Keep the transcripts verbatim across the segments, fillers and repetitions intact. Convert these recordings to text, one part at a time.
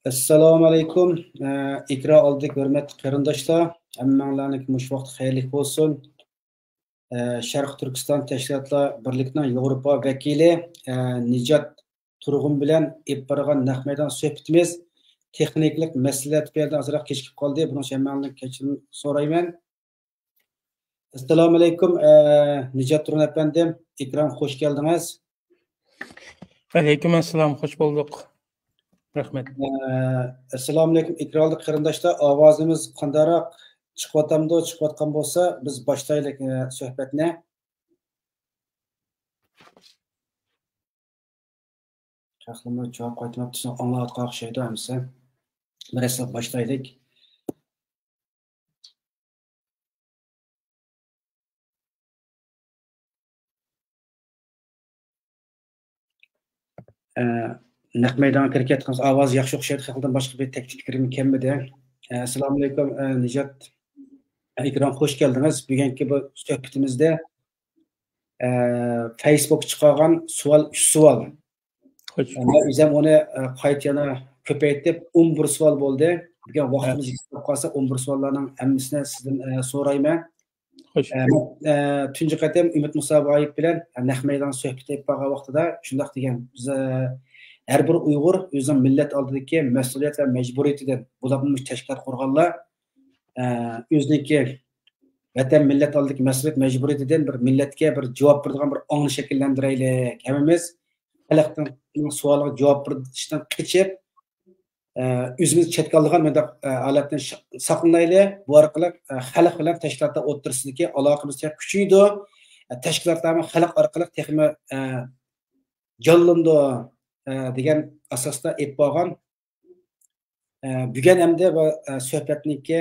ئەسسالامۇ ئەلەيكۇم. ئە، ئېكران ئالدىدىكى ھۆرمەتلىك قېرىنداشلار، ھەممەڭلارنىڭكى مۇشۇ ۋاقتى خەيرلىك بولسۇن. ئە، شەرقىي تۈركىستان تەشكىلاتلار بىرلىكىنىڭ ياۋروپا ۋەكىلى، ئە، نىجات تۇرغۇن بىلەن ئېلىپ بارغان نەق مەيدان سۆھبىتىمىز تېخنىكىلىق مەسىلىلەر تۈپەيلىدىن ئازراق كېچىكىپ قالدى. بۇنىڭ ئۈچۈن ھەممەڭلارنى كەچۈرۈم سورايمەن. ئەسسالامۇ ئەلەيكۇم، ئە، نىجات تۇرغۇن ئەپەندىم، ئېكرانغا خوش كەلدىڭىز. ۋەئەلەيكۇم ئەسسالام، خوش بولدۇق. رەھمەت. ئە، ئەسسالامۇ ئەلەيكۇم، ئېكراندا قېرىنداشلار، ئاۋازىمىز قانداقراق چىقىۋاتامدۇ؟ چىقىۋاتقان بولسا، بىز باشلايلى، ئە، سۆھبەتنى. خەقلىمۇ جاۋاب قايتۇرماپتۇ، سىزنى ئاڭلاۋاتقان ئوخشايدۇ ھەممىسى. بىر ئەسلەپ باشلايلى. ئە، نەق مەيدانغا كىرىپ كەتكەنسىز، ئاۋاز ياخشى ئوخشايدۇ، خەقلىدىن باشقا بىر تەكلىپ كىرگىنى كەلمىدى. ئە، ئەسسالامۇ ئەلەيكۇم، ئە، نىجات. ئېكرانغا خوش كەلدىڭىز. بۈگۈنكى بۇ سۆھبىتىمىزدە، ئە، فەيسبۇك چىقارغان سوئال، ئۈچ سوئال. خوش. ئە، مەن ئۆزۈم ئۇنى، ئە، قايتا يەنە كۆپەيتىپ، ئون بىر سوئال بولدى. بۈگۈن ۋاقتىمىز يېتىپ قالسا، ئون بىر سوئاللارنىڭ ھەممىسىنى سىزدىن، ئە، سورايمەن. خوش. ئە، مەن، ئە، تۇنجى قېتىم ئۈمىد مۇسابايېف بىلەن، ئە، نەق مەيدان سۆھبىتى ئېلىپ بارغان ۋاقتىدا شۇنداق دېگەن، بىز، ئە، ھەر بىر ئۇيغۇر ئۆزىنىڭ مىللەت ئالدىدىكى مەسئۇلىيەت ۋە مەجبۇرىيىتىدىن، بولۇپمۇ مۇشۇ تەشكىلات قۇرغانلار، ئە، ئۆزىنىڭكى ۋەتەن، مىللەت ئالدىدىكى مەسئۇلىيەت مەجبۇرىيىتىدىن بىر مىللەتكە بىر جاۋاب بېرىدىغان بىر ئاڭنى شەكىللەندۈرەيلى. ھەممىمىز خەلقنىڭ سوئالىغا جاۋاب بېرىشتىن قېچىپ، ئە، ئۆزىمىزنى چەتكە ئالىدىغان مۇنداق، ئە، ھالەتتىن شا-، ساقلىنايلى. بۇ ئارقىلىق، ئە، خەلق بىلەن تەشكىلاتلار ئوتتۇرىسىدىكى ئالاقىمىز تېخى كۈچىيىدۇ. ئە، تەشكىلاتلارمۇ خەلق ئارقىلىق تېخىمۇ، ئە، جانلىنىدۇ، ئە، دېگەن ئاساستا ئېلىپ بارغان. ئە، بۈگۈن ئەمدى بۇ، ئە، سۆھبەتنىڭكى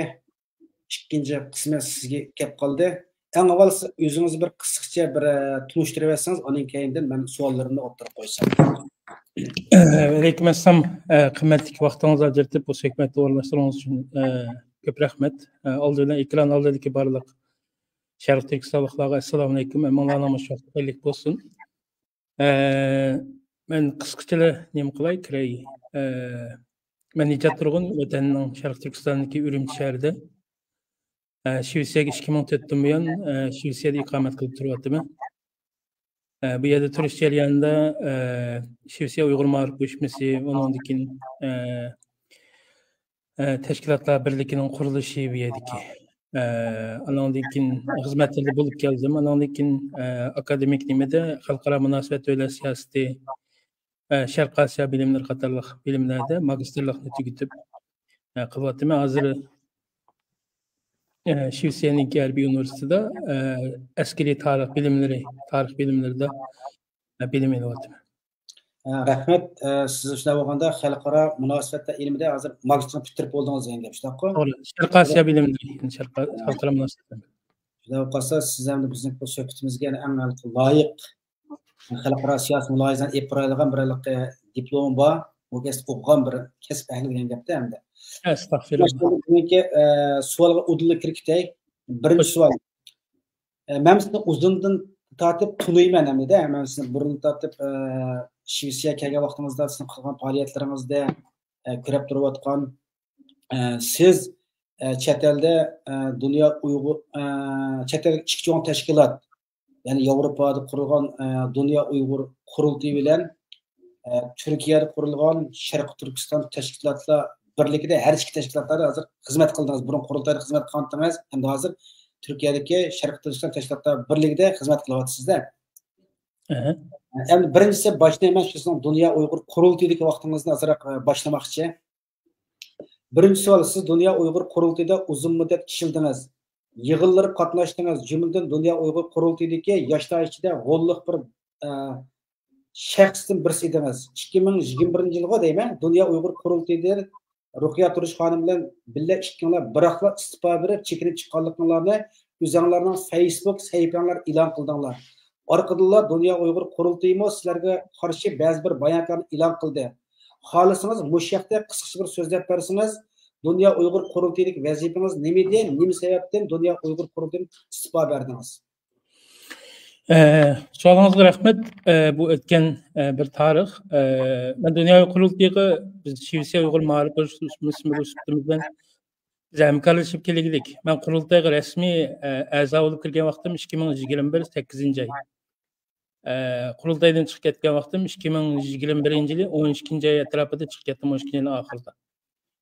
ئىككىنچى قىسمى سىزگە كەپ قالدى. ئەڭ ئاۋۋال سىز ئۆزىڭىزنى بىر قىسقىچە بىر، ئە، تونۇشتۇرۇۋەتسىڭىز، ئاندىن كېيىندىن مەن سوئاللىرىمنى ئوتتۇرىغا قويسام. ۋەئەلەيكۇم ئەسسالام. ئە، قىممەتلىك ۋاقتىڭىزنى ئاجرىتىپ، بۇ سۆھبەتتە ئورۇنلاشتۇرغىنىڭىز ئۈچۈن، ئە، كۆپ رەھمەت. ئە، ئالدى بىلەن ئېكران ئالدىدىكى بارلىق شەرقىي تۈركىستانلىقلارغا ئەسسالامۇئەلەيكۇم. ھەممىڭلارنىڭ مۇشۇ ۋاقتى خەيرلىك بولسۇن. ئە، مەن قىسقىچىلا نېمە قىلاي، كىرەي. ئە، مەن نىجات تۇرغۇن، ۋەتەننىڭ شەرقىي تۈركىستاندىكى ئۈرۈمچى شەھىرىدە. ئە، شىۋېتسىيەگە ئىككى مىڭ تۆتتىن بۇيان، ئە، شىۋېتسىيەدە ئىقامەت قىلىپ تۇرۇۋاتىمەن. ئە، بۇ يەردە تۇرۇش جەريانىدا، ئە، شىۋېتسىيە ئۇيغۇر مائارىپ ئۇيۇشمىسى، ئۇنىڭدىن كېيىن، ئە، ئە، تەشكىلاتلار بىرلىكىنىڭ قۇرۇلۇشى بۇ يەردىكى. ئە، ئانىڭدىن كېيىن خىزمەتلىرىدە بولۇپ كەلدىم. ئانىڭدىن كېيىن، ئە، ئاكادېمىك نېمىدە خەلقئارا مۇناسىۋەت، دۆلەت سىياسىتى، ئە، شەرقىي ئاسىيا بىلىملىرى قاتارلىق بىلىملەردە ماگىستىرلىقنى تۈگىتىپ، ئە، قىلىۋاتىمەن. ھازىر، ئە، شىۋېتسىيەنىڭكى ھەربىي ئۇنىۋېرسىتېتىدا، ئە، ئەسكىرىي تارىخ بىلىملىرى، تارىخ بىلىملىرىدا، ئە، بىلىم ئېلىۋاتىمەن. ئە، رەھمەت. ئە، سىز شۇنداق بولغاندا خەلقئارا مۇناسىۋەتلەر ئىلمىدە ھازىر ماگىستىرنى پۈتتۈرۈپ بولدىڭىز دېگەن گەپ، شۇنداققۇ؟ توغرا. شەرقىي ئاسىيا بىلىملىرى، شەرقىي، ئە، خەلقئارا مۇناسىۋەتلەر. شۇنداق بولۇپ قالسا، سىز ھەم بىزنىڭ بۇ سۆھبىتىمىزگە يەنە ئەڭ لايىق خەلقئارا سىياسىي مۇلاھىزىلەرنى ئېلىپ بارالايدىغان بىر ھېلىقى دىپلومى بار، بۇ كەسىپ ئوقۇغان بىر كەسىپ ئەھلى دېگەن گەپتە ئەمدى. ئەستەغپىرۇللا. باشلىدىم. بۈگۈنكى، ئە، سوئالغا ئۇدۇللا كىرىپ كېتەي. بىرىنچى سوئال. ئە، مەن سىزنى ئۇزۇندىن تارتىپ تونۇيمەن ئەمدىدە. مەن سىزنى بۇرۇندىن تارتىپ، ئە، شىۋېتسىيەگە كەلگەن ۋاقتىڭىزدا سىزنىڭ قىلغان پائالىيەتلىرىڭىزدە، ئە، كۆرۈپ تۇرۇۋاتقان، ئە، سىز، ئە، چەت ئەلدە، ئە، دۇنيا ئۇيغۇر، ئە، چەت ئەلدىكى ئىككى چوڭ تەشكىلات، يەنى ياۋروپادا قۇرۇلغان، ئە، دۇنيا ئۇيغۇر قۇرۇلتىيى بىلەن، ئە، تۈركىيەدە قۇرۇلغان شەرقىي تۈركىستان تەشكىلاتلار بىرلىكىدە ھەر ئىككى تەشكىلاتلاردا ھازىر خىزمەت قىلدىڭىز. بۇرۇن قۇرۇلتايدا خىزمەت قىلغانتىڭىز، ئەمدى ھازىر تۈركىيەدىكى شەرقىي تۈركىستان تەشكىلاتلار بىرلىكىدە خىزمەت قىلىۋاتىسىز-دە. ئەھە. ئەمدى بىرىنچىسى، باشتا مەن شۇ سىزنىڭ دۇنيا ئۇيغۇر قۇرۇلتىيىدىكى ۋاقتىڭىزنى ئازراق، ئە، باشلىماقچى. بىرىنچى سوئال، سىز دۇنيا ئۇيغۇر قۇرۇلتىيىدا ئۇزۇن مۇددەت ئىشلىدىڭىز، يىغىنلىرىغا قاتناشتىڭىز، جۈملىدىن دۇنيا ئۇيغۇر قۇرۇلتىيىدىكى ياشلار ئىچىدە غوللۇق بىر، ئە، شەخستىن بىرسى ئىدىڭىز. ئىككى مىڭ يىگىرمە بىرىنچى يىلغۇ دەيمەن، دۇنيا ئۇيغۇر قۇرۇلتىيىدىن رۇقىيە تۇرۇش خانىم بىلەن بىللە ئىككىڭلار بىراقلا ئىستېپا بېرىپ، چېكىنىپ چىققانلىقىڭلارنى ئۆزۈڭلارنىڭ فەيسبۇك سەھىپەڭلار ئېلان قىلدىڭلار. ئارقىدىنلا دۇنيا ئۇيغۇر قۇرۇلتىيىمۇ سىلەرگە قارشى بەزى بىر باياناتلارنى ئېلان قىلدى. خالىسىڭىز مۇشۇ يەردە قىسقىچە بىر سۆزلەپ بەرسىڭىز، دۇنيا ئۇيغۇر قۇرۇلتىيىدىكى ۋەزىپىڭىز نېمىدى؟ نېمە سەۋەبتىن دۇنيا ئۇيغۇر قۇرۇلتىيىدىن ئىستېپا بەردىڭىز؟ ئە، سوئالىڭىزغا رەھمەت. ئە، بۇ ئۆتكەن، ئە، بىر تارىخ. ئە، مەن دۇنيا قۇرۇلتىيىغا بىز شىۋېتسىيە ئۇيغۇر مائارىپ ئۇيۇشمىسى بىلەن بىز ھەمكارلىشىپ كېلىگىلىك. مەن قۇرۇلتايغا رەسمىي، ئە، ئەزا بولۇپ كىرگەن ۋاقتىم ئىككى مىڭ يىگىرمە بىر سەككىزىنچى ئاي. ئە، قۇرۇلتايدىن چىقىپ كەتكەن ۋاقتىم ئىككى مىڭ يىگىرمە بىرىنچى يىلى ئون ئىككىنچى ئاي ئەتراپىدا چىقىپ كەتتىم، ئون ئىككىنچى يىلنىڭ ئاخىرىدا.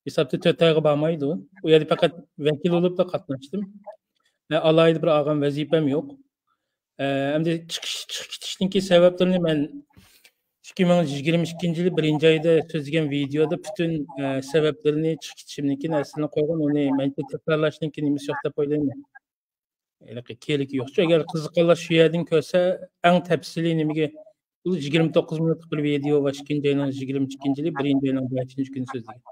ھېسابتا تۆت ئايغا بارمايدۇ. ئۇ يەردە پەقەت ۋەكىل بولۇپلا قاتناشتىم. ئە، ئالاھىدە بىر ئالغان ۋەزىپەم يوق. ئە، ئەمدى چىقىش، چىقىپ كېتىشنىڭكى سەۋەبلىرىنى مەن ئىككى مىڭ يىگىرمە ئىككىنچى يىلى بىرىنچى ئايدا سۆزلىگەن ۋىدېيودا پۈتۈن، ئە، سەۋەبلىرىنى چىقىپ كېتىشىمنىڭكىنى ئەسلىنى قويغان، ئۇنى مەنچە تەكرارلاشنىڭكى نېمىسى يوق دەپ ئويلايمەن. ھېلىقى كېرىكى يوق. ئەگەر قىزىققانلار شۇ يەردىن كۆرسە، ئەڭ تەپسىلىي نېمىگە، بۇ يىگىرمە توققۇز مىنۇتلۇق بىر ۋىدېيو بار، ئىككىنچى ئاينىڭ يىگىرمە ئىككىنچى يىلى، بىرىنچى ئاينىڭ بەشىنچى كۈنى سۆزلىگەن.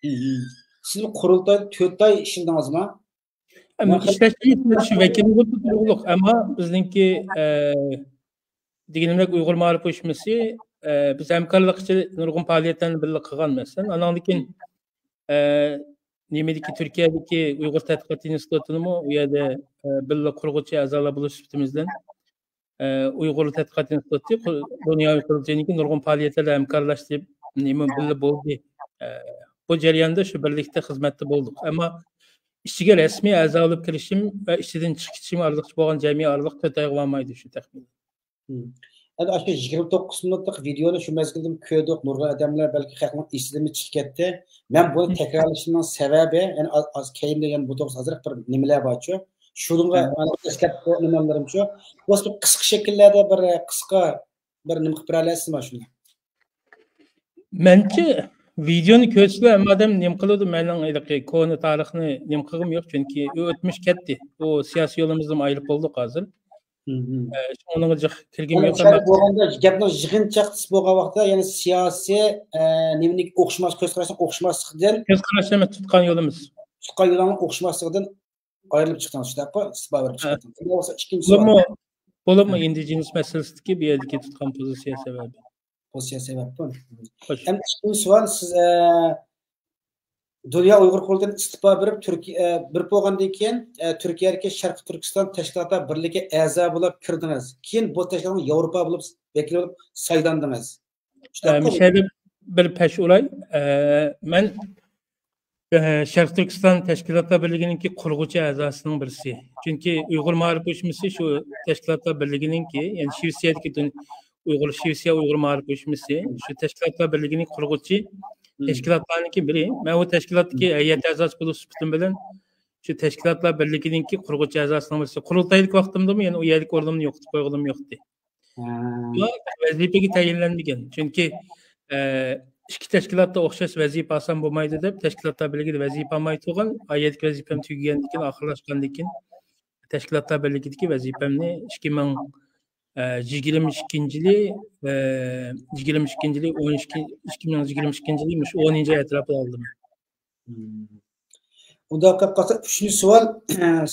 مم. سىز قۇرۇلتايدا تۆت ئاي ئىشلىدىڭىزمۇ؟ ئەمما مەن ئىشلەشتىن شۇ ۋەكىل بولۇپ تۇرۇقلۇق. ئەمما بىزنىڭكى، ئە، دېگىنىمدەك ئۇيغۇر مائارىپ ئۇيۇشمىسى، ئە، بىز ھەمكارلىق ئىچىدە نۇرغۇن پائالىيەتلەرنى بىللە قىلغان مەسىلەن. ئانىڭدىن كېيىن، ئە، نېمىدىكى، تۈركىيەدىكى ئۇيغۇر تەتقىقات ئىنستىتۇتىنىمۇ ئۇ يەردە، ئە، بىللە قۇرغۇچى ئەزالار بولۇش سۈپىتىمىز بىلەن، ئە، ئۇيغۇر تەتقىقات ئىنستىتۇتى قۇ-، دۇنيا ئۇيغۇر قۇرۇلتىيىنىڭكى نۇرغۇن پائالىيەتلەردە ھەمكارلاشتى، نېمە بىللە بولدى. ئە، بۇ جەرياندا شۇ بىرلىكتە خىزمەتتە بولدۇق. ئەمما ئىچىگە رەسمىي ئەزا بولۇپ كىرىشىم ۋە ئىچىدىن چىقىپ كېتىشىم ئارىلىقچە بولغان جەمئىي ئارىلىق تۆت ئايغا بارمايدۇ شۇ تەخمىنەن. مم. ئەمدى ئاشۇ يىگىرمە توققۇز مىنۇتلۇق ۋىدېونى شۇ مەزگىلدىمۇ كۆردۇق. نۇرغۇن ئادەملەر بەلكى خەقنىڭ ئېسىدىنمۇ چىقىپ كەتتى. مەن بۇنى مم. تەكرارلىشىمنىڭ سەۋەبى، يەنە ئاز، ئاز كەينىدە يەنە بۇ توغرىسىدا ئازراق بىر نېمىلەر بارچۇ. شۇنىڭغا مم. ئەسلەپ ئويلىماملىرىمچۇ. بولسا بىر قىسقا شەكىللەردە بىر، قىسقا بىر نېمە قىلىپ بېرەلەيسىزما شۇنى؟ مەنچە ۋىدېونى كۆرسىلا ھەممە ئادەم نېمە قىلىدۇ؟ مەننىڭ ھېلىقى كونا تارىخنى نېمە قىلغۇم يوق، چۈنكى ئۇ ئۆتمۈش كەتتى. ئۇ سىياسىي يولىمىزدىن ئايرىپ بولدۇق ھازىر. مم. ئە، شۇڭا ئۇنىڭغا جىق كىرگۈم يەنى يوق، مۇشۇ ئەمما بولغاندا گەپنىڭ يىغىنچاقچىسى بولغان ۋاقىتتا، يەنى سىياسىي، ئە، نېمىنىڭ ئوخشىماس، كۆز قاراشنىڭ ئوخشىماسلىقىدىن، كۆز قاراش ئەمەس، تۇتقان يولىمىز. تۇتقان يولىنىڭ ئوخشىماسلىقىدىن ئايرىلىپ چىقتىڭىز، شۇنداققۇ؟ ئىستىپا بېرىپ ھە. چىقتىڭىز. ئۇنداق بولسا ئىككىنچى سوئال. بولۇپمۇ، بولۇپمۇ ھە. ئىندىجېنىس مەسىلىسىدىكى بۇ يەردىكى تۇتقان پوزىتسىيە سەۋەبى. پوزىتسىيە سەۋەبتۇر. خوش. ئەمدى ئىككىنچى سوئال، سىز، ئە، دۇنيا ئۇيغۇر قۇرۇلتىيىدىن ئىستېپا بېرىپ، تۈركىيە، ئە، بېرىپ بولغاندىن كېيىن، ئە، تۈركىيەدىكى شەرقىي تۈركىستان تەشكىلاتلار بىرلىكى ئەزا بولۇپ كىردىڭىز. كېيىن بۇ تەشكىلاتنىڭ ياۋروپا بولۇپ ۋەكىلى بولۇپ سايلاندىڭىز. ئە، شۇنداققۇ؟ مۇشۇ يەردە بىر پەش ئۇراي. ئە، مەن، ئە، شەرقىي تۈركىستان تەشكىلاتلار بىرلىكىنىڭكى قۇرغۇچى ئەزاسىنىڭ بىرسى. چۈنكى ئۇيغۇر مائارىپ ئۇيۇشمىسى شۇ تەشكىلاتلار بىرلىكىنىڭكى، يەنى شىۋېتسىيەدىكى دۇن-، ئۇيغۇر، شىۋېتسىيە ئۇيغۇر مائارىپ ئۇيۇشمىسى شۇ تەشكىلاتلار بىرلىكىنىڭ قۇرغۇچى مم. تەشكىلاتلارنىڭكى بىرى. مەن ئۇ تەشكىلاتتىكى مم. ھەيئەت ئەزاسى بولۇش سۈپىتىم بىلەن شۇ تەشكىلاتلار بىرلىكىنىڭكى قۇرغۇچى ئەزاسىنىڭ بىرسى. قۇرۇلتايلىق ۋاقتىمدىمۇ يەنە ئۇ يەرلىك ئورنۇمنى يوقىتىپ قويغىنىم يوقتى. ھە. ئەمما ۋەزىپىگە تەيىنلەنمىگەن. چۈنكى، ئە، ئىككى تەشكىلاتتا ئوخشاش ۋەزىپە ئالسام بولمايدۇ دەپ، تەشكىلاتلار بىرلىكىدە ۋەزىپە ئالماي تۇرغان، ئۇ يەردىكى ۋەزىپەم تۈگىگەندىن كېيىن، ئاخىرلاشقاندىن كېيىن، تەشكىلاتلار بىرلىكىدىكى ۋەزىپەمنى ئىككى مىڭ، ئە، يىگىرمە ئىككىنچى يىلى، ئە، يىگىرمە ئىككىنچى يىلى، ئون ئىككى، ئىككى مىڭ يىگىرمە ئىككىنچى يىلى مۇشۇ ئونىنچى ئاي ئەتراپىدا ئالدىم. مم. ئۇنداق قىلىپ قالسا، ئۈچىنچى سوئال،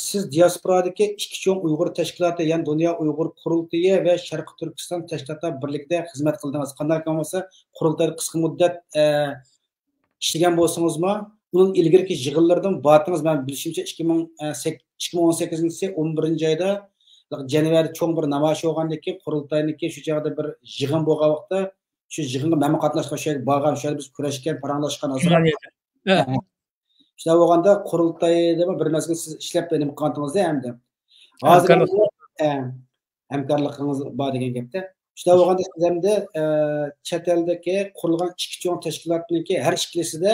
سىز دىياسپورادىكى ئىككى چوڭ ئۇيغۇر تەشكىلاتى، يەنى دۇنيا ئۇيغۇر قۇرۇلتىيى ۋە شەرقىي تۈركىستان تەشكىلاتلار بىرلىكىدە خىزمەت قىلدىڭىز. قانداق بولمىسا، قۇرۇلتايدا قىسقا مۇددەت، ئە، ئىشلىگەن بولسىڭىزمۇ، ئۇنىڭ ئىلگىرىكى يىغىنلىرىدىمۇ باردىڭىز. مەن بىلىشىمچە، ئىككى مىڭ، ئە، سەك-، ئىككى مىڭ ئون سەككىزىنچى يىل ئون بىرىنچى ئايدا، يەنۋەردە چوڭ بىر نامايىش بولغاندىن كېيىن، قۇرۇلتاينىڭكى شۇ چاغدا بىر يىغىن بولغان ۋاقىتتا، شۇ يىغىنغا مەنمۇ قاتناشقان، شۇ يەرگە بارغان، شۇ يەردە بىز كۆرۈشكەن، پاراڭلاشقان ئازراق. شىمالىيەدە. ھە. ھە. شۇنداق بولغاندا قۇرۇلتايدىمۇ بىر مەزگىل سىز ئىشلەپ نېمە قىلغانتىڭىزدە ئەمدى. ھازىر ھەمكارلىق. ھە، ھەمكارلىقىڭىز بار دېگەن گەپتە. شۇنداق بولغاندا سىز ئەمدى، ئە، چەت ئەلدىكى قۇرۇلغان ئىككى چوڭ تەشكىلاتنىڭكى ھەر ئىككىلىسىدە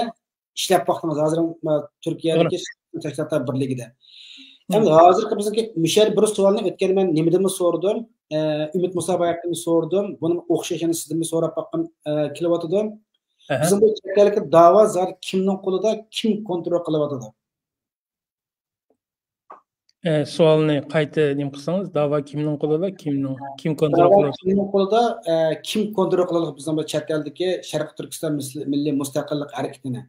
ئىشلەپ باقتىڭىز. ھازىر، ئە، تۈركىيەدىكى توغرا. تەشكىلاتلار بىرلىكىدە. مم. ئەمدى ھازىرقى بىزنىڭكى مۇشۇ يەردە بىر سوئالنى ئۆتكەندە مەن نېمىدىنمۇ سورىدىم، ئە، ئۈمىد مۇسا باي ھەققىدىن سورىدىم. بۇنىمۇ ئوخشاش يەنە سىزدىنمۇ سوراپ باققۇم، ئە، كېلىۋاتىدۇ. ئەھە. بىزنىڭ بۇ چەت ئەلدىكى داۋا زادى كىمنىڭ قولىدا، كىم كونترول قىلىۋاتىدۇ؟ ئە، سوئالنى قايتا نېمە قىلسىڭىز، داۋا كىمنىڭ قولىدا، كىمنىڭ، كىم كونترول داۋا قىلىۋاتىدۇ؟ كىمنىڭ قولىدا، ئە، كىم كونترول قىلىدۇ بىزنىڭ بۇ چەت ئەلدىكى شەرقىي تۈركىستان مىسلى-، مىللىي مۇستەقىللىق ھەرىكىتىنى؟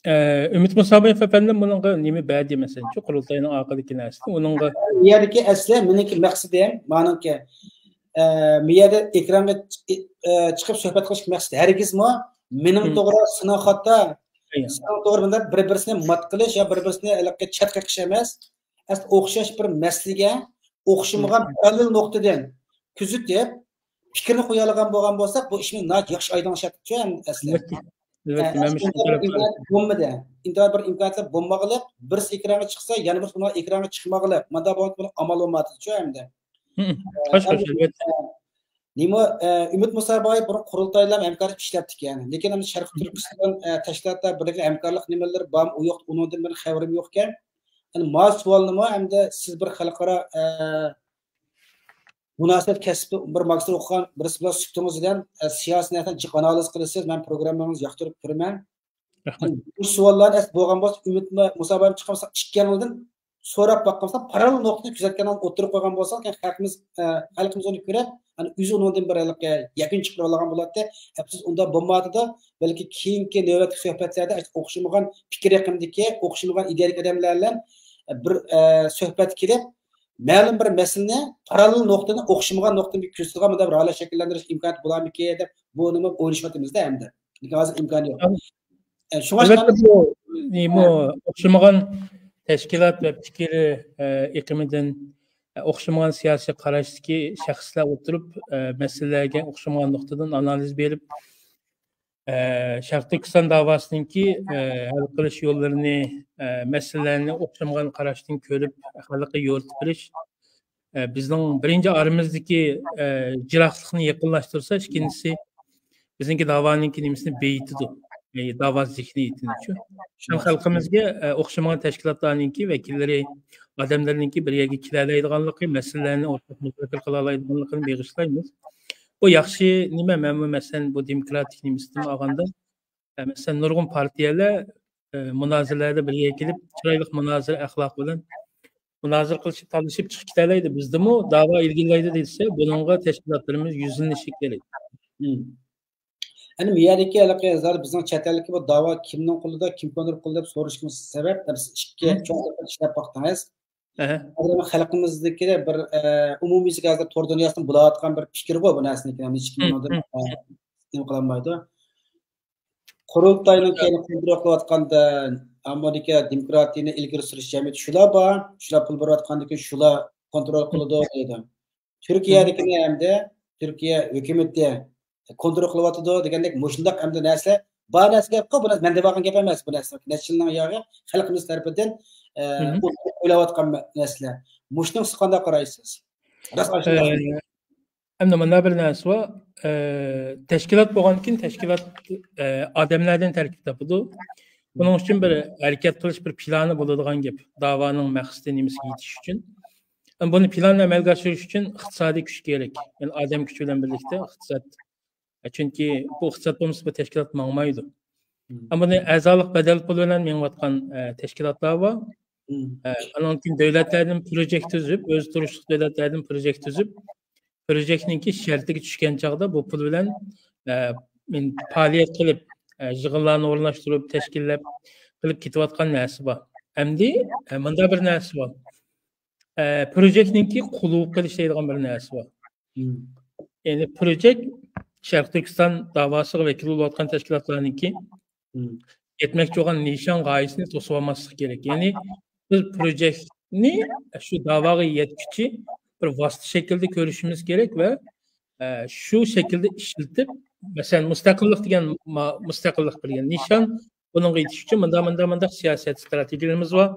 ئە، ئۈمىد مۇسابىيېف ئەپەندىم بۇنىڭغا نېمە بەردى، مەسىلەن، شۇ قۇرۇلتاينىڭ ئارقىدىكى نەرسىسى. ئۇنىڭغا بۇ يەردىكى ئەسلى مېنىڭكى مەقسىتىم، مانىڭكى، ئە، بۇ يەردە ئېكرانغا چىق-، ئە، چىقىپ سۆھبەت قىلىش مەقسىتى ھەرگىزمۇ مېنىڭ مم. توغرا سىناخاتا، ئەييە. سىناخ توغرا بۇنداق بىر-بىرسىنى مات قىلىش يا بىر-بىرسىنى ھېلىقى چەت قېقىش ئەمەس. ئەسلى ئوخشاش بىر مەسىلىگە ئوخشىمىغان پاراللېل نۇقتىدىن كۆزىتىپ، پىكىرنى قويالىغان بولغان بولساق، بۇ ئىشنى ناھايىتى ياخشى ئايدىڭلىشاتتىكەن ئەسلى. ئەلۋەتتە. ئەلۋەتتە، مەن مۇشۇ ئىنتايىن بىر ئىمكانىيەت بولمىدى. ئىنتايىن بىر ئىمكانىيەتلەر بولمىغىلىق، بىرسى ئېكرانغا چىقسا، يەنە بىرسى ئۇنىڭ ئېكرانغا چىقمىغىلىق. مانداق بولغان ئامال بولمايتتى شۇ ئەمدى. ھە، خوش، خوش، ئەلۋەتتە. نېمە، ئە، ئۈمىد مۇسابايېۋ بۇرۇن قۇرۇلتايلار ھەمكارلىشىپ ئىشلەپتىكەن. لېكىن ئەمدى شەرقىي تۈركىستان، ئە، تەشكىلاتلار بىرلىكىنىڭ ھەمكارلىق نېمىلىرى بارمۇ، ئۇ يوق، ئۇنىڭدىن بىر خەۋىرىم يوقكەن. ئەمدى ما سوئالنىمۇ ئەمدى سىز بىر خەلقئارا، ئە، مۇناسىۋەت كەسپى بىر ماگىستىر ئوقۇغان بىرسى بىلەن سۈپىتىڭىز بىلەن، ئە، سىياسىي نەرسىنى جىق ئانالىز قىلىسىز. مەن پروگراممىڭىزنى ياقتۇرۇپ كۆرىمەن. رەھمەت. بۇ سوئاللارنى ئەس بولغان بولسا، ئۈمىد مۇسابىقە چىقمىسا، ئىككىڭلىدىن سوراپ باققان بولسا، پاراللېل نۇقتىنى كۆزەتكەن ئوتتۇرىغا قويغان بولسا، خەلقىمىز، ئە، خەلقىمىز ئۇنى كۆرۈپ، ئەنە ئۆزى ئۇنىڭدىن بىر ھېلىقى يەكۈن چىقىرىپ ئالغان بولاتتى. ئەپسۇس، ئۇنداق بولمايدۇ. بەلكى كېيىنكى نۆۋەتلىك سۆھبەتلەردە ئوخشىمىغان پىكىر ئېقىمىدىكى، ئوخشىمىغان ئىدىيەلىك ئادەملەر بىلەن بىر، ئە، سۆھبەتكە كېلىپ، مەلۇم بىر مەسىلىنى پاراللېل نۇقتىنى ئوخشىمىغان نۇقتىدىن بىر كۆزىتىدىغان مۇنداق بىر ھالەت شەكىللەندۈرۈش ئىمكانىيىتى بولارمىكىن دەپ، بۇنىمۇ ئويلىشىۋاتىمىزدە ئەمدى. لېكىن ھازىر ئىمكانى يوق. ئە، شۇڭا ئەلۋەتتە، بۇ، نېمە، ئوخشىمىغان تەشكىلات ۋە پىكىر، ئە، ئېقىمىدىن، ئە، ئوخشىمىغان سىياسىي قاراشتىكى شەخسلەر ئولتۇرۇپ، ئە، مەسىلىلەرگە ئوخشىمىغان نۇقتىدىن ئانالىز بېرىپ، ئە، شەرقىي تۈركىستان داۋاسىنىڭكى، ئە، ھەل قىلىش يوللىرىنى، ئە، مەسىلىلەرنى ئوخشىمىغان قاراشتىن كۆرۈپ، خەلققە يورۇتۇپ بېرىش، ئە، بىزنىڭ بىرىنچى ئارىمىزدىكى، ئە، جىراقلىقنى يېقىنلاشتۇرسا، ئىككىنچىسى بىزنىڭكى داۋانىڭكى نېمىسىنى بېيىتىدۇ. ئە، داۋا زېھنىيىتىنىچۇ. ھەم خەلقىمىزگە، ئە، ئوخشىمىغان تەشكىلاتلارنىڭكى ۋەكىللىرى، ئادەملەرنىڭكى بىر يەرگە كېلەلەيدىغانلىقى، مەسىلىلەرنى ئورتاق مۇزاكىرە قىلالايدىغانلىقىنى بېغىشلايمىز. بۇ ياخشى نېمە، مەنمۇ مەسىلەن بۇ دېموكراتىك نېمىسىدىن ئالغاندا، ئە، مەسىلەن نۇرغۇن پارتىيەلەر، ئە، مۇنازىرىلەردە بىر يەرگە كېلىپ، چىرايلىق مۇنازىرە ئەخلاقى بىلەن مۇنازىرە قىلىشىپ، تالىشىپ چىقىپ كېتەلەيدۇ. بىزدىمۇ داۋا ئىلگىرىلەيدۇ دېسە، بۇنىڭغا تەشكىلاتلىرىمىز يۈزلىنىشى كېرەك. مم. ئەنە بۇ يەردىكى ھېلىقى زادى بىزنىڭ چەت ئەلدىكى بۇ داۋا كىمنىڭ قولىدا، كىم كونترول قىلىدۇ دەپ سورىشىمىز سەۋەب، بىز ئىككى مم. چوڭ ئىشلەپ باقتىڭىز. ئەھە. ھازىر خەلقىمىزدىكى بىر، ئە، ئومۇميۈزلۈك ھازىر تور دۇنياسىدا بولۇۋاتقان بىر پىكىر بۇ، بۇ نەرسىنىڭكى نېمە ئىككى مىڭ مم. نېمە قىلالمايدۇ. قۇرۇلتاينىڭ كەينى كونترول قىلىۋاتقاندا ئامېرىكا دېموكراتىيىنى ئىلگىرى سۈرۈش جەمئىيىتى شۇلار بار، شۇلار پۇل بېرىۋاتقاندىكىن شۇلار كونترول قىلىدۇ دەيدۇ. تۈركىيەدىكىنى ئەمدى تۈركىيە ھۆكۈمىتى كونترول قىلىۋاتىدۇ دېگەندەك مۇشۇنداق ئەمدى نەرسە بار نەرسە گەپقۇ، بۇ نەرسە مەن دەۋالغان گەپ ئەمەس، بۇ نەرسە نەچچە يىلنىڭ ياغى خەلقىمىز تەرىپىدىن، ئە، مم. ئويلاۋاتقان نەرسىلەر. مۇشۇنىڭغا سىز قانداق قارايسىز؟ راست ئاشۇنداق. ئە، ئەمدى مۇنداق بىر نەرسە بار. ئە، تەشكىلات بولغاندىكىن تەشكىلات، ئە، ئادەملەردىن تەركىب تاپىدۇ. بۇنىڭ ئۈچۈن بىر ھەرىكەت قىلىش بىر پىلانى بولىدىغان گەپ. داۋانىڭ مەقسىتى نېمىسىگە يېتىش ئۈچۈن. بۇنى پىلاننى ئەمەلگە ئاشۇرۇش ئۈچۈن ئىقتىسادىي كۈچ كېرەك. يەنى ئادەم كۈچى بىلەن بىرلىكتە ئىقتىساد. چۈنكى بۇ ئىقتىساد بولمىسا بۇ تەشكىلات ماڭمايدۇ. مم. بۇنى ئەزالىق بەدەل پۇلى بىلەن مېڭىۋاتقان، ئە، تەشكىلاتلار بار. مم. ئە، ئانىڭدىن كېيىن دۆلەتلەردىن پروژېكت تۈزۈپ، ئۆزى تۇرۇشلۇق دۆلەتلەردىن پروژېكت تۈزۈپ، پروژېكتنىڭكى شەرتىگە چۈشكەن چاغدا بۇ پۇل بىلەن، ئە، مەن پائالىيەت قىلىپ، ئە، يىغىنلارنى ئورۇنلاشتۇرۇپ، تەشكىللەپ قىلىپ كېتىۋاتقان نەرسە بار. ئەمدى، ئە، مۇنداق بىر نەرسە بار. ئە، پروژېكتنىڭكى قۇلۇپ قېلىش دەيدىغان بىر نەرسە بار. مم. يەنى پروژېكت شەرقىي تۈركىستان داۋاسىغا ۋەكىل بولۇۋاتقان تەشكىلاتلارنىڭكى مم. يەتمەكچى بولغان نىشان غايىسىنى توسۇۋالماسلىق كېرەك. يەنى بىز پروژېكتنى شۇ داۋاغا يەتكۈچى بىر ۋاسىتە شەكلىدە كۆرۈشىمىز كېرەك ۋە، ئە، شۇ شەكىلدە ئىشلىتىپ، مەسىلەن، مۇستەقىللىق دېگەن ما-، مۇستەقىللىق بىر نىشان، بۇنىڭغا يېتىش ئۈچۈن مۇنداق، مۇنداق، مۇنداق سىياسەت، ئىستراتېگىيەلىرىمىز بار.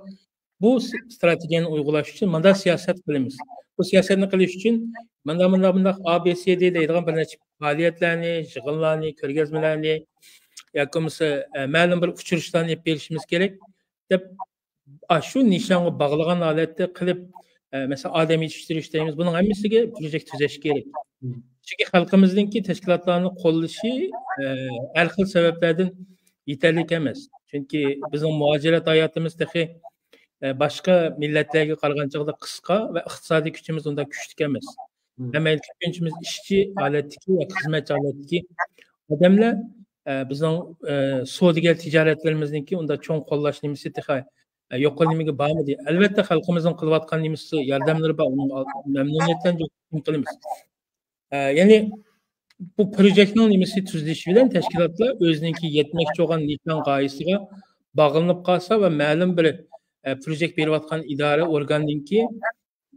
بۇ س-، ئىستراتېگىيەنى ئۇيغۇنلاش ئۈچۈن مۇنداق سىياسەت قىلىمىز. بۇ سىياسەتنى قىلىش ئۈچۈن مۇنداق، مۇنداق، مۇنداق ئا بى سى دى دەيدىغان بىر نەچچە پائالىيەتلەرنى، يىغىنلارنى، كۆرگەزمىلەرنى ياكى بولمىسا، ئە، مەلۇم بىر ئۇچرىشىشلارنى ئېلىپ بېرىشىمىز كېرەك دەپ، ئاشۇ نىشانغا باغلىغان ھالەتتە قىلىپ، ئە، مەسىلەن، ئادەم يېتىشتۈرۈش دەيمىز، بۇنىڭ ھەممىسىگە پروژېكت تۈزەش كېرەك. مم. چۈنكى خەلقىمىزنىڭكى تەشكىلاتلارنى قوللىشى، ئە، ھەر خىل سەۋەبلەردىن يېتەرلىك ئەمەس. چۈنكى بىزنىڭ مۇھاجىرەت ھاياتىمىز تېخى، ئە، باشقا مىللەتلەرگە قارىغان چاغدا قىسقا ۋە ئىقتىسادىي كۈچىمىز ئۇنداق كۈچلۈك ئەمەس. مم. ھەممەيلى كۆپىنچىمىز ئىشچى ھالەتتىكى ۋە خىزمەتچى ھالەتتىكى ئادەملەر، ئە، بىزنىڭ، ئە، سودىگەر تىجارەتلىرىمىزنىڭكى ئۇنداق چوڭ قوللاش نېمىسى تېخى، ئە، يوقىلا نېمىگە بارمىدى. ئەلۋەتتە، خەلقىمىزنىڭ قىلىۋاتقان نېمىسى، ياردەملىرى بار، ئۇنىڭغا مەمنۇنىيەت بىلەن جاۋاب قىلىمىز. ئە، يەنى بۇ پروژېكتنىڭ نېمىسى تۈزۈلۈشى بىلەن تەشكىلاتلار ئۆزىنىڭكى يەتمەكچى بولغان نىشان غايىسىغا باغلىنىپ قالسا ۋە مەلۇم بىر، ئە، پروژېكت بېرىۋاتقان ئىدارە ئورگاننىڭكى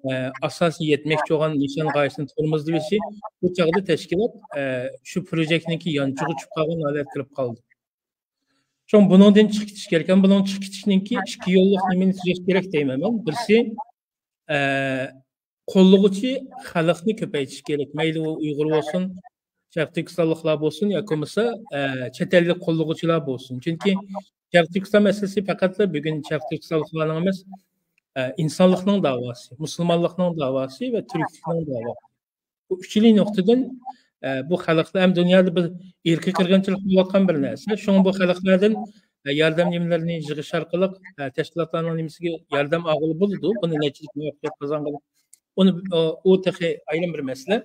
ئە، ئاساسىي يەتمەكچى بولغان نىشان غايىسىنى تورمۇزلىۋېلىشى، بۇ چاغدا تەشكىلات، ئە، شۇ پروژېكتنىڭكى يانچۇقىغا چۈشۈپ قالغان ھالەتكە كىرىپ قالدى. شۇڭا بۇنىڭدىن چىقىپ كېتىش كېرەك. ئەمما بۇنىڭ چىقىپ كېتىشىنىڭكى ئىككى يوللۇق نېمىنى تۈزەش كېرەك دەيمەن مەن. بىرسى، ئە، قوللىغۇچى خەلقنى كۆپەيتىش كېرەك. مەيلى ئۇ ئۇيغۇر بولسۇن، شەرقىي تۈركىستانلىقلار بولسۇن ياكى بولمىسا، ئە، چەت ئەللىك قوللىغۇچىلار بولسۇن. چۈنكى شەرقىي تۈركىستان مەسىلىسى پەقەتلا بۈگۈن شەرقىي تۈركىستانلىقلارنىڭ ئەمەس، ئە، ئىنسانلىقنىڭ داۋاسى، مۇسۇلمانلىقنىڭ داۋاسى ۋە تۈركلۈكنىڭ داۋاسى. بۇ ئۈچىلا نۇقتىدىن، ئە، بۇ خەلقلەر ھەم دۇنيادا بىر ئىرقىي قىرغىنچىلىق بولۇۋاتقان بىر نەرسە. شۇڭا بۇ خەلقلەردىن، ئە، ياردەم نېمىلىرىنى يىغىش ئارقىلىق، ئە، تەشكىلاتلارنىڭ نېمىسىگە ياردەم ئالغىلى بولىدۇ. بۇنى نەچچىلىك مۇۋەپپەقىيەت قازانغىلى. ئۇنى، ئۇ، ئۇ تېخى ئايرىم بىر مەسىلە.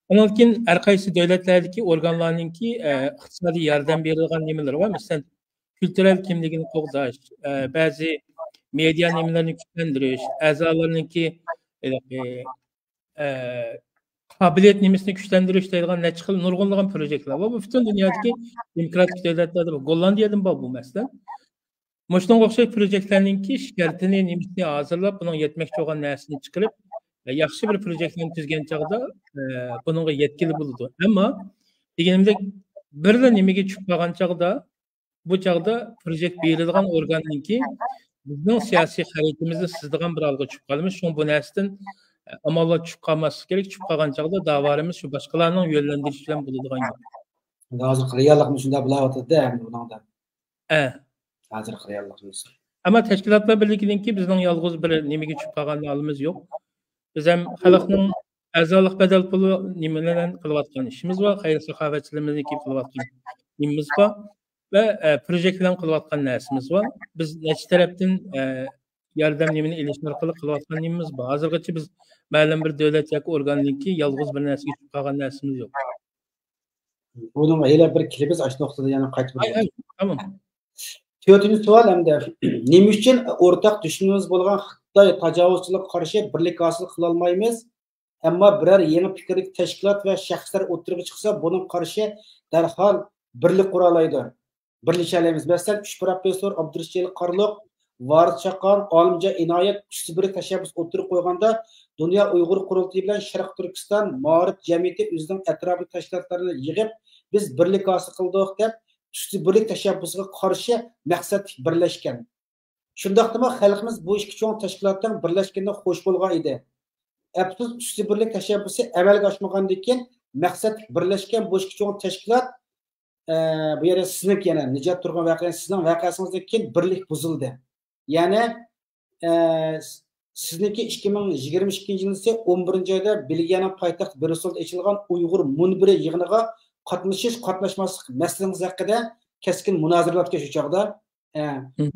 ئۇنىڭدىن كېيىن ھەر قايسى دۆلەتلەردىكى ئورگانلارنىڭكى، ئە، ئىقتىسادىي ياردەم بېرىدىغان نېمىلىرى بار. مەسىلەن، كۈلتۈرەل كىملىكىنى قوغداش، ئە، بەزى مېدىيا نېمىلىرىنى كۈچلەندۈرۈش، ئەزالارنىڭكى، ئە، ئە، قابىلىيەت نېمىسىنى كۈچلەندۈرۈش دەيدىغان نەچچە خىل نۇرغۇنلىغان پروژېكتلار بار. بۇ پۈتۈن دۇنيادىكى دېموكراتىك دۆلەتلەردە بار. گوللاندىيەدىمۇ بار بۇ، مەسىلەن. مۇشۇنىڭغا ئوخشاش پروژېكتلارنىڭكى شەرتىنى، نېمىسىنى ھازىرلاپ، بۇنىڭ يەتمەكچى بولغان نەرسىنى چىقىرىپ، ياخشى بىر پروژېكتلارنى تۈزگەن چاغدا، ئە، بۇنىڭغا يەتكىلى بولىدۇ. ئەمما دېگىنىمدەك، بىرلا نېمىگە چۈشۈپ قالغان چاغدا، بۇ چاغدا پروژېكت بېرىدىغان ئورگاننىڭكى بىزنىڭ سىياسىي خەرىتىمىزنى سىزىدىغان بىر ھالغا چۈشۈپ قالىمىز. شۇڭا بۇ نەرسىدىن، ئە، ئاماللار چۈشۈپ قالماسلىق كېرەك. چۈشۈپ قالغان چاغدا داۋالىرىمىز شۇ باشقىلارنىڭ يۆنلەندۈرۈشى بىلەن بولىدىغان گەپ. ھازىرقى رېئاللىقمۇ شۇنداق بولاۋاتىدۇ ئەمدى بۇنىڭدا. ئە. ھازىرقى رېئاللىقىمىز. ئەمما تەشكىلاتلار بىرلىكىنىڭكى بىزنىڭ يالغۇز بىر نېمىگە چۈشۈپ قالغان ھالىمىز يوق. بىز ھەم خەلقنىڭ ئەزالىق بەدەل پۇلى نېمە بىلەن قىلىۋاتقان ئىشىمىز بار، خەير ساخاۋەتچىلىرىمىزنىڭكى قىلىۋاتقان نېمىمىز بار ۋە، ئە، پروژېكت بىلەن قىلىۋاتقان نەرسىمىز بار. بىز نەچچە تەرەپتىن، ئە، ياردەم نېمىنى ئېلىش ئارقىلىق قىلىۋاتقان نېمىمىز بار. ھازىرغىچە بىز مەلۇم بىر دۆلەت ياكى ئورگاندىكى يالغۇز بىر نەرسىگە چۈشۈپ قالغان نەرسىمىز يوق. بۇنىڭغا ھېلى بىر كېلىمىز ئاشۇ نۇقتىدا يەنە قايتىپ ھاي، ھاي، تامام. تۆتىنچى سوئال ئەمدى. نېمە ئۈچۈن ئورتاق دۈشمىنىمىز بولغان خىتاي تاجاۋۇزچىلىقىغا قارشى بىرلىك ھاسىل قىلالمايمىز؟ ئەمما بىرەر يېڭى پىكىردىكى تەشكىلات ۋە شەخسلەر ئوتتۇرىغا چىقسا، بۇنىڭغا قارشى دەرھال بىرلىك قۇرالايدۇ. بىرلىشەلەيمىز. مەسىلەن، ئۈچ پروفېسسور ئابدۇرېشىت قارلۇق، ۋارىس چاقان، ئالىمجان ئىنايەت ئۈستى بىرلىك تەشەببۇس ئوتتۇرىغا قويغاندا، دۇنيا ئۇيغۇر قۇرۇلتىيى بىلەن شەرقىي تۈركىستان مائارىپ جەمئىيىتى ئۆزىنىڭ ئەتراپىدىكى تەشكىلاتلارنى يىغىپ، بىز بىرلىك ھاسىل قىلدۇق دەپ، ئۈستى بىرلىك تەشەببۇسىغا قارشى مەقسەتلىك بىرلەشكەن. شۇنداقتىمۇ خەلقىمىز بۇ ئىككى چوڭ تەشكىلاتنىڭ بىرلەشكىنىدىن خوش بولغان ئىدى. ئەپسۇس، ئۈستى بىرلىك تەشەببۇسى ئەمەلگە ئاشمىغاندىن كېيىن، مەقسەتلىك بىرلەشكەن بۇ ئىككى چوڭ تەشكىلات، ئە، بۇ يەردە سىزنىڭكى، يەنە نىجات تۇرغۇن ۋەقەسى، سىزنىڭ ۋەقەسىڭىزدىن كېيىن بىرلىك بۇزۇلدى. يەنى، ئە، س-، سىزنىڭكى ئىككى مىڭ يىگىرمە ئىككىنچى يىلىسى ئون بىرىنچى ئايدا بېلگىيەنىڭ پايتەختى بريۇسسېلدا ئېچىلغان ئۇيغۇر مۇنبىرى يىغىنىغا قاتنىشىش، قاتناشماسلىق مەسىلىڭىز ھەققىدە كەسكىن مۇنازىرىلەتكەن شۇ چاغدا. ئە، مم.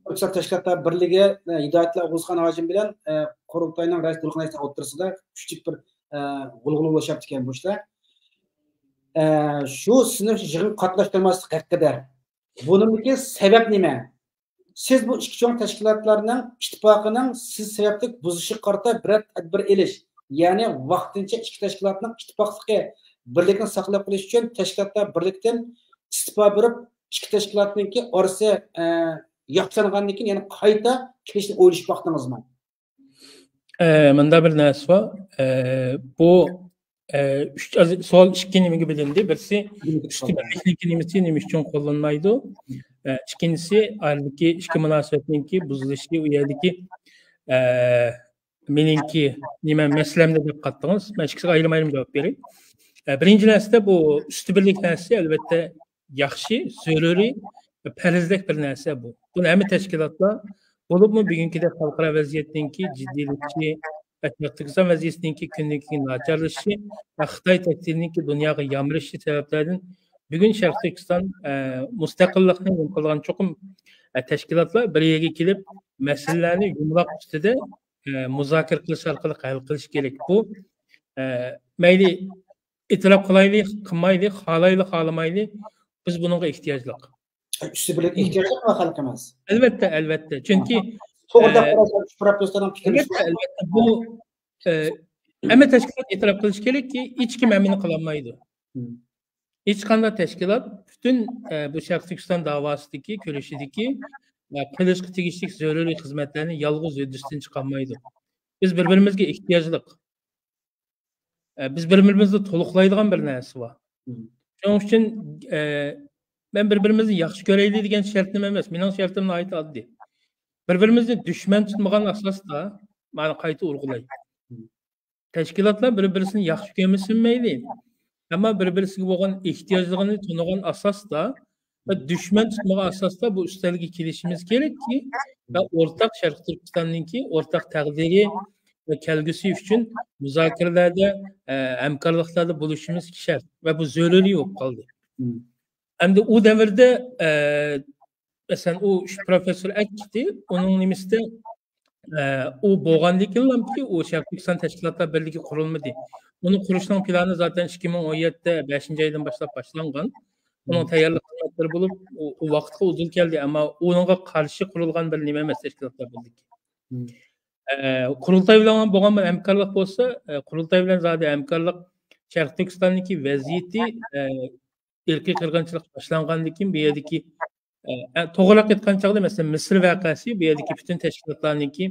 تۈركىستان تەشكىلاتلار بىرلىكى، ئە، ھىدايەتۇللا ئوغۇزخان ھاجىم بىلەن، ئە، قۇرۇلتاينىڭ رەئىس، تۇرغۇن رەئىسنىڭ ئوتتۇرىسىدا كۈچلۈك بىر، ئە، غۇلغۇلا بولۇشۇپتىكەن بۇ ئىشلار. ئە، شۇ سىنىپ يىغىنغا قاتناشتۇرماسلىق ھەققىدە. بۇنىڭدىكى سەۋەب نېمە؟ سىز بۇ ئىككى چوڭ تەشكىلاتلارنىڭ ئىتتىپاقىنىڭ سىز سەۋەبلىك بۇزۇلۇشىغا قارىتا بىرەر تەدبىر ئېلىش، يەنى ۋاقتىنچە ئىككى تەشكىلاتنىڭ ئىتتىپاقلىقى، بىرلىكىنى ساقلاپ قېلىش ئۈچۈن تەشكىلاتلار بىرلىكتىن ئىستېپا بېرىپ، ئىككى تەشكىلاتنىڭكى ئارىسى، ئە، ياخشىلانغاندىن كېيىن يەنە قايتا كېلىشنى ئويلىشىپ باقتىڭىزمۇ؟ ئە، مۇنداق بىر نەرسە بار. ئە، بۇ، ئە، ئۈچ ئاز-، سوئال ئىككى نېمىگە بۆلۈندى. بىرسى، ئۈستى بىرلىكنىڭكى نېمىسى، نېمە ئۈچۈن قوللانمايدۇ؟ ئە، ئىككىنچىسى، ئارىدىكى ئىككى مۇناسىۋەتنىڭكى بۇزۇلۇشى، ئۇ يەردىكى، ئە، مېنىڭكى نېمە مەسىلەمنى دەپ قاتتىڭىز. مەن ئىككىسىگە ئايرىم-ئايرىم جاۋاب بېرەي. ئە، بىرىنچى نەرسىدە، بۇ ئۈستى بىرلىك نەرسىسى، ئەلۋەتتە، ياخشى، زۆرۈرىي، پەرزلىك بىر نەرسە بۇ. بۇنى ھەممە تەشكىلاتلار، بولۇپمۇ بۈگۈنكىدەك خەلقئارا ۋەزىيەتنىڭكى جىددىيلىشىشى، ئەتراپتىكى ئىقتىساد ۋەزىيىتىنىڭكى كۈندىن كۈن ناچارلىشىشى ۋە خىتاي تەھدىتىنىڭكى دۇنياغا يامرىشى سەۋەبلەردىن بۈگۈن شەرقىي تۈركىستان، ئە، مۇستەقىللىقنى ئۈمىد قىلغان چوقۇم، ئە، تەشكىلاتلار بىر يەرگە كېلىپ، مەسىلىلەرنى يۇمىلاق ئۈستىدە، ئە، مۇزاكىرە قىلىش ئارقىلىق ھەل قىلىش كېرەك. بۇ، ئە، مەيلى ئېتىراپ قىلايلى، قىلمايلى، خالايلى، خالىمايلى، بىز بۇنىڭغا ئېھتىياجلىق. ئۈستى بىرلىككە ئېھتىياجلىقمۇ خەلقىمىز؟ ئەلۋەتتە، ئەلۋەتتە. چۈنكى، توغرا دەپ ئە، قارىساق، شۇ پروفېسسورنىڭ پىكرى ئەلۋەتتە، شۇ. ئەلۋەتتە. بۇ، ئە، ھەممە تەشكىلات ئېتىراپ قىلىشى كېرەككى، ھېچكىم ھەممىنى قىلالمايدۇ. مم. ھېچقانداق تەشكىلات پۈتۈن، ئە، بۇ شەرقىي تۈركىستان داۋاسىدىكى، كۈرىشىدىكى، ئە، قىلىشقا تېگىشلىك زۆرۈرىي خىزمەتلەرنى يالغۇز ھۆددىسىدىن چىقارمايدۇ. بىز بىر-بىرىمىزگە ئېھتىياجلىق. ئە، بىز بىر-بىرىمىزنى تولۇقلايدىغان بىر نەرسە بار. شۇنىڭ ئۈچۈن، ئە، مەن بىر-بىرىمىزنى ياخشى كۆرەيلى دېگەن شەرتىم ئەمەس. مېنىڭ شەرتىم ناھايىتى ئاددىي. بىر-بىرىمىزنى دۈشمەن تۇتمىغان ئاساستا، مانا قايتا ئۇرغۇلاي. تەشكىلاتلار بىر-بىرسىنى ياخشى كۆرمىسۇن مەيلى، ئەمما بىر-بىرسىگە بولغان ئېھتىياجلىقىنى تونۇغان ئاساستا ۋە دۈشمەن تۇتمىغان ئاساستا بۇ ئۈستەلگە كېلىشىمىز كېرەككى، ۋە ئورتاق شەرقىي تۈركىستاننىڭكى ئورتاق تەقدىرى ۋە كەلگۈسى ئۈچۈن مۇزاكىرىلەردە، ئە، ھەمكارلىقلاردا بولۇشىمىز شەرت ۋە بۇ زۆرۈرىي بولۇپ قالدى. ئەمدى ئۇ دەۋردە، ئە، مەسىلەن، ئۇ ئۈچ پروفېسسور ئەكىتتى، ئۇنىڭ نېمىسىدە، ئە، ئۇ بولغاندىن كېيىنلامكى ئۇ شەرقىي تۈركىستان تەشكىلاتلار بىرلىكى قۇرۇلمىدى. ئۇنى قۇرۇشنىڭ پىلانى زاتەن ئىككى مىڭ ئون يەتتە بەشىنچى ئايدىن باشلاپ باشلانغان. ئۇنىڭ تەييارلىق خىزمەتلىرى بولۇپ، ئۇ، ئۇ ۋاقىتقا ئۇدۇل كەلدى، ئەمما ئۇنىڭغا قارشى قۇرۇلغان بىر نېمە ئەمەس تەشكىلاتلار بىرلىكى. ئە، قۇرۇلتاي بىلەن بولغان بىر ھەمكارلىق بولسا، ئە، قۇرۇلتاي بىلەن زادى ھەمكارلىق شەرقىي تۈركىستاندىكى ۋەزىيىتى، ئە، ئىرقىي قىرغىنچىلىق باشلانغاندىن كېيىن بۇ يەردىكى، ئە، ئە، توغرىراق ئېيتقان چاغدا، مەسىلەن، مىسىر ۋەقەسى بۇ يەردىكى پۈتۈن تەشكىلاتلارنىڭكى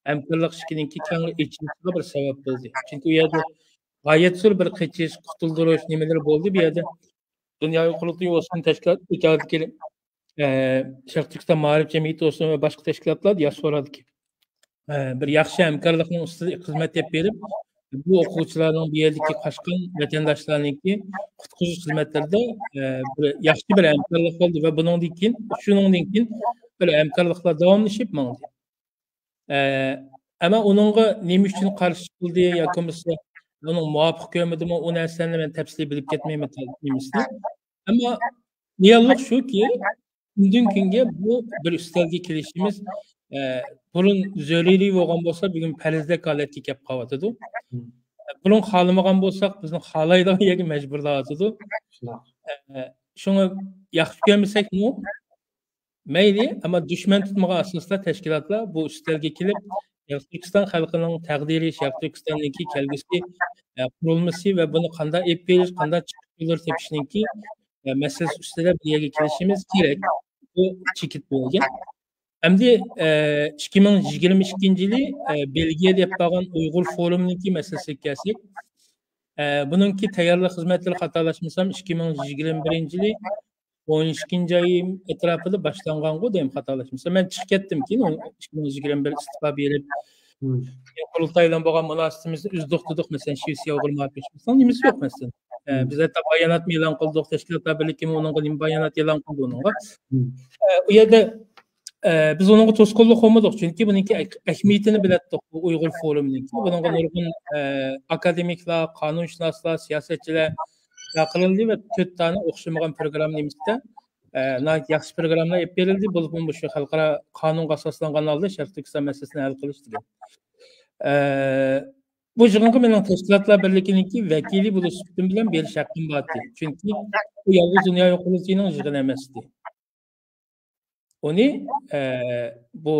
ھەمكارلىق ئىشىكىنىڭكى كەڭرى ئېچىلىشىغا بىر سەۋەب بولدى. چۈنكى ئۇ يەردە غايەت زور بىر قېچىش، قۇتۇلدۇرۇش نېمىلىرى بولدى. بۇ يەردە دۇنياۋى قۇرۇلتىيى بولسۇن، تەشكىلات ئىدارىدىكى، ئە، شەرقىي تۈركىستان مائارىپ جەمئىيىتى بولسۇن ۋە باشقا تەشكىلاتلار دىياسپورادىكى، ئە، بىر ياخشى ھەمكارلىقنىڭ ئۈستىدە خىزمەت ئېلىپ بېرىپ، بۇ ئوقۇغۇچىلارنىڭ، بۇ يەردىكى قاچقان ۋەتەنداشلارنىڭكى قۇتقۇزۇش خىزمەتلىرىدە، ئە، بىر ياخشى بىر ھەمكارلىق بولدى ۋە بۇنىڭدىن كېيىن، شۇنىڭدىن كېيىن بىر ھەمكارلىقلار داۋاملىشىپ ماڭدى. ئە، ئەمما ئۇنىڭغا نېمە ئۈچۈن قارشى چىقىلدى ياكى بولمىسا ئۇنىڭ مۇۋاپىق كۆرمىدىمۇ، ئۇ نەرسىلەرنى مەن تەپسىلىي بىلىپ كەتمەيمەن نېمىسىنى. ئەمما رېئاللىق شۇكى، كۈندىن كۈنگە بۇ بىر ئۈستەلگە كېلىشىمىز، ئە، بۇرۇن زۆرۈرىي بولغان بولسا، بۈگۈن پەرزدەك ھالەتكە كەپ قالىۋاتىدۇ. بۇرۇن خالىمىغان بولساق، بىزنى خالايدىغان يەرگە مەجبۇرلاۋاتىدۇ. ئە، شۇڭا ياخشى كۆرمىسەكمۇ، مەيلى، ئەمما دۈشمەن تۇتمىغان ئاساستا تەشكىلاتلار بۇ ئۈستەلگە كېلىپ، شەرقىي تۈركىستان خەلقىنىڭ تەقدىرى، شەرقىي تۈركىستاننىڭكى كەلگۈسى، ئە، قۇرۇلمىسى ۋە بۇنى قانداق ئېلىپ بېرىش، قانداق چىقىش يوللىرى تېپىشنىڭكى، ئە، مەسىلىسى ئۈستىدە بىر يەرگە كېلىشىمىز كېرەك. بۇ چېكىت بولغان. ئەمدى، ئە، ئىككى مىڭ يىگىرمە ئىككىنچى يىلى، ئە، بېلگىيەدە ئېلىپ بارغان ئۇيغۇر فورۇمىنىڭكى مەسىلىسىگە كەلسەك، ئە، بۇنىڭكى تەييارلىق خىزمەتلىرى خاتالاشمىسام، ئىككى مىڭ يىگىرمە بىرىنچى يىلى ئون ئىككىنچى ئاي ئەتراپىدا باشلانغانغۇ دەيمەن، خاتالاشمىسام. مەن چىقىپ كەتتىمكىن، ئىككى مىڭ يىگىرمە بىر ئىستېپا بېرىپ، قۇرۇلتاي بىلەن بولغان مۇناسىۋىتىمىزنى ئۈزدۇق تۇتۇق، مەسىلەن، شىۋېتسىيە ئۇيغۇر مائارىپ ئىشلىرىنىڭ نېمىسى يوق، مەسىلەن. ئە، بىز ھەتتا باياناتمۇ ئېلان قىلدۇق، تەشكىلاتلار بىرلىكىمۇ ئۇنىڭغا نېمە بايانات ئېلان قىلدى ئۇنىڭغا. ئە، ئۇ يەردە، ئە، بىز ئۇنىڭغا توسقۇنلۇق قىلمىدۇق، چۈنكى بۇنىڭكى ئەك-، ئەھمىيىتىنى بىلەتتۇق، بۇ ئۇيغۇر فورۇمىنىڭكى. بۇنىڭغا نۇرغۇن، ئە، ئاكادېمىكلار، قانۇنشۇناسلار، سىياسەتچىلەر چاقىرىلدى ۋە تۆت دانە ئوخشىمىغان پروگرامما نېمىسىدە، ئە، ناھايىتى ياخشى پروگراممىلار ئېلىپ بېرىلدى. بولۇپمۇ مۇشۇ خەلقئارا قانۇنغا ئاساسلانغان ھالدا شەرقىي تۈركىستان مەسىلىسىنى ھەل قىلىش دېگەن. ئە، بۇ يىغىنغا مېنىڭ تەشكىلاتلار بىرلىكىنىڭكى ۋەكىلى بولۇش سۈپىتىم بىلەن بېرىش ھەققىم بار ئىدى. چۈنكى بۇ يالغۇز دۇنيا ئۇيغۇر قۇرۇلتىيىنىڭ يىغىنى ئەمەس ئىدى. ئۇنى، ئە، بۇ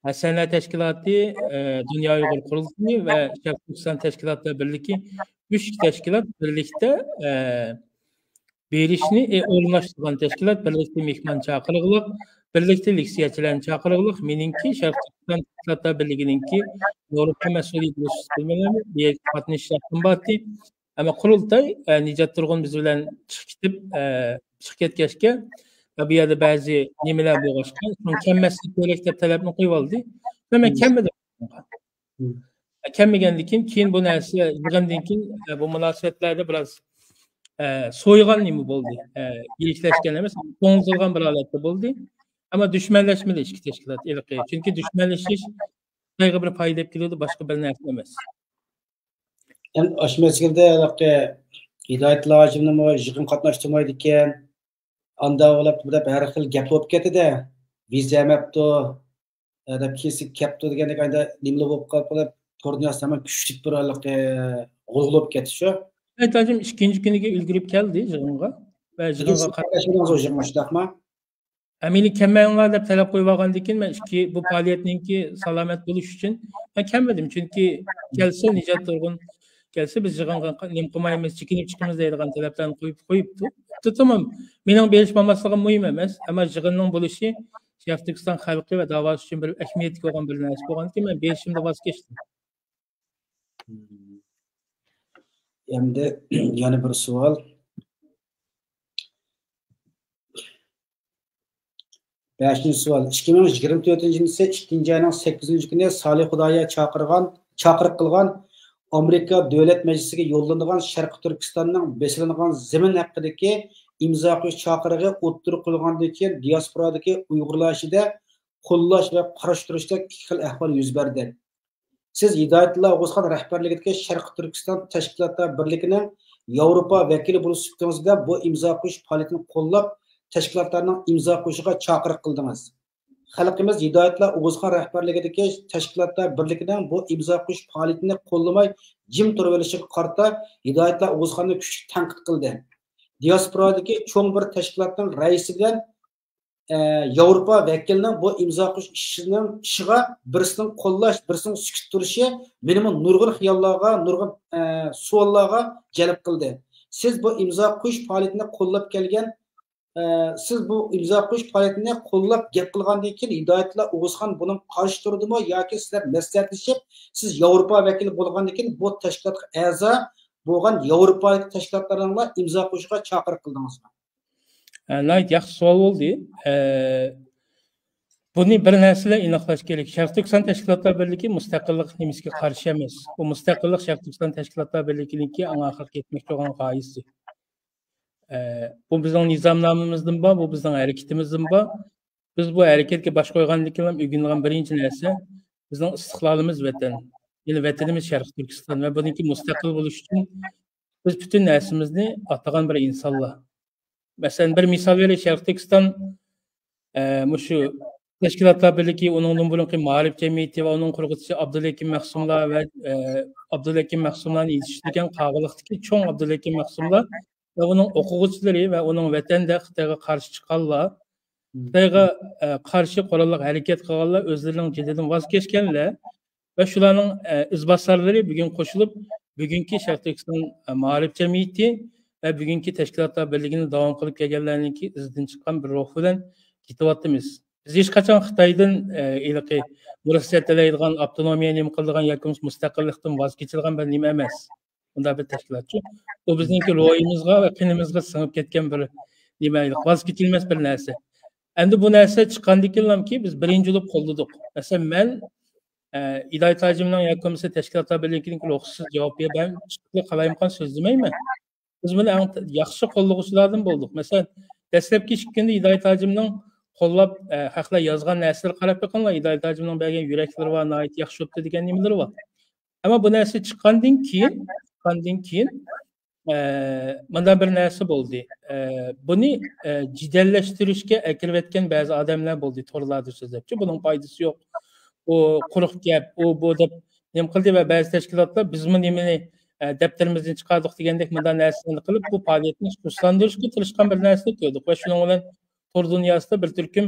ھەسەنە تەشكىلاتى، ئە، دۇنيا ئۇيغۇر قۇرۇلتىيى ۋە شەرقىي تۈركىستان تەشكىلاتلار بىرلىكى، ئۈچ تەشكىلات بىرلىكتە، ئە، بېرىشنى، ئە، ئورۇنلاشتۇرغان تەشكىلات بىرلىكتە مېھمان چاقىرغۇلۇق، بىرلىكتە لېكسىيەچىلەرنى چاقىرغۇلۇق، مېنىڭكى شەرقىي تۈركىستان تەشكىلاتلار بىرلىكىنىڭكى ياۋروپا مەسئۇلىيىتى بولۇش بىلەن بۇ يەرگە قاتنىشىش ھەققىم بار ئىدى. ئەمما قۇرۇلتاي، ئە، نىجات تۇرغۇن بىز بىلەن چىقىپ كېتىپ، ئە، چىقىپ كەتكەچكە، ئە، بۇ يەردە بەزى نېمىلەر بولغاچقا، شۇڭا كەلمەسلىك كېرەك دەپ تەلەپنى قويۇۋالدى. ۋە مەن كەلمىدىم. ئە، كەلمىگەندىن كېيىن، كېيىن بۇ نەرسە يىغىندىن كېيىن، ئە، بۇ مۇناسىۋەتلەردە بىراز، ئە، سويغان نېمە بولدى. ئە، يېرىكلەشكەن ئەمەس، توڭزىغان بىر ھالەتتە بولدى. ئەمما دۈشمەنلەشمىدى ئىككى تەشكىلات ھېلىقى. چۈنكى دۈشمەنلىشىش خىتايغا بىر پايدا ئېلىپ كېلىدۇ، باشقا بىر نەرسە ئەمەس. ئەمدى ئاشۇ مەزگىلدە ھېلىقى ھىدايەتۇللا ھاجىمنىمۇ يىغىن قاتناشتۇرمايدىكەن. ئاندا ئۇلاپ دەپ ھەر خىل گەپلەر بولۇپ كەتتى-دە. ۋىزا ئەمەپتۇ، ئە، دەپ كېسىپ كەپتۇ دېگەندەك ئايدا نېمىلا بولۇپ قالىدۇ دەپ تور دۇنياسىدا ھەممە كۈچلۈك بىر ھېلىقى غۇلغۇلا بولۇپ كەتتى شۇ. ھايات ھاجىم ئىككىنچى كۈنىگە ئۈلگۈرۈپ كەلدى يىغىنغا. ۋە يىغىنغا قاتناشتى. شۇنداقمۇ؟ ھە، مېنى كەلمەڭلار دەپ تەلەپ قويۇۋالغاندىن كېيىن، مەن ئىككى، بۇ پائالىيەتنىڭكى سالامەت بولۇشى ئۈچۈن مەن كەلمىدىم. چۈنكى كەلسە، نىجات تۇرغۇن كەلسە، بىز يىغىنغا نېمە قىلمايمىز، چېكىنىپ چىقىمىز دەيدىغان تەلەپلەرنى قويۇپ، قويۇپتۇ. بوپتۇ، تامام. مېنىڭ بېرىش بولماسلىقىم مۇھىم ئەمەس. ئەمما يىغىننىڭ بولۇشى شەرقىي تۈركىستان خەلقى ۋە داۋاسى ئۈچۈن بىر ئەھمىيەتكە بولغان بىر نەرسە بولغاندىكىن، مەن بېرىشىمدىن ۋاز كەچتىم. ئەمدى يەنە بىر سوئال. بەشىنچى سوئال. ئىككى مىڭ يىگىرمە تۆتىنچى يىلى ئىككىنچى ئاينىڭ سەككىزىنچى كۈنى سالىھ خۇدايا چاقىرغان، چاقىرىق قىلغان ئامېرىكا دۆلەت مەجلىسىگە يوللىنىدىغان شەرقىي تۈركىستاننىڭ بېسىلىنغان زېمىن ھەققىدىكى ئىمزا قويۇش چاقىرىقى ئوتتۇرىغا قويۇلغاندىن كېيىن، دىياسپورادىكى ئۇيغۇرلار ئىچىدە قوللاش ۋە قارشى تۇرۇشتەك ئىككى خىل ئەھۋال يۈز بەردى. سىز ھىدايەتۇللا ئوغۇزخان رەھبەرلىكىدىكى شەرقىي تۈركىستان تەشكىلاتلار بىرلىكىنىڭ ياۋروپا ۋەكىلى بولۇش سۈپىتىڭىز بىلەن بۇ ئىمزا قويۇش پائالىيىتىنى قوللاپ، تەشكىلاتلارنىڭ ئىمزا قويۇشىغا چاقىرىق قىلدىڭىز. خەلقىمىز ھىدايەتۇللا ئوغۇزخان رەھبەرلىكىدىكى تەشكىلاتلار بىرلىكىنىڭ بۇ ئىمزا قويۇش پائالىيىتىنى قوللىماي جىم تۇرۇۋېلىشىغا قارىتا ھىدايەتۇللا ئوغۇزخاننى كۈچلۈك تەنقىد قىلدى. دىياسپورادىكى چوڭ بىر تەشكىلاتنىڭ رەئىسى بىلەن، ئە، ياۋروپا ۋەكىلىنىڭ بۇ ئىمزا قويۇش ئىشىنىڭ، ئىشىغا بىرسىنىڭ قوللاش، بىرسىنىڭ سۈكۈت تۇرۇشى مېنىمۇ نۇرغۇن خىياللارغا، نۇرغۇن، ئە، سوئاللارغا جەلپ قىلدى. سىز بۇ ئىمزا قويۇش پائالىيىتىنى قوللاپ كەلگەن، ئە، سىز بۇ ئىمزا قويۇش پائالىيىتىنى قوللاپ گەپ قىلغاندىن كېيىن، ھىدايەتۇللا ئوغۇزخان بۇنىڭغا قارشى تۇردىمۇ ياكى سىلەر مەسلىھەتلىشىپ، سىز ياۋروپا ۋەكىلى بولغاندىن كېيىن بۇ تەشكىلاتقا ئەزا بولغان ياۋروپادىكى تەشكىلاتلارنىڭلا ئىمزا قويۇشىغا چاقىرىق قىلدىڭىزمۇ؟ ئە، ناھايىتى ياخشى سوئال بولدى. ئە، بۇنى بىر نەرسە بىلەن ئېنىقلاش كېرەك. شەرقىي تۈركىستان تەشكىلاتلار بىرلىكى مۇستەقىللىق نېمىسىگە قارشى ئەمەس. بۇ مۇستەقىللىق شەرقىي تۈركىستان تەشكىلاتلار بىرلىكىنىڭكى ئەڭ ئاخىرقى يەتمەكچى بولغان غايىسى. ئە، بۇ بىزنىڭ نىزامنامىمىزدىمۇ بار، بۇ بىزنىڭ ھەرىكىتىمىزدىمۇ بار. بىز بۇ ھەرىكەتكە باش قويغاندىن كېيىن ئۆگىنىدىغان بىرىنچى نەرسە، بىزنىڭ ئىستىقلالىمىز ۋەتەن. يەنى ۋەتىنىمىز شەرقىي تۈركىستان ۋە بۇنىڭكى مۇستەقىل بولۇشى ئۈچۈن بىز پۈتۈن نەرسىمىزنى ئاتىغان بىر ئىنسانلار. مەسىلەن، بىر مىسال بېرەي، شەرقىي تۈركىستان، ئە، مۇشۇ تەشكىلاتلار بىرلىكى، ئۇنىڭدىن بۇرۇنقى مائارىپ جەمئىيىتى ۋە ئۇنىڭ قۇرغۇچىسى ئابدۇلھەكىم مەخسۇملار ۋە، ئە، ئابدۇلھەكىم مەخسۇملارنى يېتىشتۈرگەن قاغىلىقتىكى چوڭ ئابدۇلھەكىم مەخسۇملار ۋە ئۇنىڭ ئوقۇغۇچىلىرى ۋە ئۇنىڭ ۋەتەندە خىتايغا قارشى چىققانلار، خىتايغا، ئە، قارشى قوراللىق ھەرىكەت قىلغانلار، ئۆزلىرىنىڭ جېدىدىن ۋاز كەچكەنلەر ۋە شۇلارنىڭ، ئە، ئىزباسارلىرى بۈگۈن قوشۇلۇپ، بۈگۈنكى شەرقىي تۈركىستان، ئە، مائارىپ جەمئىيىتى ۋە بۈگۈنكى تەشكىلاتلار بىرلىكىنى داۋام قىلىپ كەلگەنلەرنىڭكى ئىزىدىن چىققان بىر روھ بىلەن كېتىۋاتىمىز. بىز ھېچقاچان خىتايدىن، ئە، ھېلىقى مۇرەسسە تىلەيدىغان، ئاپتونومىيە نېمە قىلىدىغان ياكى بولمىسا مۇستەقىللىقتىن ۋاز كېچىدىغان بىر نېمە ئەمەس. بۇنداق بىر تەشكىلاتچۇ. بۇ بىزنىڭكى روھىمىزغا ۋە قېنىمىزغا سىڭىپ كەتكەن بىر نېمە، ۋاز كېچىلمەس بىر نەرسە. ئەمدى بۇ نەرسە چىققاندىكىنلامكى بىز بىرىنچى بولۇپ قوللىدۇق. مەسىلەن، مەن، ئە، ھىدايەت ھاجىمنىڭ ياكى بولمىسا تەشكىلاتلار بىرلىكىنىڭكى روھسىز جاۋاب بېرىپ، مەن چىقىپلا قالايمىقان سۆزلىمەيمەن. بىز بۇنى ئەڭ ت-، ياخشى قوللىغۇچىلاردىن بولدۇق. مەسىلەن، دەسلەپكى ئىككى كۈندە ھىدايەت ھاجىمنىڭ قوللاپ، ئە، خەقلەر يازغان نەرسىلىرىگە قاراپ بېقىڭلار. ھىدايەت ھاجىمنىڭ بەرگەن يۈرەكلىرى بار، ناھايىتى ياخشى بوپتۇ دېگەن نېمىلىرى بار. ئەمما بۇ نەرسە چىققاندىن كېيىن، چىققاندىن كېيىن، ئە، مۇنداق بىر نەرسە بولدى. ئە، بۇنى، ئە، جېدەللەشتۈرۈشكە ئەكىرىۋەتكەن بەزى ئادەملەر بولدى، تورلاردا سۆزلەپچۇ، بۇنىڭ پايدىسى يوق، ئۇ قۇرۇق گەپ، ئۇ بۇ دەپ نېمە قىلدى ۋە بەزى تەشكىلاتلار بىزمۇ نېمىنى، ئە، دەپتىرىمىزدىن چىقاردۇق دېگەندەك مۇنداق نەرسىلەرنى قىلىپ، بۇ پائالىيەتنى سۇسلاندۇرۇشقا تىرىشقان بىر نەرسىنى كۆردۇق ۋە شۇنىڭ بىلەن تور دۇنياسىدا بىر تۈركۈم،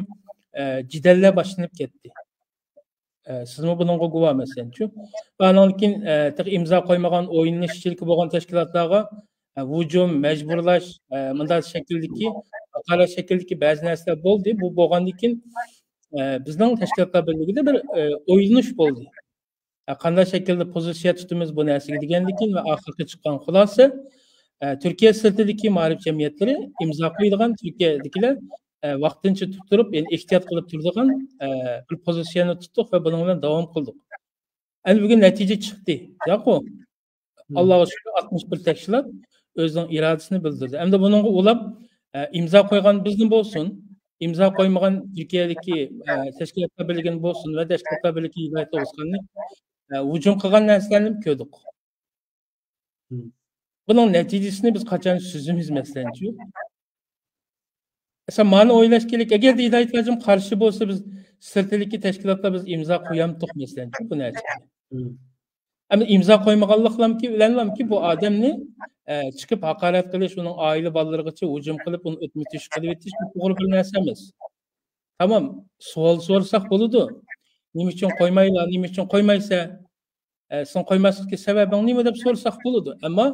ئە، جېدەللەر باشلىنىپ كەتتى. ئە، سىزمۇ بۇنىڭغا گۇۋاھ، مەسىلەنچۇ. ئانىڭدىن كېيىن، ئە، تېخى ئىمزا قويمىغان، ئويلىنىشچىلىكى بولغان تەشكىلاتلارغا، ئە، ھۇجۇم، مەجبۇرلاش، ئە، مۇنداق شەكىلدىكى، ھاقارەت شەكلىدىكى بەزى نەرسىلەر بولدى. بۇ بولغاندىن كېيىن، ئە، بىزنىڭ تەشكىلاتلار بىرلىكىدە بىر، ئە، ئويلىنىش بولدى. ئە، قانداق شەكىلدە پوزىتسىيە تۇتىمىز بۇ نەرسىگە دېگەندىن كېيىن ۋە ئاخىرقى چىققان خۇلاسە، ئە، تۈركىيە سىرتىدىكى مائارىپ جەمئىيەتلىرى ئىمزا قويىدىغان تۈركىيەدىكىلەر، ئە، ۋاقتىنچە تۇتۇپ تۇرۇپ، يەنى ئېھتىيات قىلىپ تۇرىدىغان، ئە، بىر پوزىتسىيەنى تۇتتۇق ۋە بۇنىڭ بىلەن داۋام قىلدۇق. ئەنە بۈگۈن نەتىجە چىقتى، ياقۇ؟ ئاللاغا شۈكۈر، ئاتمىش بىر تەشكىلات ئۆزىنىڭ ئىرادىسىنى بىلدۈردى. ئەمدى بۇنىڭغا ئۇلاپ، ئە، ئىمزا قويغان بىزنى بولسۇن، ئىمزا قويمىغان تۈركىيەدىكى، ئە، تەشكىلاتلار بىرلىكىنى بولسۇن ۋە تەشكىلاتلار بىرلىكى ھىدايەت ئوغۇزخاننى، ئە، ھۇجۇم قىلغان نەرسىلەرنى كۆردۇق. بۇنىڭ نەتىجىسىنى بىز قاچان سۈزىمىز، مەسىلەنچۇ؟ مەسىلەن، مانا ئويلاش كېرەك. ئەگەردە ھىدايەت ھاجىم قارشى بولسا، بىز سىرتىدىكى تەشكىلاتلار بىز ئىمزا قويامتۇق، مەسىلەنچۇ، بۇ نەرسىگە. ئەمما ئىمزا قويمىغانلىقلامكى، بىلەنلامكى بۇ ئادەمنى، ئە، چىقىپ ھاقارەت قىلىش، ئۇنىڭ ئائىلە بالىلىرىغىچە ھۇجۇم قىلىپ، ئۇنى ئۆتمە تۆشۈك قىلىۋېتىش، بۇ توغرا بىر نەرسە ئەمەس. تامام، سوئال سورىساق بولىدۇ. نېمە ئۈچۈن قويمايلا، نېمە ئۈچۈن قويمايسەن؟ ئە، سېنىڭ قويماسلىقتىكى سەۋەبىڭ نېمە دەپ سورىساق بولىدۇ. ئەمما،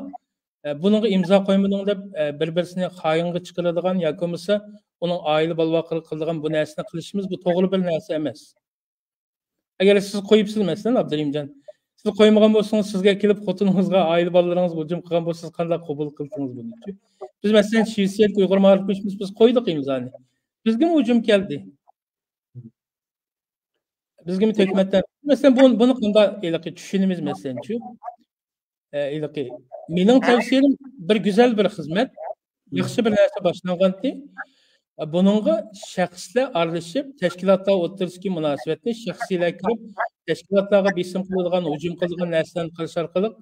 ئە، بۇنىڭغا ئىمزا قويمىدىڭ دەپ، ئە، بىر-بىرسىنى خائىنغا چىقىرىدىغان ياكى بولمىسا ئۇنىڭ ئائىلە بالىلىرىغا قىلىدىغان بۇ نەرسىنى قىلىشىمىز، بۇ توغرا بىر نەرسە ئەمەس. ئەگەر سىز قويۇپسىز، مەسىلەن، ئابدۇرېھىمجان، سىز قويمىغان بولسىڭىز، سىزگە كېلىپ خوتۇنىڭىزغا، ئائىلە بالىلىرىڭىزغا ھۇجۇم قىلغان بولسا، سىز قانداق قوبۇل قىلدىڭىز بۇنى؟ بىز، مەسىلەن، شىۋېتسىيەدىكى ئۇيغۇر مائارىپ ئۇيۇشمىسى، بىز قويدۇق ئىمزانى. بىزگىمۇ ھۇجۇم كەلدى. بىزگىمۇ تۆھمەتلەر. مەسىلەن، بۇ، بۇنى قانداق ھېلىقى چۈشىنىمىز، مەسىلەنچۇ؟ ئە، ھېلىقى مېنىڭ تەۋسىيەم بىر گۈزەل بىر خىزمەت، ياخشى بىر نەرسە باشلانغانتى. ئە، بۇنىڭغا شەخسلەر ئارىلىشىپ، تەشكىلاتلار ئوتتۇرىسىدىكى مۇناسىۋەتنى شەخسىيلەر كىرىپ، تەشكىلاتلارغا بېسىم قىلىدىغان، ھۇجۇم قىلىدىغان نەرسىلەرنى قىلىش ئارقىلىق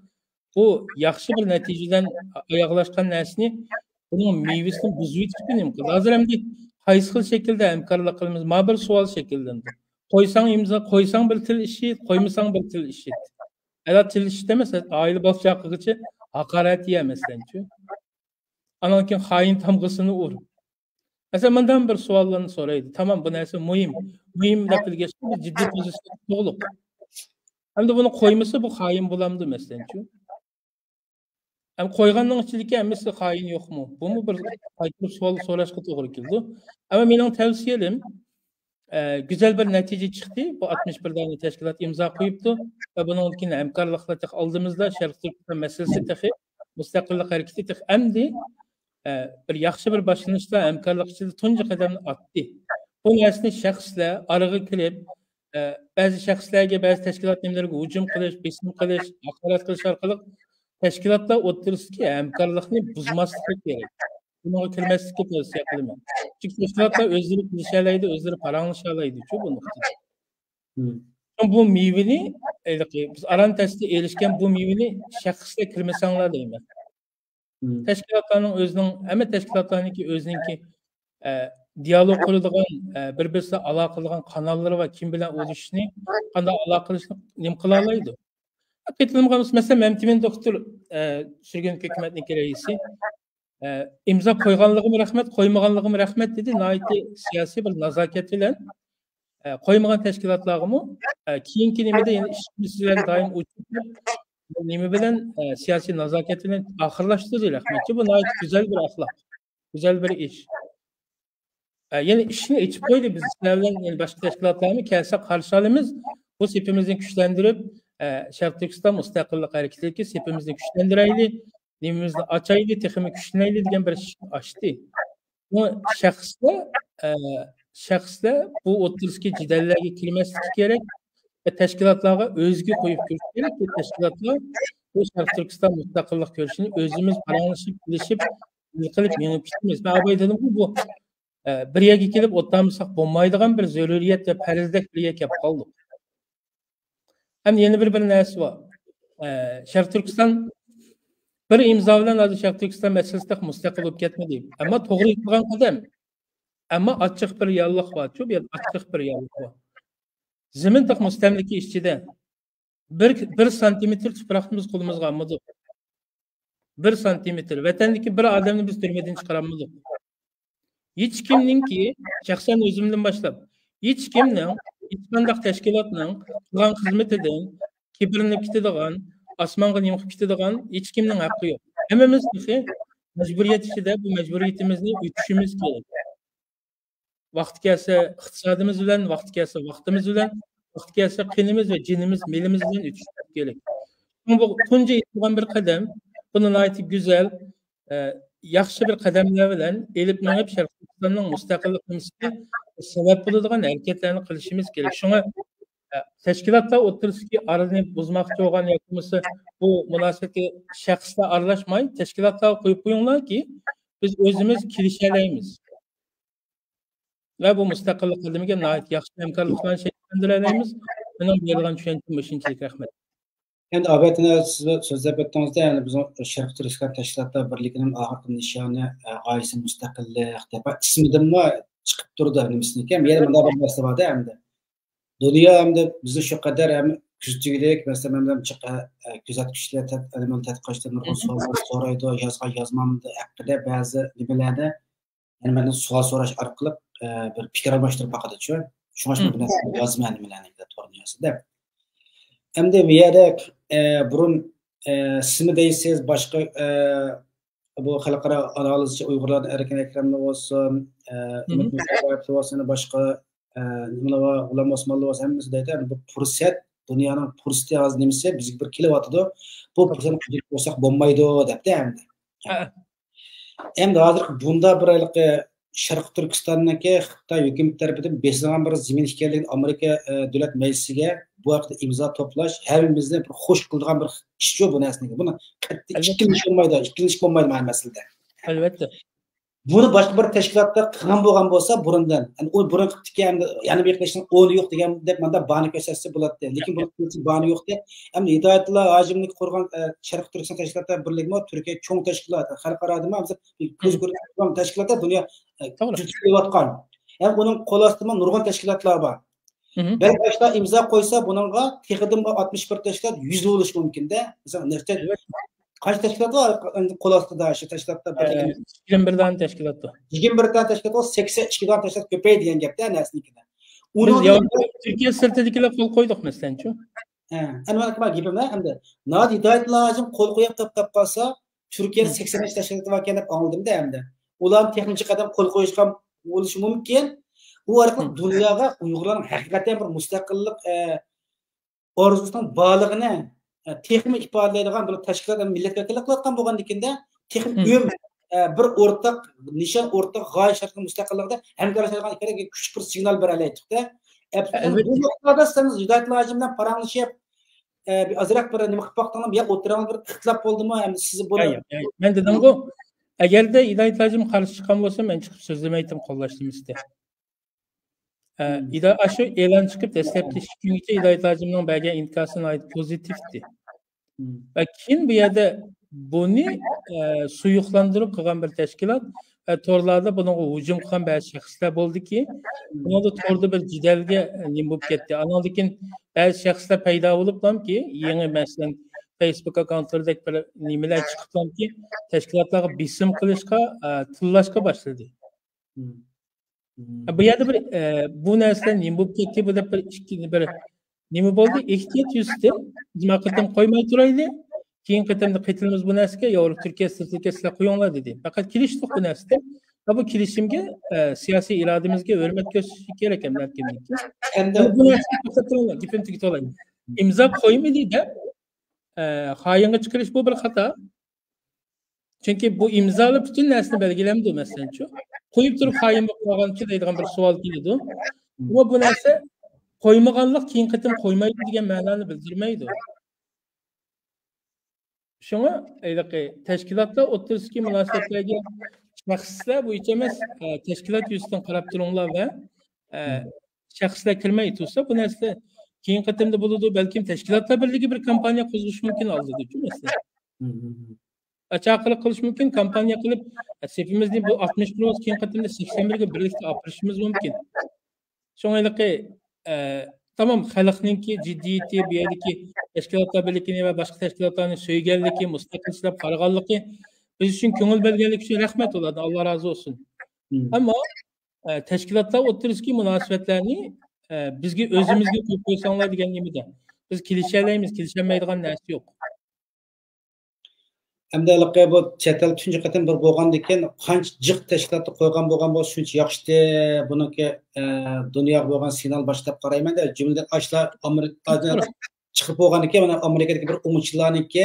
بۇ ياخشى بىر نەتىجە بىلەن ئاياغلاشقان نەرسىنى، بۇنىڭ مېۋىسىنى بۇزۇۋېتىشكە نېمە قىلدى؟ ھازىر ئەمدى قايسى خىل شەكىلدە ھەمكارلىق قىلىمىز؟ مانا بىر سوئال شەكىللەندى. قويساڭ ئىمزا، قويساڭ بىر تىل ئىشىت، قويمىساڭ بىر تىل ئىشىت. ھەلا تىل ئىشىت ئەمەس، ئائىلە بالا چاقىغىچە ھاقارەت يە، مەسىلەنچۇ. ئانان كېيىن خائىن تامغىسىنى ئۇر. مەسىلەن، مۇنداق بىر سوئاللارنى سورايدۇ. تامام، بۇ نەرسە مۇھىم. مۇھىم دەپ بىلگەچكە بىز جىددىي پوزىتسىيە تۇتۇقلۇق. ئەمدى بۇنى قويمىسا، بۇ خائىن بولامدۇ، مەسىلەنچۇ؟ ئەمما قويغاننىڭ ئىچىدىكى ھەممىسى خائىن يوقمۇ؟ بۇمۇ بىر قايتۇرۇپ سوئال سوراشقا توغرا كېلىدۇ. ئەمما مېنىڭ تەۋسىيەم، ئە، گۈزەل بىر نەتىجە چىقتى. بۇ ئاتمىش بىر دانە تەشكىلات ئىمزا قويۇپتۇ ۋە بۇنىڭدىن كېيىن ھەمكارلىقلار تېخى ئالدىمىزدا. شەرقىي تۈركىستان مەسىلىسى تېخى، مۇستەقىللىق ھەرىكىتى تېخى ئەمدى، ئە، بىر ياخشى بىر باشلىنىشتا ھەمكارلىق ئىچىدە تۇنجى قەدەمنى ئاتتى. بۇ نەرسىنى شەخسلەر ئارىغا كىرىپ، ئە، بەزى شەخسلەرگە، بەزى تەشكىلات نېمىلەرگە ھۇجۇم قىلىش، بېسىم قىلىش، ھاقارەت قىلىش ئارقىلىق تەشكىلاتلار ئوتتۇرىسىدىكى ھەمكارلىقنى بۇزماسلىقى كېرەك. بۇنىڭغا كىرمەسلىككە تەۋسىيە قىلىمەن. چۈنكى تەشكىلاتلار ئۆزلىرى كېلىشەلەيدۇ، ئۆزلىرى پاراڭلىشالايدۇچۇ بۇ نۇقتىدا. مم. بۇ مېۋىنى، ھېلىقى بىز ئاران تەستە ئېرىشكەن بۇ مېۋىنى شەخسلەر كىرمىسەڭلار دەيمەن. مم. تەشكىلاتلارنىڭ ئۆزىنىڭ، ھەممە تەشكىلاتلارنىڭكى ئۆزىنىڭكى، ئە، دىيالوگ قۇرىدىغان، ئە، بىر-بىرسى ئالاقە قىلىدىغان قاناللىرى بار. كىم بىلەن ئۇرۇشۇشنى، قانداق ئالاقىلىشىشنى نېمە قىلالايدۇ؟ قېتىلمىغان بولسا، مەسىلەن، مەمتىمىن دوختۇر، ئە، سۈرگۈن ھۆكۈمەتنىڭكى رەئىسى، ئە، ئىمزا قويغانلىقىمۇ رەھمەت، قويمىغانلىقىمۇ رەھمەت دېدى. ناھايىتى سىياسىي بىر نازاكەت بىلەن، ئە، قويمىغان تەشكىلاتلارغىمۇ، ئە، كېيىنكى نېمىدە يەنە ئىشىمىز بىلەن دائىم ئۇچۇپ، نېمە بىلەن، ئە، سىياسىي نازاكەت بىلەن ئاخىرلاشتۇردى رەھمەتچى. بۇ ناھايىتى گۈزەل بىر ئەخلاق، گۈزەل بىر ئىش. ئە، يەنە ئىشىكنى ئېچىپ قويدى. بىز سىلەر بىلەن يەنە باشقا تەشكىلاتلارمۇ كەلسە قارشى ئالىمىز. بۇ سېپىمىزنى كۈچلەندۈرۈپ، ئە، شەرقىي تۈركىستان مۇستەقىللىق ھەرىكىتىدىكى سېپىمىزنى كۈچلەندۈرەيلى، نېمىمىزنى ئاچايلى، تېخىمۇ كۈچلىنەيلى دېگەن بىر ئىشىكنى ئاچتى. بۇ شەخسلەر، ئە، شەخسلەر بۇ ئوتتۇرىسىدىكى جېدەللەرگە كىرمەسلىكى كېرەك ۋە تەشكىلاتلارغا ئۆزگە قويۇپ كىرىش كېرەك. تەشكىلاتلار بۇ شەرقىي تۈركىستان مۇستەقىللىق كۈرىشىنى ئۆزىمىز پاراڭلىشىپ، كېلىشىپ، ھەل قىلىپ مېڭىپ كېتىمىز. مەن ئاباي دېدىمغۇ، بۇ، ئە، بىر يەرگە كېلىپ ئولتۇرمىساق بولمايدىغان بىر زۆرۈرىيەت ۋە پەرزدەك بىر يەرگە كەپ قالدۇق. ئەمدى يەنە بىر، بىر نەرسە بار. ئە، شەرقىي تۈركىستان بىر ئىمزا بىلەن ھازىر شەرقىي تۈركىستان مەسىلىسى تېخى مۇستەقىل بولۇپ كەتمىدى. ئەمما توغرا ئېيتىلغان قەدەم. ئەمما ئاچچىق بىر ياللۇق بارچۇ، بۇ يەردە ئاچچىق بىر ياللۇق بار. زېمىن تېخى مۇستەملىكە ئىچىدە. بىر، بىر سانتىمېتىر تۇپراقنى بىز قولىمىزغا ئالمىدۇق. بىر سانتىمېتىر. ۋەتەندىكى بىر ئادەمنى بىز تۈرمىدىن چىقىرالمىدۇق. ھېچكىمنىڭكى، شەخسەن ئۆزۈمدىن باشلاپ، ھېچكىمنىڭ، ھېچقانداق تەشكىلاتنىڭ قىلغان خىزمىتىدىن كېپىرىلىپ كېتىدىغان، ئاسمانغا نېمە قىلىپ كېتىدىغان ھېچكىمنىڭ ھەققى يوق. ھەممىمىز تېخى مەجبۇرىيەت ئىچىدە بۇ مەجبۇرىيىتىمىزنى ئۆتۈشىمىز كېرەك. ۋاقتى كەلسە ئىقتىسادىمىز بىلەن، ۋاقتى كەلسە ۋاقتىمىز بىلەن، ۋاقتى كەلسە قېنىمىز ۋە جېنىمىز، مېلىمىز بىلەن ئۆتۈشىمىز كېرەك. بۇ تۇنجى ئېيتىلغان بىر قەدەم، بۇ ناھايىتى گۈزەل، ئە، ياخشى بىر قەدەملەر بىلەن ئېلىپ مېڭىپ، شەرقىي تۈركىستاننىڭ مۇستەقىللىق نېمىسىگە سەۋەب بولىدىغان ھەرىكەتلەرنى قىلىشىمىز كېرەك. شۇڭا، ئە، تەشكىلاتلار ئوتتۇرىسىدىكى ئارىنى بۇزماقچى بولغان ياكى بولمىسا بۇ مۇناسىۋەتكە شەخسلەر ئارىلاشماي، تەشكىلاتلارغا قويۇپ قويۇڭلاركى، بىز ئۆزىمىز كېلىشەلەيمىز. ۋە بۇ مۇستەقىللىق قەدىمىگە ناھايىتى ياخشى ھەمكارلىقلارنى شەكىللەندۈرەلەيمىز. مېنىڭ بېرىدىغان چۈشەنچەم مۇشۇنچىلىك. رەھمەت. ئەمدى ئابەت ئانا، سىز سۆزلەپ ئۆتتىڭىزدە، يەنى بىزنىڭ شەرقىي تۈركىستان تەشكىلاتلار بىرلىكىنىڭ ئاخىرقى نىشانى، ئە، غايىسى مۇستەقىللىق دەپ ئىسمىدىنمۇ چىقىپ تۇرىدۇ، نېمىسىنىكى. يەنە مۇنداق بىر مەسىلە بار-دە ئەمدى. دۇنيا ئەمدى بىزنى شۇ قەدەر ھەم كۆزىتىۋىدى، مەسىلەن، مەن بىلەن جىق، ئە، كۆزەتكۈچىلەر، تەت-، ئەنىمەن تەتقىقاتچىلار نۇرغۇن سوئاللار سورايدۇ، يازغان يازمامدۇ ھەققىدە بەزى نېمىلەردە، يەنى مەندىن سوئال سوراش ئارقىلىق، ئە، بىر پىكىر ئالماشتۇرۇپ باقىدۇچۇ. شۇڭا مەن بۇ نەرسىنى يازىمەن نېمىلەرنى تور دۇنياسىدا. ئەمدى بۇ يەردە، ئە، بۇرۇن، ئە، سىزمۇ دەيسىز، باشقا، ئە، بۇ خەلقئارا ئانالىزچى ئۇيغۇرلارنىڭ ئەركىن ئەكرەملىرى بولسۇن، ئە، ئۈمىد مۇسابىقىلىرى بولسۇن، باشقا، ئە، نېمىلەر بار، غۇلام ئوسمانلار بولسۇن، ھەممىسى دەيدۇ، بۇ پۇرسەت دۇنيانىڭ پۇرسىتى ھازىر نېمىسى بىزگە بىر كېلىۋاتىدۇ. بۇ پۇرسەتنى قاچۇرۇپ قويساق بولمايدۇ دەپتۇ ئەمدى. ئەمدى ھازىرقى بۇندا بىر ھېلىقى شەرقىي تۈركىستاننىڭكى خىتاي ھۆكۈمىتى تەرىپىدىن بېسىلغان بىر زېمىن ئىكەنلىكىنى ئامېرىكا، ئە، دۆلەت مەجلىسىگە بۇ ھەقتە ئىمزا توپلاش ھەممىمىزنى بىر خوش قىلىدىغان بىر ئىشچۇ بۇ نەرسىنىڭكى. بۇنى قەتئىي ئەلۋەتتە. ئىككىلىنىشكە بولمايدۇ، ئىككىلىنىشكە بولمايدۇ مانا مەسىلىدە. ئەلۋەتتە. بۇنى باشقا بىر تەشكىلاتتا قىلغان بولغان بولسا بۇرۇندىن، يەنى ئۇ بۇرۇن قىپتىكەن، يەنە بىر قىلىشنىڭ ئورنى يوق دېگەن دەپ ماندا باھانە كۆرسەتسە بولاتتى. لېكىن بۇنىڭ باھانە يوقتى. ئەمدى ھىدايەتۇللا ھاجىمنى قۇرغان، ئە، شەرقىي تۈركىستان تەشكىلاتلار بىرلىكىمۇ تۈركىيە چوڭ تەشكىلات، خەلقئارادىمۇ ھەممىسى كۆز كۆرۈپ تۇرغان تەشكىلاتلار دۇنيا، ئە، توغرا. جۈت قىلىۋاتقان. ھەم ئۇنىڭ قول ئاستىدا نۇرغۇن تەشكىلاتلار بار. مھم. بەلكى ئاشۇلار ئىمزا قويسا بۇنىڭغا تېخىدىمۇ ئاتمىش بىر تەشكىلات يۈز بولۇشى مۇمكىن-دە. مىسال، نەچچە، قانچە تەشكىلات بار ئەمدى قول ئاستىدا شۇ تەشكىلاتلار بىرلىكىنى؟ ئە، يىگىرمە بىر دانە تەشكىلات بار. يىگىرمە بىر دانە تەشكىلات بولسا سەكسەن ئىككى دانە تەشكىلات كۆپەيدى دېگەن گەپ-دە نەرسىنىڭكىدە. بىز ئۇنىڭدىن ياۋروپا، تۈركىيە سىرتىدىكىلەر قول قويدۇق مەسىلەنچۇ. ھە، ئەنە مانا گېپىم ئەمدى. ناھايىتى ھىدايەتۇللا ھاجىم قول قويۇپ قاپ، قاپ قالسا، تۈركىيەدە مم. سەكسەن ئىككى تەشكىلات باركەن دەپ ئاڭلىدىم-دە ئەمدى. ئۇلارنى تېخنىچە قەدەم قول قويۇشقان بولۇشى مۇمكىن. ئۇ ئارقىلىق مم. دۇنياغا ئۇيغۇرلارنىڭ ھەقىقەتەن بىر مۇستەقىللىق، ئە، ئارزۇسىنىڭ بارلىقىنى، ئە، تېخىمۇ ئىپادىلەيدىغان بىر تەشكىلات ھەم مىللەت ۋەكىللىك قىلىۋاتقان بولغاندىكىن-دە، تېخىمۇ مم. مۇھىم، ئە، بىر ئورتاق نىشان، ئورتاق غايە شەرقىي مۇستەقىللىقىدە ھەمكارلاشىدىغان ئىكەنلىكىگە كۈچلۈك بىر سىگنال بېرەلەيتتۇق-دە. ئەلۋەتتە. بۇ نۇقتىدا سىز ھىدايەتۇللا ھاجىم بىلەن پاراڭلىشىپ، ئە، بىر ئازراق بىر نېمە قىلىپ باقتىڭلارمۇ؟ يا ئوتتۇرىڭىز بىر ئىختىلاپ بولدىمۇ؟ ئەمدى سىز بۇنى ياق، ياق، ياق. مەن دېدىمغۇ، ئەگەردە ھىدايەتۇللا ھاجىم قارشى چىققان بولسا، مەن چىقىپ سۆزلىمەيتتىم، قوللاشنى ئىستەپ. ئە، مم. ئىدا-، ئاشۇ ئېلان چىقىپ دەسلەپكى ئىككى كۈنگىچە ھىدايەت ھاجىمنىڭ بەرگەن ئىنكاسى ناھايىتى پوزىتىۋتى. مم. ۋە كېيىن بۇ يەردە بۇنى، ئە، سۇيۇقلاندۇرۇپ قىلغان بىر تەشكىلات ۋە تورلاردا بۇنىڭغا ھۇجۇم قىلغان بەزى شەخسلەر بولدىكى، مم. بۇنىڭدا توردا بىر جېدەلگە، ئە، نېمە بولۇپ كەتتى. ئانىڭدىن كېيىن بەزى شەخسلەر پەيدا بولۇپلامكى، يېڭى، مەسىلەن، فېيسبۇك ئاككاونتلىرىدەك بىر نېمىلەر چىقىپلامكى، تەشكىلاتلارغا بېسىم قىلىشقا، ئە، تىللاشقا باشلىدى. مم. بۇ يەردە بىر، ئە، بۇ نەرسىلەر نېمە بولۇپ كەتتى، بۇ دەپ بىر ئىككى، بىر نېمە بولدى؟ ئېھتىيات يۈزىسىدىن بىز ما قېتىم قويماي تۇرايلى. كېيىنكى قېتىمدا قېتىلىمىز بۇ نەرسىگە، ياۋروپا، تۈركىيە سىرتىدىكى سىلەر قويۇڭلار دېدى. پەقەت كېلىشتۇق بۇ نەرسىدە. ۋە بۇ كېلىشىمگە، ئە، سىياسىي ئىرادىمىزگە ھۆرمەت كۆرسىتىش كېرەك ھەم ھەر كىمنىڭكى. ئەمدى بۇ نەرسىگە توختاپ تۇرۇڭلار، گېپىمنى تۈگىتىۋالاي. ئىمزا قويمىدى دەپ، ئە، خائىنغا چىقىرىش بۇ بىر خاتا. چۈنكى بۇ ئىمزالار پۈتۈن نەرسىنى بەلگىلەمدۇ، مەسىلەنچۇ؟ قويۇپ تۇرۇپ خائىن بولۇپ قالغانچۇ دەيدىغان بىر سوئال كېلىدۇ. ئەمما بۇ نەرسە قويمىغانلىق كېيىنكى قېتىم قويمايدۇ دېگەن مەنانى بىلدۈرمەيدۇ. شۇڭا ھېلىقى تەشكىلاتلار ئوتتۇرىسىدىكى مۇناسىۋەتلەرگە شەخسلەر بويىچە ئەمەس، ئە، تەشكىلات يۈزىسىدىن قاراپ تۇرۇڭلار ۋە، ئە، شەخسلەر كىرمەي تۇرسا، بۇ نەرسە كېيىنكى قېتىمدا بولىدۇ، بەلكىم تەشكىلاتلار بىرلىكى بىر كامپانىيە قوزغىشى مۇمكىن ئالدىدىچۇ مەسىلەن. ئاچاقىلىق قىلىش مۇمكىن، كامپانىيە قىلىپ، سېپىمىزنى بۇ ئاتمىش بىر بولسا، كېيىنكى قېتىمدا سەكسەن بىرگە بىرلىكتە ئاپىرىشىمىز مۇمكىن. شۇڭا ھېلىقى، ئە، تامام خەلقنىڭكى جىددىيىتى، بۇ يەردىكى تەشكىلاتلار بىرلىكىنى ۋە باشقا تەشكىلاتلارنى سۆيگەنلىكى، مۇستەقىلچىلەپ قارىغانلىقى، بىز ئۈچۈن كۆڭۈل بۆلگەنلىكى ئۈچۈن رەھمەت ئۇلاردىن، ئاللا رازى بولسۇن. مم. ئەمما، ئە، تەشكىلاتلار ئوتتۇرىسىدىكى مۇناسىۋەتلەرنى، ئە، بىزگە ئۆزىمىزگە قويۇپ قويساڭلار دېگەن نېمىدە؟ بىز كېلىشەلەيمىز، كېلىشەلمەيدىغان نەرسە يوق. ئەمدى ھېلىقى بۇ چەت ئەل تۇنجى قېتىم بىر بولغاندىكىن، قانچە جىق تەشكىلاتتا قويغان بولغان بولسا شۇنچە ياخشىتى. بۇنىڭكى، ئە، دۇنياغا بولغان سىگنال باشلاپ قارايمەن-دە، جۈملىدىن ئاشۇلار ئامېرىكا چىقىپ بولغاندىكىن، مانا ئامېرىكىدىكى بىر ئوڭچىلارنىڭكى،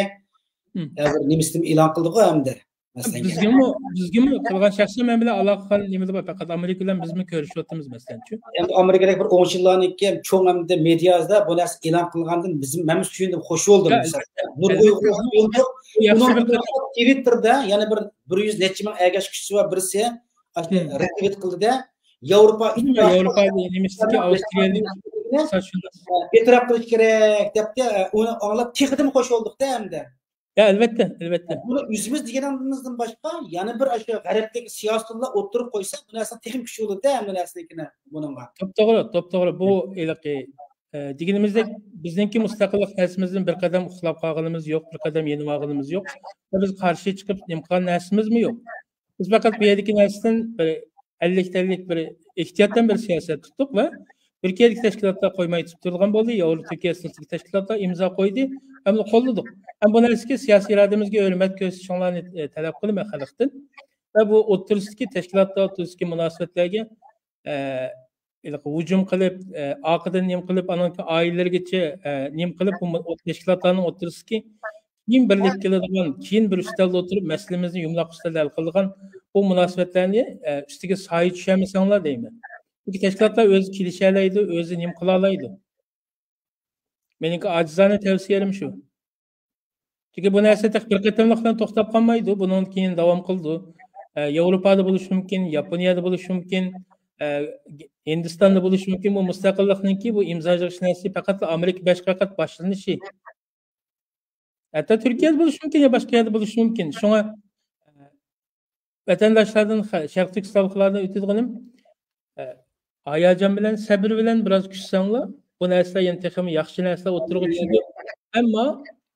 مم. ئە، بىر نېمىسىنى ئېلان قىلدىغۇ ئەمدى. مەسىلەن، بىزگىمۇ، بىزگىمۇ قىلغان شەخسلەر مەن بىلەن ئالاقە قىلغان نېمىدە بار، پەقەت ئامېرىكا بىلەن بىزمۇ كۆرۈشۈۋاتىمىز، مەسىلەنچۇ. ئەمدى ئامېرىكىدىكى بىر ئوڭچىلارنىڭكى چوڭ ئەمدى مېدىياسىدا بۇ نەرسە ئېلان قىلغاندىن بىز، مەنمۇ سۆيۈندۈم، خوش بولدۇم. يا، مىسال، ئەلۋەتتە. نۇرغۇن ئەلۋەتتە. ئۇيغۇر بۇ ياخشى ئۇنىڭ بىر تىۋىتتېردا يەنە بىر، بىر يۈز نەچچە مىڭ ئەگەشكۈچىسى بار بىرسى، ئاشۇ مم. رېتۋىت قىلدى-دە، ياۋروپا ياۋروپا نېمىسىدىكى ئاۋسترىيەلىك ئىقتىسادشۇناس. ئېتىراپ قىلىش كېرەك دەپتۇ. ئۇنى ئاڭلاپ تېخىدىمۇ خوش بولدۇق-دە ئەمدى. يا، ئەلۋەتتە، ئەلۋەتتە. بۇنى ئۆزىمىز دېگىنىمىزدىن باشقا، يەنە بىر ئاشۇ غەربتىكى سىياسىيونلار ئوتتۇرىغا قويسا، بۇ نەرسە تېخىمۇ كۈچلۈك بولىدۇ-دە، ھەممە نەرسىنىڭكىنى بۇنىڭغا. توپتوغرا، توپتوغرا. بۇ ھېلىقى، ئە، دېگىنىمىزدەك، بىزنىڭكى مۇستەقىللىق نەرسىمىزدىن بىر قەدەم ئۇخلاپ قالغىنىمىز يوق، بىر قەدەم يېنىۋالغىنىمىز يوق. بىز قارشى چىقىپ نېمە قىلغان نەرسىمىزمۇ يوق. بىز پەقەت بۇ يەردىكى نەرسىدىن بىر ئەللىك تەللىك بىر ئېھتىياتتىن بىر سىياسەت تۇتتۇق ۋە تۈركىيەدىكى تەشكىلاتلار قويماي تۇتۇپ تۇرغان بولدى. ياۋروپا تۈركىيە سىرتىدىكى تەشكىلاتلار ئىمزا قويدى. ھەمدە قوللىدۇق. ھەم بۇ نەرسىگە سىياسىي ئىرادىمىزگە ھۆرمەت كۆرسىتىشىڭلارنى، ئە، تەلەپ قىلىمەن خەلقتىن. ۋە بۇ ئوتتۇرىسىدىكى تەشكىلاتلار ئوتتۇرىسىدىكى مۇناسىۋەتلەرگە، ئە، ھېلىقى ھۇجۇم قىلىپ، ئە، ئارقىدىن نېمە قىلىپ، ئانىڭ ئائىلىلىرىگىچە، ئە، نېمە قىلىپ، بۇ مۇ-، تەشكىلاتلارنىڭ ئوتتۇرىسىدىكى كېيىن بىرلىككە كېلىدىغان، كېيىن بىر ئۈستەلدە ئولتۇرۇپ مەسىلىمىزنى يۇمىلاق ئۈستەلدە ھەل قىلىدىغان بۇ مۇناسىۋەتلەرنى، ئە، ئۈستىگە سايە چۈشەرمىسەڭلار دەيمەن. چۈنكى تەشكىلاتلار ئۆزى كېلىشەلەيدۇ، ئۆزى نېمە قىلالايدۇ. مېنىڭكى ئاجىزانە تەۋسىيەم شۇ. چۈنكى بۇ نەرسە تېخى بىر قېتىملىق بىلەن توختاپ قالمايدۇ، بۇنىڭدىن كېيىن داۋام قىلىدۇ. ئە، ياۋروپادا بولۇشى مۇمكىن، ياپونىيەدە بولۇشى مۇمكىن، ئە، ھىندىستاندا بولۇشى مۇمكىن. بۇ مۇستەقىللىقنىڭكى بۇ ئىمزا يىغىش نەرسىسى پەقەتلا ئامېرىكا بىرلەشكەن قەت باشلىنىشى. ھەتتا تۈركىيەدە بولۇشى مۇمكىن يا باشقا يەردە بولۇشى مۇمكىن. شۇڭا، ئە، ۋەتەنداشلاردىن خە-، شەرقىي تۈركىستانلىقلاردىن ئۆتىدىغىنىم، ئە، ھاياجان بىلەن، سەبرى بىلەن بىراز كۈتسەڭلار، بۇ نەرسىلەر يەنە تېخىمۇ ياخشى نەرسىلەر ئوتتۇرىغا چىقىدۇ. ئەمما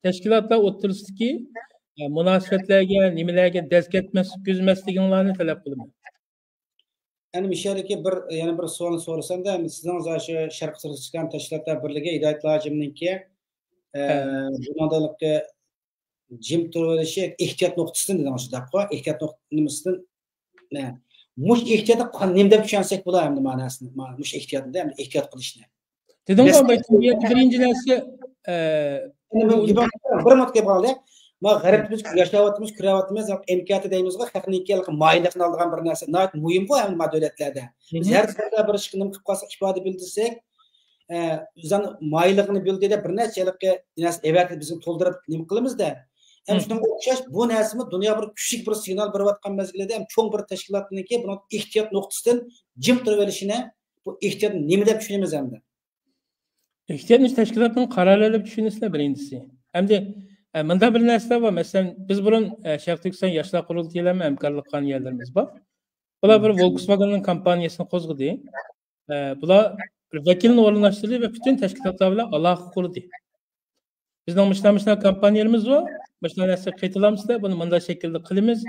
تەشكىلاتلار ئوتتۇرىسىدىكى، ئە، مۇناسىۋەتلەرگە، نېمىلەرگە دەز كەتمەس-، كەتكۈزمەسلىكىڭلارنى تەلەپ قىلىمەن. ئەنە مۇشۇ يەردىكى بىر، يەنە بىر سوئالنى سورىسامدا، ئەمدى سىزنىڭ شۇ شەرقىي تۈركىستان تەشكىلاتلار بىرلىكى ھىدايەتۇللا ھاجىمنىڭكى، ئە، ھە. بۇنىڭدىكى جىم تۇرۇۋېلىشى ئېھتىيات نۇقتىسىدىن دېدىڭىز، شۇنداققۇ؟ ئېھتىيات نۇق-، نېمىسىدىن، نە؟ مۇشۇ ئېھتىياتنى قا-، نېمە دەپ چۈشەنسەك بولا ئەمدى ماناسىنى؟ ما-، مۇشۇ ئېھتىياتنى، ئەمدى ئېھتىيات قىلىشنى. دېدىمغۇ، مەسىلەن، بۇ يەردە بىرىنچى نەرسە، ئە، يەنە بۇ بىر، بىر، بىر مىنۇت گەپ قىلايلى. ما غەربتە بىز ياشاۋاتىمىز، كۆرۈۋاتىمىز، ئەنكەتە دەيمىزغۇ، خەقنىڭكى مايىللىقىنى ئالىدىغان بىر نەرسە. ناھايىتى مۇھىمغۇ ھەم ما دۆلەتلەردە. بىز مھم. ھەر قانداق بىر ئىشقا نېمە قىلىپ قالساق، ئىپادە بىلدۈرسەك، ئە، ئۆزىنىڭ مايىللىقىنى بىلدى دەپ بىر نەچچە ھېلىقى نەرسە ئەۋەتىپ بىزنى تولدۇرۇپ نېمە قىلىمىز-دە. ئەمما مم. شۇنىڭغا ئوخشاش بۇ نەرسىمۇ دۇنياغا بىر كۈچلۈك بىر سىگنال بېرىۋاتقان مەزگىلىدە ھەم چوڭ بىر تەشكىلاتنىڭكى بۇنىڭ ئېھتىيات نۇقتىسىدىن جىم تۇرۇۋېلىشىنى، بۇ ئېھتىياتنى نېمە دەپ چۈشىنىمىز ئەمدى؟ ئېھتىياتنى تەشكىلاتنىڭ قارارى دەپ چۈشىنىسىلەر بىرىنچىسى. ئەمدى، ئە، مۇنداق بىر نەرسىلەر بار. مەسىلەن، بىز بۇرۇن، ئە، شەرقىي تۈركىستان ياشلار قۇرۇلتىيى بىلەن ھەمكارلىق قىلغان يەرلىرىمىز بار. بۇلار بىر مم. ۋولكسۋاگېننىڭ كامپانىيەسىنى قوزغىدى. ئە، بۇلار بىر ۋەكىلنى ئورۇنلاشتۇردى ۋە پۈتۈن تەشكىلاتلار بىلەن ئالاقە قۇردى. بىزنىڭ مۇشۇنداق، مۇشۇنداق كامپانىيىلىرىمىز بار، مۇشۇنداق نەرسە قېتىلامسىلەر، بۇنى مۇنداق شەكىلدە قىلىمىز،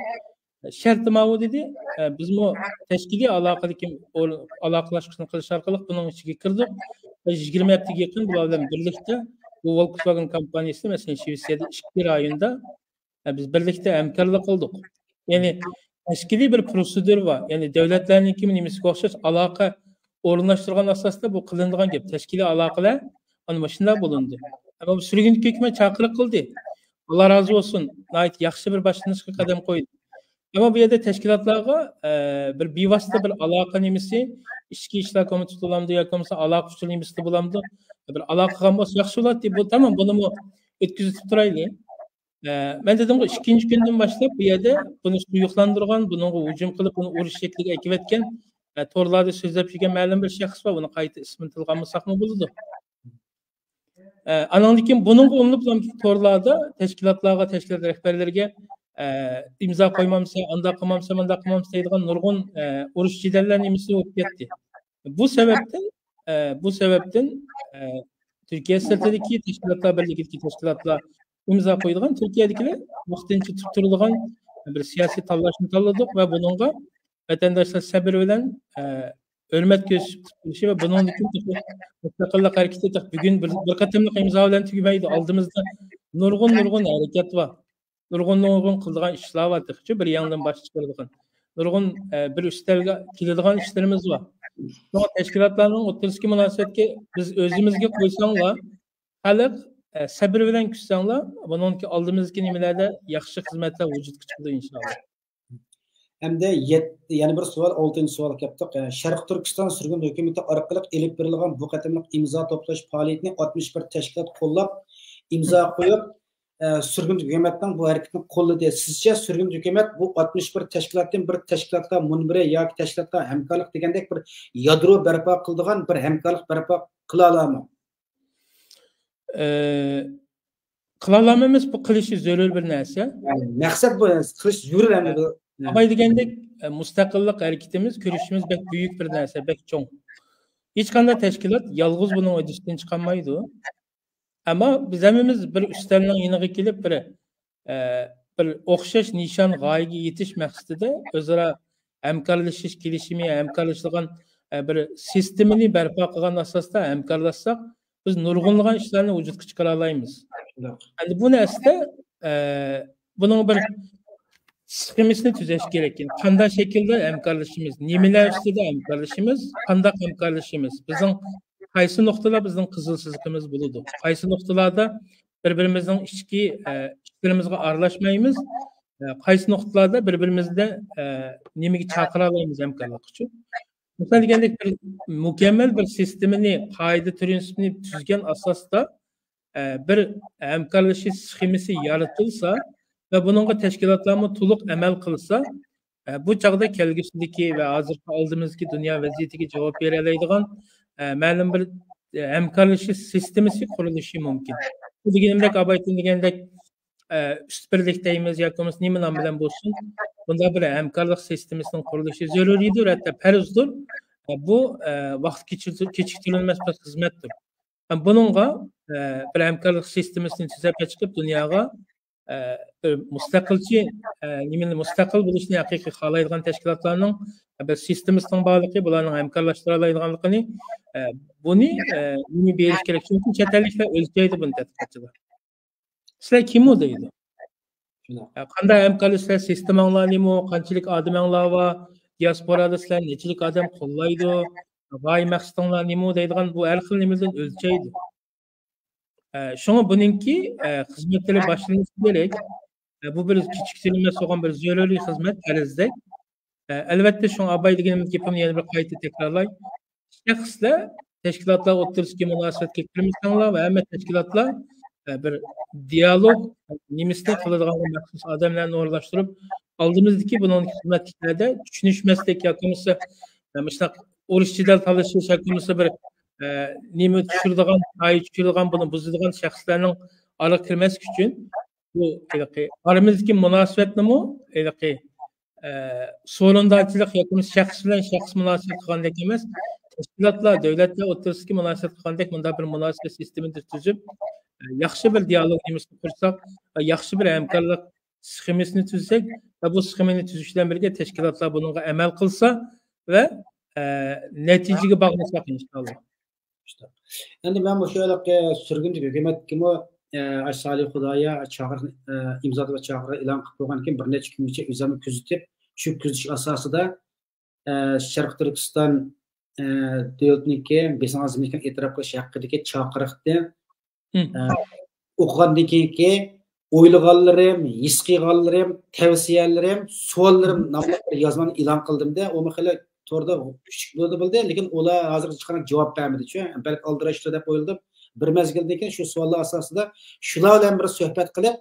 شەرتى ماۋۇ دېدى. ئە، بىزمۇ تەشكىلىي ئالاقىدىكى ئور-، ئالاقىلاشقۇچنى قىلىش ئارقىلىق بۇنىڭ ئىچىگە كىردۇق. ۋە يىگىرمە ھەپتىگە يېقىن بۇلار بىلەن بىرلىكتە بۇ ۋولكسۋاگېن كامپانىيىسىدا، مەسىلەن، شىۋېتسىيەدە ئىككى رايوندا ھە، بىز بىرلىكتە ھەمكارلىق قىلدۇق. يەنى تەشكىلىي بىر پروتسېدۇرا بار. يەنى دۆلەتلەرنىڭكى نېمىسىگە ئوخشاش ئالاقە ئورۇنلاشتۇرغان ئاساستا بۇ قىلىنىدىغان گەپ. تەشكىلىي ئالاقىلەر مانا مۇشۇنداق بولۇندى. ئەمما بۇ سۈرگۈندىكى ھۆكۈمەت چاقىرىق قىلدى. ئاللا رازى بولسۇن. ناھايىتى ياخشى بىر باشلىنىشقا قەدەم قويدى. ئەمما بۇ يەردە تەشكىلاتلارغا، ئە، بىر بىۋاسىتە بىر ئالاقە نېمىسى، ئىچكى ئىشلار كومىتېتى بولامدۇ ياكى بولمىسا ئالاقە ئۇچۇر نېمىسىدە بولامدۇ، بىر ئالاقە قىلغان بولسا ياخشى بولاتتى. بۇ تامام، بۇنىمۇ ئۆتكۈزۈپ تۇرايلى. ئە، مەن دېدىمغۇ، ئىككىنچى كۈندىن باشلاپ بۇ يەردە بۇنى سۇيۇقلاندۇرغان، بۇنىڭغا ھۇجۇم قىلىپ، بۇنى ئۇرۇش شەكلىگە ئەكىۋەتكەن، ئە، تورلاردا سۆزلەپ يۈرگەن مەلۇم بىر شەخس بار، بۇنى قايتا ئىسمىنى تىلغا ئالمىساقمۇ بولىدۇ. ئە، ئانىڭدىن كېيىن بۇنىڭغا ئۇلىنىپ، تورلاردا تەشكىلاتلارغا، تەشكىلات رەھبەرلىرىگە، ئە، ئىمزا قويمامسەن، ئانداق قىلمامسەن، مانداق قىلمامسەن دەيدىغان نۇرغۇن، ئە، ئۇرۇش جېدەللەر نېمىسى بولۇپ كەتتى. بۇ سەۋەبتىن، ئە، بۇ سەۋەبتىن، ئە، تۈركىيە سىرتىدىكى تەشكىلاتلار بىرلىكىدىكى تەشكىلاتلار ئىمزا قويىدىغان، تۈركىيەدىكىلەر ۋاقتىنچە تۇتۇپ تۇرىدىغان بىر سىياسىي تاللاشنى تاللىدۇق ۋە بۇنىڭغا ۋەتەنداشلار سەبرى بىلەن، ئە، ھۆرمەت كۆرسىتىپ تۇرۇشى ۋە بۇنىڭدىن كېيىن تېخى مۇستەقىللىق ھەرىكىتى تېخى بۈگۈن بىر، بىر قېتىملىق ئىمزا بىلەن تۈگىمەيدۇ. ئالدىمىزدا نۇرغۇن، نۇرغۇن ھەرىكەت بار. نۇرغۇن، نۇرغۇن قىلىدىغان ئىشلار بار تېخىچۇ، بىر يېڭىدىن باش چىقىرىدىغان. نۇرغۇن، ئە، بىر ئۈستەلگە كېلىدىغان ئىشلىرىمىز بار. شۇڭا تەشكىلاتلارنىڭ ئوتتۇرىسىدىكى مۇناسىۋەتكە بىز ئۆزىمىزگە قويساڭلار، خەلق، ئە، سەبرى بىلەن كۈتسەڭلار، بۇنىڭدىكى ئالدىمىزدىكى نېمىلەردە ياخشى خىزمەتلەر ۋۇجۇدقا چىقىدۇ، ئىنشائاللا. ھەمدە يەت-، يەنە بىر سوئال، ئالتىنچى سوئالغا كەپتۇق. ئە، شەرقىي تۈركىستان سۈرگۈن ھۆكۈمىتى ئارقىلىق ئېلىپ بېرىلغان بۇ قېتىملىق ئىمزا توپلاش پائالىيىتىنى ئاتمىش بىر تەشكىلات قوللاپ، ئىمزا قويۇپ، ئە، سۈرگۈندە ھۆكۈمەتنىڭ بۇ ھەرىكىتىنى قوللىدى. سىزچە سۈرگۈندە ھۆكۈمەت بۇ ئاتمىش بىر تەشكىلاتتىن بىر تەشكىلاتقا مۇنبىرى ياكى تەشكىلاتقا ھەمكارلىق دېگەندەك بىر يادرو بەرپا قىلىدىغان بىر ھەمكارلىق بەرپا قىلالامۇ؟ ئە، قىلالامىمىز، بۇ قىلىشى زۆرۈر بىر نەرسە. يەنى مەقسەت بۇ، قىلىش زۆرۈر ئەمدى بۇ. ئاباي دېگەندەك، ئە، مۇستەقىللىق ھەرىكىتىمىز، كۈرىشىمىز بەك بۈيۈك بىر نەرسە، بەك چوڭ. ھېچقانداق تەشكىلات يالغۇز بۇنىڭ ھۆددىسىدىن چىقالمايدۇ. ئەمما بىز ھەممىمىز بىر ئۈستەلنىڭ يېنىغا كېلىپ، بىر، ئە، بىر ئوخشاش نىشان، غايىگە يېتىش مەقسىتىدە ئۆزئارا ھەمكارلىشىش كېلىشىمى، ھەمكارلىشىدىغان، ئە، بىر سىستېمىنى بەرپا قىلغان ئاساستا ھەمكارلاشساق، بىز نۇرغۇنلىغان ئىشلارنى ۋۇجۇدقا چىقىرالايمىز. شۇنداق. ئەمدى بۇ نەرسىدە، ئە، بۇنىڭ بىر سخېمىسىنى تۈزەش كېرەك. قانداق شەكىلدە ھەمكارلىشىمىز؟ نېمىلەر ئۈستىدە ھەمكارلىشىمىز؟ قانداق ھەمكارلىشىمىز؟ بىزنىڭ قايسى نۇقتىلار بىزنىڭ قىزىل سىزىقىمىز بولىدۇ؟ قايسى نۇقتىلاردا بىر-بىرىمىزنىڭ ئىچكى، ئە، ئىشلىرىمىزغا ئارىلاشمايمىز؟ ئە، قايسى نۇقتىلاردا بىر-بىرىمىزنى، ئە، نېمىگە چاقىرالايمىز ھەمكارلىق ئۈچۈن؟ مىسال دېگەندەك، بىر مۇكەممەل بىر سىستېمىنى، قائىدە پىرىنسىپىنى تۈزگەن ئاساستا، ئە، بىر ھەمكارلىشىش سخېمىسى يارىتىلسا ۋە بۇنىڭغا تەشكىلاتلارمۇ تولۇق ئەمەل قىلسا، ئە، بۇ چاغدا كەلگۈسىدىكى ۋە ھازىرقى ئالدىمىزدىكى دۇنيا ۋەزىيىتىگە جاۋاب بېرەلەيدىغان، ئە، مەلۇم بىر، ئە، ھەمكارلىشىش سىستېمىسى قۇرۇلۇشى مۇمكىن. بۇ دېگىنىمدەك، ئابايتىن دېگەندەك، ئە، ئۈست بىرلىك دەيمىز ياكى بولمىسا نېمە نام بىلەن بولسۇن، بۇنداق بىر ھەمكارلىق سىستېمىسىنىڭ قۇرۇلۇشى زۆرۈرىيدۇر، ھەتتا پەرزدۇر. ئە، بۇ، ئە، ۋاقىت كېچىكتۈرۈلمەس بىر خىزمەتتۇر. ھەم بۇنىڭغا، ئە، بىر ھەمكارلىق سىستېمىسىنى تۈزەپ چىقىپ دۇنياغا، ئە، بىر مۇستەقىلچى، ئە، نېمىنى، مۇستەقىل بولۇشنى ھەقىقىي خالايدىغان تەشكىلاتلارنىڭ بىر سىستېمىسىنىڭ بارلىقى، بۇلارنىڭ ھەمكارلاشتۇرالايدىغانلىقىنى، ئە، بۇنى، ئە، نېمە بېرىش كېرەك؟ چۈنكى چەت ئەللىكلەر ئۆلچەيدۇ بۇنى تەتقىقاتچىلار. سىلەر كىمۇ دەيدۇ. شۇنداق. ئە، قانداق ھەمكارلىق سىلەر، سىستېماڭلار نېمە، قانچىلىك ئادىمىڭلار بار، دىياسپورادا سىلەر نەچچىلىك ئادەم قوللايدۇ، غايە مەقسىتىڭلار نېمە دەيدىغان بۇ ھەر خىل نېمىدىن ئۆلچەيدۇ. ئە، شۇڭا بۇنىڭكى، ئە، خىزمەتلىرى باشلىنىشى كېرەك. ئە، بۇ بىر كېچىكتۈرۈلمەس بولغان بىر زۆرۈرىي خىزمەت، پەرزدەك. ئە، ئەلۋەتتە، شۇڭا ئاباي دېگىنىم گېپىمنى يەنە بىر قايتا تەكرارلاي. شەخسلەر تەشكىلاتلار ئوتتۇرىسىدىكى مۇناسىۋەتكە كىرمىسەڭلار ۋە ھەممە تەشكىلاتلار، ئە، بىر دىيالوگ نېمىسىنى قىلىدىغان مەخسۇس ئادەملەرنى ئورۇنلاشتۇرۇپ، ئالدىمىزدىكى بۇنىڭ خىزمەتلىكلەردە چۈشىنىشمەسلىك ياكى بولمىسا، ئە، مۇشۇنداق ئۇرۇش جېدەل تالىشىش ياكى بولمىسا بىر، ئە، نېمە چۈشۈرىدىغان، سايە چۈشۈرىدىغان، بۇنى بۇزىدىغان شەخسلەرنىڭ ئارىغا كىرمەسلىك ئۈچۈن، بۇ ھېلىقى ئارىمىزدىكى مۇناسىۋەتنىمۇ ھېلىقى، ئە، سورۇندارچىلىق ياكى شەخس بىلەن شەخس مۇناسىۋەت قىلغاندەك ئەمەس، تەشكىلاتلار، دۆلەتلەر ئوتتۇرىسىدىكى مۇناسىۋەت قىلغاندەك مۇنداق بىر مۇناسىۋەت سىستېمىسى تۈزۈپ، ئە، ياخشى بىر دىيالوگ نېمىسىنى قۇرساق ۋە ياخشى بىر ھەمكارلىق سخېمىسىنى تۈزسەك ۋە بۇ سخېمىنى تۈزۈش بىلەن بىرگە تەشكىلاتلار بۇنىڭغا ئەمەل قىلسا ۋە، ئە، نەتىجىگە باغلىساق، ئىنشاللا. ئەمدى مەن مۇشۇ ھېلىقى سۈرگۈندىكى ھۆكۈمەتكىمۇ، ئە، ئاش سالىھ خۇدايا چاقىرىق، ئە، ئىمزا ۋە چاقىرىق ئېلان قىلىپ بولغاندىن كېيىن بىر نەچچە كۈن بويىچە ئۆزۈمنى كۆزىتىپ، شۇ كۆزىتىش ئاساسىدا، ئە، شەرقىي تۈركىستان، ئە، دۆلىتىنىڭكى بېسىڭ ئازىملىكىنى ئېتىراپ قىلىش ھەققىدىكى چاقىرىقتىن، ئە، ئوقۇغاندىن كېيىنكى ئويلىغانلىرىم، ھېس قىلغانلىرىم، تەۋسىيەلىرىم، سوئاللىرىم ناملىق بىر يازمىنى ئېلان قىلدىم-دە، ئۇمۇ خېلى توردا كۈچلۈك بولدى، بولدى، لېكىن ئۇلار ھازىرغىچە ھېچقانداق جاۋاب بەرمىدى، چۈ-، بەلكى ئالدىراشتۇ دەپ ئويلىدىم. بىر مەزگىلدىن كېيىن شۇ سوئاللار ئاساسىدا شۇلار بىلەن بىر سۆھبەت قىلىپ،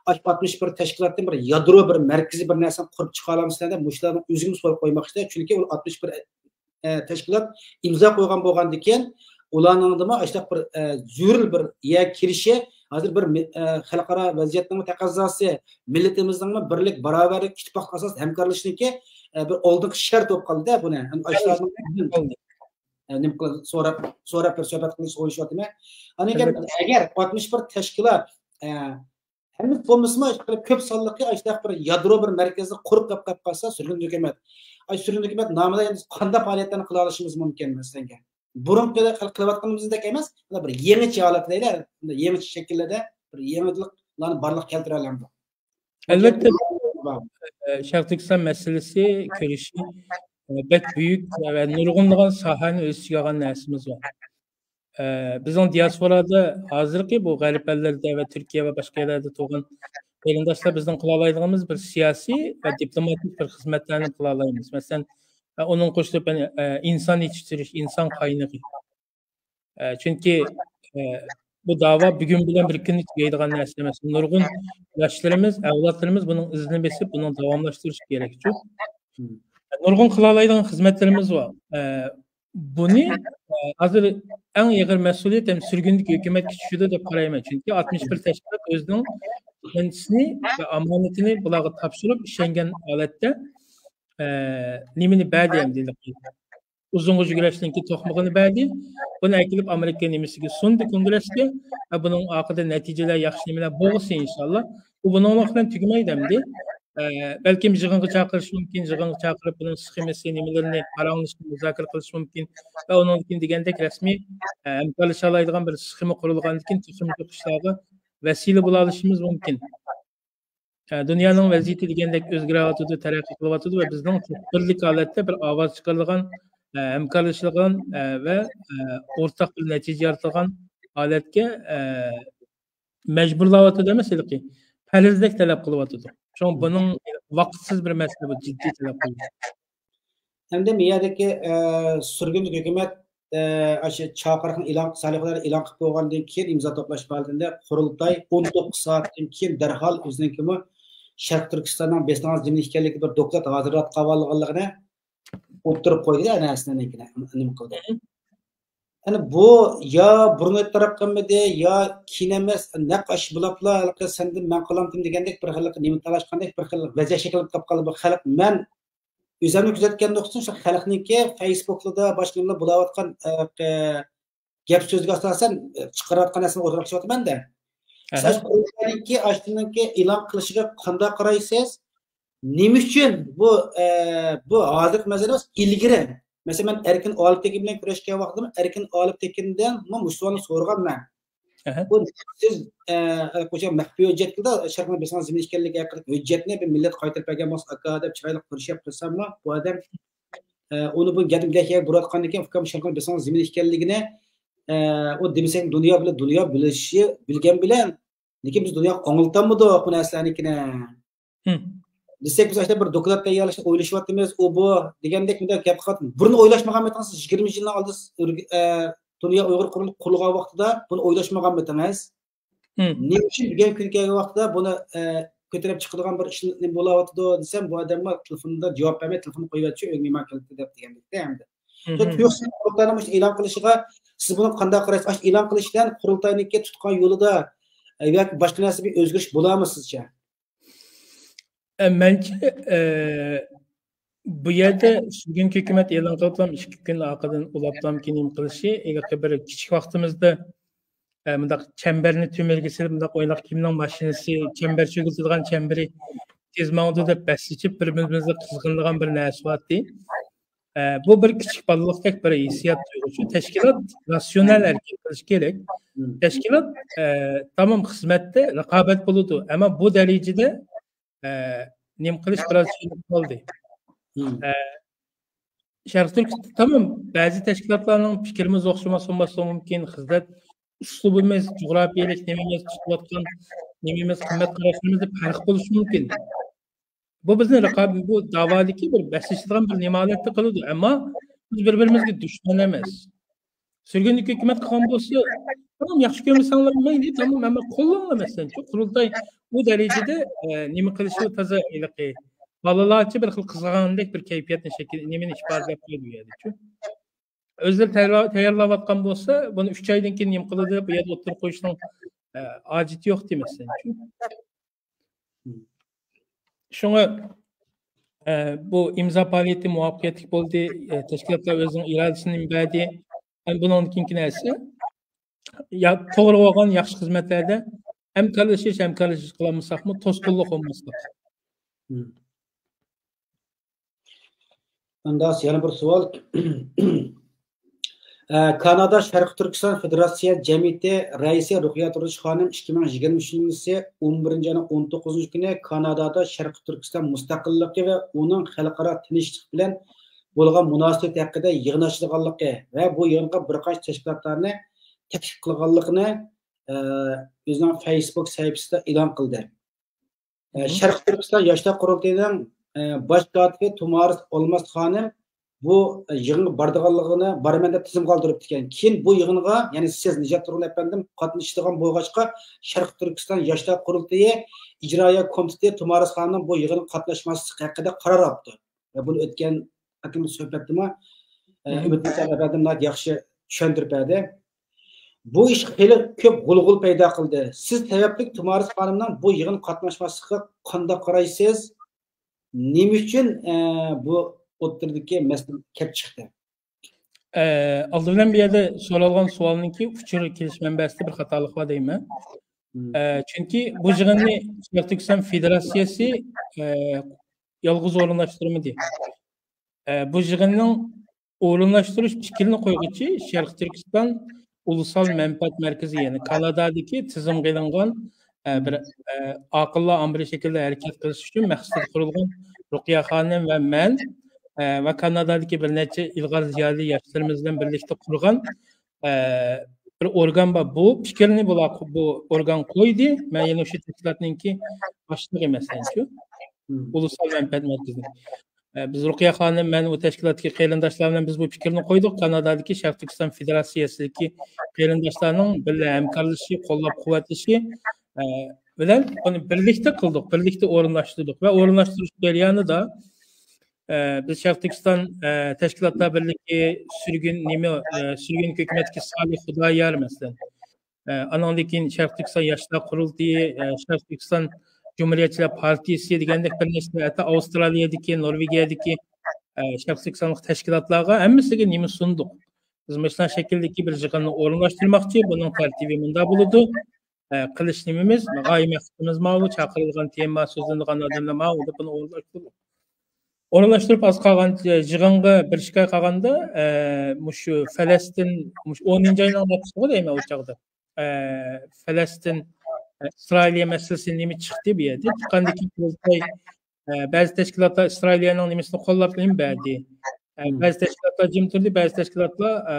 ئاشۇ ئاتمىش بىر تەشكىلاتتىن بىر يادرو، بىر مەركىزىي بىر نەرسىنى قۇرۇپ چىقالامسىلەر دەپ مۇشۇلارنىڭ ئۆزىگىمۇ سوئال قويماقچىدا. چۈنكى ئۇ ئاتمىش بىر ئە، تەشكىلات ئىمزا قويغان بولغاندىكىن، ئۇلارنىڭدىمۇ ئاشۇنداق بىر، ئە، زۆرۈر بىر يەرگە كىرىشى، ھازىر بىر مى-، ئە، خەلقئارا ۋەزىيەتنىڭمۇ تەقەززاسى، مىللىتىمىزنىڭمۇ بىرلىك، باراۋەرلىك، ئىتتىپاق ئاساسىدا ھەمكارلىشىشنىڭكى، ئە، بىر ئالدىنقى شەرت بولۇپ قالدى-دە، بۇنى. ئاشۇلارنىڭ، ئە، نېمە قىل-، سوراپ، سوراپ بىر سۆھبەت قىلىشنى ئويلىشىۋاتىمەن. ئاندىن كېيىن ئەگەر ئاتمىش بىر تەشكىلات، ئە، ھەممىسى بولمىسىمۇ، كۆپ سانلىقى ئاشۇنداق بىر يادرو بىر مەركەزنى قۇرۇپ قېلىپ قالسا، سۈرگۈندە ھۆكۈمەت، ئاي، سۈرگۈندە ھۆكۈمەت نامىدا ئەمدى قانداق پائالىيەتلەرنى قىلالىشىمىز مۇمكىن، مەسىلەنگە؟ بۇرۇنقىدەك قىلىۋاتقىنىمىزدەك ئەمەس، بۇنداق بىر يېڭىچە ھالەت دەيلى، بۇنداق يېڭىچە شەكىللەردە بىر يېڭىلىقلارنى بارلىققا كەلتۈرەلەمدۇ؟ ئەلۋەتتە، ئە، شەرقىي تۈركىستان مەسىلىسى كۈرىشى، ئە، بەك بۈيۈك ۋە نۇرغۇنلىغان ساھەنى ئۆز ئىچىگە ئالغان نەرسىمىز بار. ئە، بىزنىڭ دىياسپورادا ھازىرقى بۇ غەرب ئەللىرىدە ۋە تۈركىيە ۋە باشقا يەرلەردە تۇرغان قېرىنداشلار بىزنىڭ قىلالايدىغىنىمىز بىر سىياسىي ۋە دىپلوماتىك بىر خىزمەتلەرنى قىلالايمىز. مەسىلەن، ئە، ئۇنىڭغا قوشۇلۇپ، يەنە، ئە، ئىنسان يېتىشتۈرۈش، ئىنسان قاينىغى. ئە، چۈنكى، ئە، بۇ داۋا بۈگۈن بىلەن بىر كۈندە تۈگەيدىغان نەرسە ئەمەس. نۇرغۇن ياشلىرىمىز، ئەۋلادلىرىمىز بۇنىڭ ئىزىنى بېسىپ، بۇنىڭ داۋاملاشتۇرۇشى كېرەكچۇ. نۇرغۇن قىلالايدىغان خىزمەتلىرىمىز بار. ئە، بۇنى، ئە، ھازىر ئەڭ ئېغىر مەسئۇلىيەت ھەم سۈرگۈندىكى ھۆكۈمەتكە چۈشىدۇ دەپ قارايمەن. چۈنكى ئاتمىش بىر تەشكىلات ئۆزىنىڭ ئىشەنچىسىنى ۋە ئامانىتىنى بۇلارغا تاپشۇرۇپ، ئىشەنگەن ھالەتتە، ئە، نېمىنى بەردى ئەمدى؟ ئۇزۇنغا يۈگۈرۈشنىڭكى توقمىقىنى بەردى. بۇنى ئەكېلىپ ئامېرىكا نېمىسىگە سۇندى، كونگرېسكە. ۋە بۇنىڭ ئارقىدا نەتىجىلەر، ياخشى نېمىلەر بولغۇسى، ئىنشاللا. ئۇ بۇنىڭلىق بىلەن تۈگىمەيدۇ ئەمدى. ئە، بەلكىم يىغىنغا چاقىرىشى مۇمكىن، يىغىنغا چاقىرىپ بۇنىڭ سخېمىسى، نېمىلىرىنى پاراڭلىشىپ مۇزاكىرە قىلىشى مۇمكىن. ۋە ئۇنىڭدىن كېيىن دېگەندەك رەسمىي، ئە، ھەمكارلىشالايدىغان بىر سخېما قۇرۇلغاندىن كېيىن تېخىمۇ جۇق ئىشلارغا ۋەسىلە بولالىشىمىز مۇمكىن. ئە، دۇنيانىڭ ۋەزىيىتى دېگەندەك ئۆزگىرىۋاتىدۇ، تەرەققىي قىلىۋاتىدۇ ۋە بىزنىڭ بىرلىك ھالەتتە بىر ئاۋاز چىقىرىدىغان، ئە، ھەمكارلىشىدىغان، ئە، ۋە، ئە، ئورتاق بىر نەتىجە يارىتىدىغان ھالەتكە، ئە، مەجبۇرلاۋاتىدۇ ئەمەس، ھېلىقى پەرزدەك تەلەپ قىلىۋاتىدۇ. شۇڭا بۇنىڭ ۋاقىتسىز بىر مەسىلە، بۇ جىددىي تەلەپ قىلىش. ئەمدى بۇ يەردىكى، ئە، سۈرگۈن ھۆكۈمەت، ئە، ئاشۇ چاقىرىقنى ئېلان، سالىھلار ئېلان قىلىپ بولغاندىن كېيىن، ئىمزا توپلاش پائالىيىتىدە قۇرۇلتاي ئون توققۇز سائەتتىن كېيىن دەرھال ئۆزىنىڭكىمۇ شەرقىي تۈركىستاننىڭ بېسىنىڭ زېمىن ئىكەنلىكىدە بىر دوكلات ھازىرلاپ قالغانلىقىنى ئوتتۇرىغا قويدى، ئەنە نېمە قىلدى. يەنى بۇ يا بۇرۇن ئېتىراپ قىلمىدى، يا كېيىن ئەمەس، نەق ئاش بولاپلا ھېلىقى سەندىن مەن قىلامتىم دېگەندەك بىر خىل نېمە تالاشقاندەك بىر خىل ۋەزىيەت شەكىللىنىپ قالىدۇ. بۇ خەلق، مەن ئۆزۈمنى كۆزەتكەن نۇقتىدىن شۇ خەلقنىڭكى فېيسبۇكلىرىدا باشقا نېمىلەر بولاۋاتقان، ئە، گەپ سۆزگە ئاساسەن، ئە، چىقىرىۋاتقان نەرسىنى ئوتتۇرىغا چىقىۋاتىمەن-دە. ئەھە. سىز قۇرۇلتاينىڭكى ئاشۇنىڭكى ئېلان قىلىشىغا قانداق قارايسىز؟ نېمە ئۈچۈن بۇ، ئە، بۇ ھازىرقى مەسىلە ئەمەس، ئىلگىرى، مەسىلەن، مەن ئەركىن ئالىپتېكىن بىلەن كۆرۈشكەن ۋاقتىمدا ئەركىن ئالىپتېكىندىن مۇشۇ سوئالنى سورىغانمەن. ئەھە. بۇ سىز، ئە، قوشا مەخپىي ھۆججەتكىدە شەرقنىڭ بېسىغان زېمىن ئىكەنلىكى ھەققىدىكى ھۆججەتنى بىر مىللەت قايتۇرۇپ بەرگەن بولسا، ئاكا دەپ چىرايلىق كۆرۈشۈپ قىلساممۇ، بۇ ئادەم، ئە، ئۇنى بۇ گەدىم دەك يەرگە بۇرۇۋاتقاندىن كېيىن، ئۇكام شەرقنىڭ بېسىغان زېمىن ئىكەنلىكىنى، ئە، ئۇ دېمىسەك دۇنيا بىلەن، دۇنيا بىلىشى، بىلگەن بىلەن، لېكىن بىز دۇنياغا ئاڭلىتالمىدۇق بۇ نەرسىلەرنىڭكىنى. دېسەك، بىز ئاشۇنداق بىر دوكلات تەييارلاشنى ئويلىشىۋاتىمىز، ئۇ بۇ دېگەندەك مۇنداق گەپ قىلىۋاتىمىز. بۇرۇن ئويلاشمىغانمىدىڭىز، يىگىرمە يىلنىڭ ئالدىدا ئۆرگ-، ئە، دۇنيا ئۇيغۇر قۇرۇلتىيى قۇرۇلغان ۋاقتىدا بۇنى ئويلاشمىغانمىدىڭىز؟ نېمە ئۈچۈن بۈگۈن كۈن كەلگەن ۋاقتىدا بۇنى، ئە، كۆتۈرۈپ چىقىدىغان بىر ئىش نېمە بولاۋاتىدۇ دېسەم، بۇ ئادەممۇ تېلېفوندا جاۋاب بەرمەي، تېلېفوننى قويۇۋەتسە، ئۆيگە مېھمان كەلدى دەپ دېگەندەك ئەمدى. شۇ تۈركىستان قۇرۇلتايىنىڭ مۇشۇ ئېلان قىلىشىغا سىز بۇنى قانداق قارايسىز؟ ئاشۇ ئېلان قىلىش بىلەن قۇرۇلتاينىڭكى تۇتقان يولىدا، ئە، ياكى باشقا نەرسە بىر ئۆزگىرىش بولامۇ سىزچە؟ ئە، مەنچە، ئە، بۇ يەردە بۈگۈنكى ھۆكۈمەت ئېلان قىلىپلام ئىككى كۈن ئارقىدىن ئۇلاپلام كېيىن نېمە قىلىشى، ھېلىقى بىر كىچىك ۋاقتىمىزدا، ئە، مۇنداق چەمبەرنى تۈمەلگە سېلىپ، مۇنداق ئويناق كىمنىڭ ماشىنىسى، چەمبەر چۆگۈلىتىدىغان چەمبىرى تېز ماڭىدۇ دەپ بەسلىشىپ، بىر-بىرىمىزگە قىزغىنىدىغان بىر نەرسە بارتى. ئە، بۇ بىر كىچىك بالىلىقتەك بىر ھېسسىيات تۇيغۇسى. تەشكىلات راتسىيونال ھەرىكەت قىلىشى كېرەك. تەشكىلات، ئە، تامام خىزمەتتە رىقابەت بولىدۇ، ئەمما بۇ دەرىجىدە، ئە، نېمە قىلىش بىراز چېكىنىپ قالدى. ئە، شەرقىي تۈركىستان، تامام بەزى تەشكىلاتلارنىڭ پىكرىمىز ئوخشىماس بولماسلىقى مۇمكىن، خىزمەت ئۇسلۇبىمىز، جۇغراپىيەلىك نېمىمىز، تۇتۇۋاتقان نېمىمىز، قىممەت قاراشلىرىمىزدا پەرق بولۇشى مۇمكىن. بۇ بىزنى رىقاب-، بۇ داۋادىكى بىر بەسلىشىدىغان بىر نېمە ھالەتتە قىلىدۇ، ئەمما بىز بىر-بىرىمىزگە دۈشمەن ئەمەس. سۈرگۈندىكى ھۆكۈمەت قىلغان بولسا، تامام ياخشى كۆرمىسەڭلار مەيلى، تامام، ئەمما قوللاڭلار مەسىلەن. شۇ قۇرۇلتاي ئۇ دەرىجىدە، ئە، نېمە قىلىشى تازا ھېلىقى بالىلارچە بىر خىل قىزغاندەك بىر كەيپىياتنى شەكىل، نېمىنى ئىپادىلەپ قويىدۇ بۇ يەردە شۇ. ئۆزلىرى تەييارلا-، تەييارلاۋاتقان بولسا، بۇنى ئۈچ ئايدىن كېيىن نېمە قىلىدۇ دەپ بۇ يەردە ئوتتۇرىغا قويۇشنىڭ، ئە، ھاجىتى يوق دېمەسلەن شۇ. شۇڭا، ئە، بۇ ئىمزا پائالىيىتى مۇۋەپپەقىيەتلىك بولدى. ئە، تەشكىلاتلار ئۆزىنىڭ ئىرادىسىنى بەردى. ھەم بۇنىڭدىن كېيىنكى نەرسە، يا، توغرا بولغان ياخشى خىزمەتلەردە ھەمكارلىشىش، ھەمكارلىشىش قىلالمىساقمۇ، توسقۇنلۇق بولماسلىق. ئۇنداق يەنە بىر سوئال. ئە، كانادا شەرقىي تۈركىستان فېدېراتسىيە جەمئىيىتى رەئىسى رۇقىيە تۇردۇش خانىم ئىككى مىڭ يىگىرمە ئۈچىنچى يىلى ئون بىرىنچى ئاينىڭ ئون توققۇزىنچى كۈنى كانادادا شەرقىي تۈركىستان مۇستەقىللىقى ۋە ئۇنىڭ خەلقئارا تىنچلىق بىلەن بولغان مۇناسىۋىتى ھەققىدە يىغىن ئاچىدىغانلىقى ۋە بۇ يىغىنغا بىر قانچە تەشكىلاتلارنى تەكلىپ قىلغانلىقىنى، ئە، ئۆزىنىڭ فېيسبۇك سەھىپىسىدە ئېلان قىلدى. ئە، شەرقىي تۈركىستان ياشلار قۇرۇلتىيىنىڭ، ئە، باش كاتىپى تۇمارىس ئالماس خانىم بۇ يىغىنغا بارىدىغانلىقىنى، بارىمەن دەپ تىزىمغا ئالدۇرۇپتىكەن. كېيىن بۇ يىغىنغا، يەنى سىز، نىجات تۇرغۇن ئەپەندىم، قاتنىشىدىغان بولغاچقا، شەرقىي تۈركىستان ياشلار قۇرۇلتىيى ئىجرائىيە كومىتېتى تۇمارىس خانىمنىڭ بۇ يىغىنغا قاتناشماسلىقى ھەققىدە قارار ئاپتۇ. ۋە بۇنى ئۆتكەن قېتىمقى سۆھبەتتىمۇ، ئە، ئۈمىد مۇسا ئەپەندىم ناھايىتى ياخشى چۈشەندۈرۈپ بەردى. بۇ ئىش خېلى كۆپ غۇلغۇلا پەيدا قىلدى. سىز سەۋەبلىك تۇمارىس خانىمنىڭ بۇ يىغىنغا قاتناشماسلىقىغا قانداق قارايسىز؟ نېمە ئۈچۈن، ئە، بۇ ئوتتۇرىدىكى مەسىلە كەپ چىقتى؟ ئە، ئالدى بىلەن بۇ يەردە سورالغان سوئالنىڭكى ئۇچۇر كېلىش مەنبەسىدە بىر خاتالىق بار دەيمەن. ئە، چۈنكى بۇ يىغىننى شەرقىي تۈركىستان فېدېراتسىيەسى، ئە، يالغۇز ئورۇنلاشتۇرمىدى. ئە، بۇ يىغىننىڭ ئورۇنلاشتۇرۇش پىكرىنى قويغۇچى شەرقىي تۈركىستان ئۇلۇسال مەنپەئەت مەركىزى، يەنى كانادادىكى تىزىمغا ئېلىنغان ئە، بىر، ئە، ئاقىللار ئامبىرى شەكلىدە ھەرىكەت قىلىش ئۈچۈن مەخسۇس قۇرۇلغان رۇقىيە خانىم ۋە مەن، ئە، ۋە كانادادىكى بىر نەچچە ئىلغار زىيالىي ياشلىرىمىز بىلەن بىرلىكتە قۇرغان، ئە، بىر ئورگان بار. بۇ پىكىرنى بۇلار، بۇ ئورگان قويدى. مەن يەنە شۇ تەشكىلاتنىڭكى باشلىقى، مەسىلەنچۇ. ئۇلۇسلار مەنپەئەت مەركىزى. ئە، بىز رۇقىيە خانىم، مەن ئۇ تەشكىلاتتىكى قېرىنداشلار بىلەن بىز بۇ پىكىرنى قويدۇق. كانادادىكى شەرقىي تۈركىستان فېدېراتسىيەسىدىكى قېرىنداشلارنىڭ بىللە ھەمكارلىشىشى، قوللاپ-قۇۋۋەتلىشى، ئە، بىلەن بۇنى بىرلىكتە قىلدۇق، بىرلىكتە ئورۇنلاشتۇردۇق ۋە ئورۇنلاشتۇرۇش جەريانىدا، ئە، بىز شەرقىي تۈركىستان، ئە، تەشكىلاتلار بىرلىكى سۈرگۈن، نېمە، ئە، سۈرگۈن ھۆكۈمەتتىكى سالىھ خۇدايار، مەسىلەن، ئە، ئانىڭدىن كېيىن شەرقىي تۈركىستان ياشلار قۇرۇلتىيى، ئە، شەرقىي تۈركىستان جۇمھۇرىيەتچىلەر پارتىيىسى دېگەندەك بىر نەچچە، ھەتتا ئاۋسترالىيەدىكى، نورۋېگىيەدىكى، ئە، شەرقىي تۈركىستانلىق تەشكىلاتلارغا ھەممىسىگە نېمە سۇندۇق. بىز مۇشۇنداق شەكىلدىكى بىر يىغىننى ئورۇنلاشتۇرماقچى، بۇنىڭ تەرتىپى مۇنداق بولىدۇ. ئە، قىلىش نېمىمىز، غايە مەقسىتىمىز ماۋۇ، چاقىرىلغان تېما، سۆزلىنىدىغان ئادەملەر ماۋۇ دەپ بۇنى ئورۇنلاشتۇردۇق. ئورۇنلاشتۇرۇپ ئاز قالغان، ئە، يىغىنغا بىر ئىككى ئاي قالغاندا، ئە، مۇشۇ فەلەستىن، مۇشۇ ئونىنچى ئاينىڭ نەچچىسىغۇ دەيمەن ئۇ چاغدا. ئە، فەلەستىن، ئە، ئىسرائىلىيە مەسىلىسى نېمە چىقتى بۇ يەردە؟ چىققاندىن كېيىن قۇرۇلتاي، ئە، بەزى تەشكىلاتلار ئىسرائىلىيەنىڭ نېمىسىنى قوللاپ نېمە بەردى؟ ئە، بەزى تەشكىلاتلار جىم تۇردى، بەزى تەشكىلاتلار، ئە،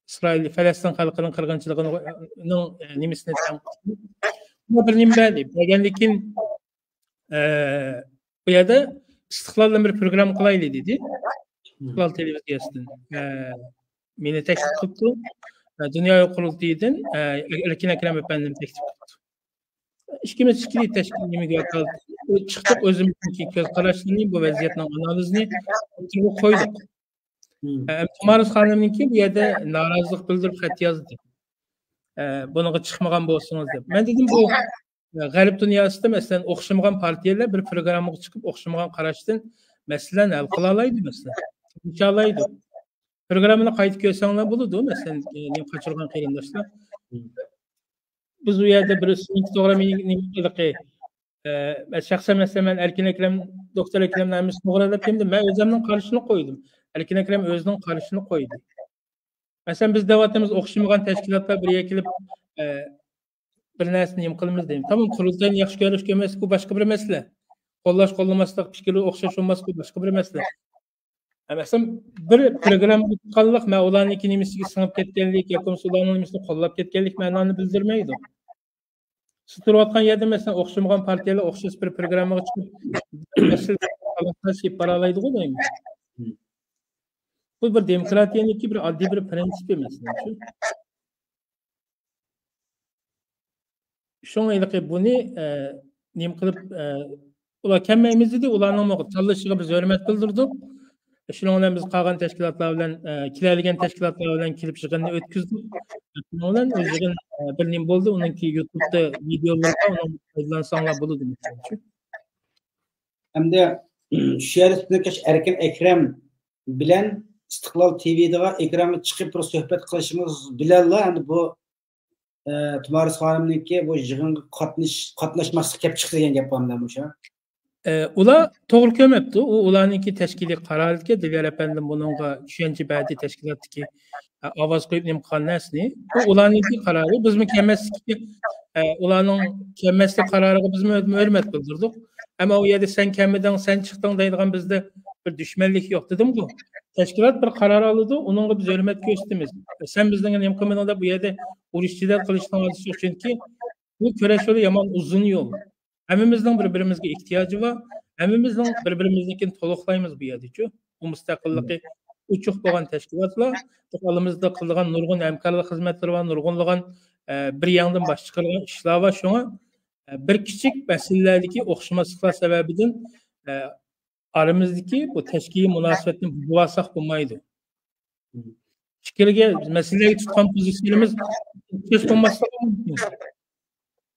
ئىسرائىل، فەلەستىن خەلقىنىڭ قىرغىنچىلىقىنىڭ، ئە، نېمىسىنى تەنقىد قىلدى. بۇ بىر نېمە بەردى. بەرگەندىن كېيىن، ئە، بۇ يەردە ئىستىقلالدىن بىر پروگرامما قىلايلى دېدى. ئىستىقلال تېلېۋىزىيەسىدىن. ئە، مېنى تەكلىپ قىلىپتۇ. ئە، دۇنيا قۇرۇلتىيىدىن، ئە، ئەركىن ئەكرەم ئەپەندىمنى تەكلىپ قىلىپتۇ. ئىككىمىز ئىككىلى تەشكىل نېمىگە ۋاكالىتەن چىقتۇق، ئۆزىمىزنىڭكى كۆز قاراشلىرىنى، بۇ ۋەزىيەتنىڭ ئانالىزىنى ئوتتۇرىغا قويدۇق. ئە، تۇمارىس خانىمنىڭكى بۇ يەردە نارازىلىق بىلدۈرۈپ خەت يازدى. ئە، بۇنىڭغا چىقمىغان بولسىڭىز دەپ. مەن دېدىم، بۇ، ئە، غەرب دۇنياسىدا، مەسىلەن، ئوخشىمىغان پارتىيەلەر بىر پروگراممىغا چىقىپ، ئوخشىمىغان قاراشتىن مەسىلىنى ھەل قىلالايدۇ، مەسىلەن. تونۇشالايدۇ. پروگراممىنى قايتا كۆرسەڭلار بولىدۇ، مەسىلەن، ئە، نېمە قاچۇرغان قېرىنداشلار. بىز ئۇ يەردە بىرسىنىڭكى توغرا، مېنىڭ نېمە قىلىقى، ئە، شەخسەن مەسىلەن، مەن ئەركىن ئەكرەم، دوكتور ئەكرەمنىڭ ھەممىسىنى توغرا دەپ كەلمىدىم. مەن ئۆزۈمنىڭ قارىشىنى قويدۇم. ئەركىن ئەكرەم ئۆزىنىڭ قارىشىنى قويدى. مەسىلەن، بىز دەۋاتىمىز، ئوخشىمىغان تەشكىلاتلار بىر يەرگە كېلىپ، ئە، بىر نەرسىنى نېمە قىلىمىز دەيمەن. تامام، قۇرۇلتاينى ياخشى كۆرۈش كۆرمەسلىك، بۇ باشقا بىر مەسىلە. قوللاش قوللىماسلىق، پىكىرلىرى ئوخشاش بولماسلىق، بۇ باشقا بىر مەسىلە. مەسىلەن، بىر پروگرامما تۇتقانلىق، مەن ئۇلارنىڭكى نېمىسىگە سىڭىپ كەتكەنلىك ياكى بولمىسا ئۇلارنىڭ نېمىسىنى قوللاپ كەتكەنلىك مەنانى بىلدۈرمەيدۇ. سىز تۇرۇۋاتقان يەردە، مەسىلەن، ئوخشىمىغان پارتىيەلەر ئوخشاش بىر پروگراممىغا چىقىپ، مەسىلە ئېلىپ بارالايدىغۇ دەيمەن. بۇ بىر دېموكراتىيەنىڭكى بىر ئاددىي بىر پىرىنسىپى، مەسىلەن، شۇ. شۇڭا ھېلىقى بۇنى، ئە، نېمە قىلىپ، ئە، ئۇلار كەلمەيمىز دېدى، ئۇلارنىڭمۇ تاللىشىغا بىز ھۆرمەت بىلدۈردۇق. شۇنىڭ بىلەن بىز قالغان تەشكىلاتلار بىلەن، ئە، كېلەلىگەن تەشكىلاتلار بىلەن كېلىپ يىغىننى ئۆتكۈزدۇق. شۇنىڭ بىلەن ئۇ يىغىن، ئە، بىر نېمە بولدى، ئۇنىڭكى يۇتۇبتا ۋىدېئولىرى بار، ئۇنىڭدىن پايدىلانساڭلار بولىدۇ، مىسال ئۈچۈن. ئەمدى شۇ يەردە سىزنىڭ ئەركىن ئەكرەم بىلەن ئىستىقلال تىۋىدىغا ئېكرانغا چىقىپ بىر سۆھبەت قىلىشىڭىز بىلەنلا ئەمدى بۇ، ئە، تۇمارىس خانىمنىڭكى بۇ يىغىنغا قاتنىش-، قاتناشماسلىق كەپ چىقتى دېگەن گەپ بارمىدى مۇشۇ؟ ئە، ئۇلار توغرا كۆرمەپتۇ. ئۇ ئۇلارنىڭكى تەشكىلىي قارارىدىكەن، دىليار ئەپەندىم بۇنىڭغا چۈشەنچە بەردى، تەشكىلاتتىكى، ئە، ئاۋاز قويۇپ نېمە قىلغان نەرسىنى. بۇ ئۇلارنىڭكى قارارى، بىزمۇ كەلمەسلىككە، ئە، ئۇلارنىڭ كەلمەسلىك قارارىغا بىزمۇ ھۆرمەت بىلدۈردۇق. ئەمما ئۇ يەردە سەن كەلمىدىڭ، سەن چىقتىڭ دەيدىغان بىزدە بىر دۈشمەنلىك يوق، دېدىمغۇ. تەشكىلات بىر قارار ئالىدۇ، ئۇنىڭغا بىز ھۆرمەت كۆرسىتىمىز. سەن بىزنىڭ نېمە قىلمىدىڭ دەپ بۇ يەردە ئۇرۇش جېدەل قىلىشنىڭ ھاجىتى يوق، چۈنكى بۇ كۈرەش يولى يامان ئۇزۇن يول. ھەممىمىزنىڭ بىر-بىرىمىزگە ئېھتىياجى بار. ھەممىمىزنىڭ بىر-بىرىمىزنىڭكىنى تولۇقلايمىز بۇ يەردىچۇ. بۇ مۇستەقىللىقى ئوچۇق بولغان تەشكىلاتلار، ئالدىمىزدا قىلىدىغان نۇرغۇن ھەمكارلىق خىزمەتلىرى بار، نۇرغۇنلىغان، ئە، بىر يەڭدىن باش چىقىرىدىغان ئىشلار بار. شۇڭا، ئە، بىر كىچىك مەسىلىلەردىكى ئوخشىماسلىقلار سەۋەبىدىن، ئە، ئارىمىزدىكى بۇ تەشكىلىي مۇناسىۋەتنى بۇزۇۋالساق بولمايدۇ. پىكىرگە، مەسىلىگە تۇتقان پوزىتسىيىمىز ئوخشاش بولماسلىقى مۇمكىن.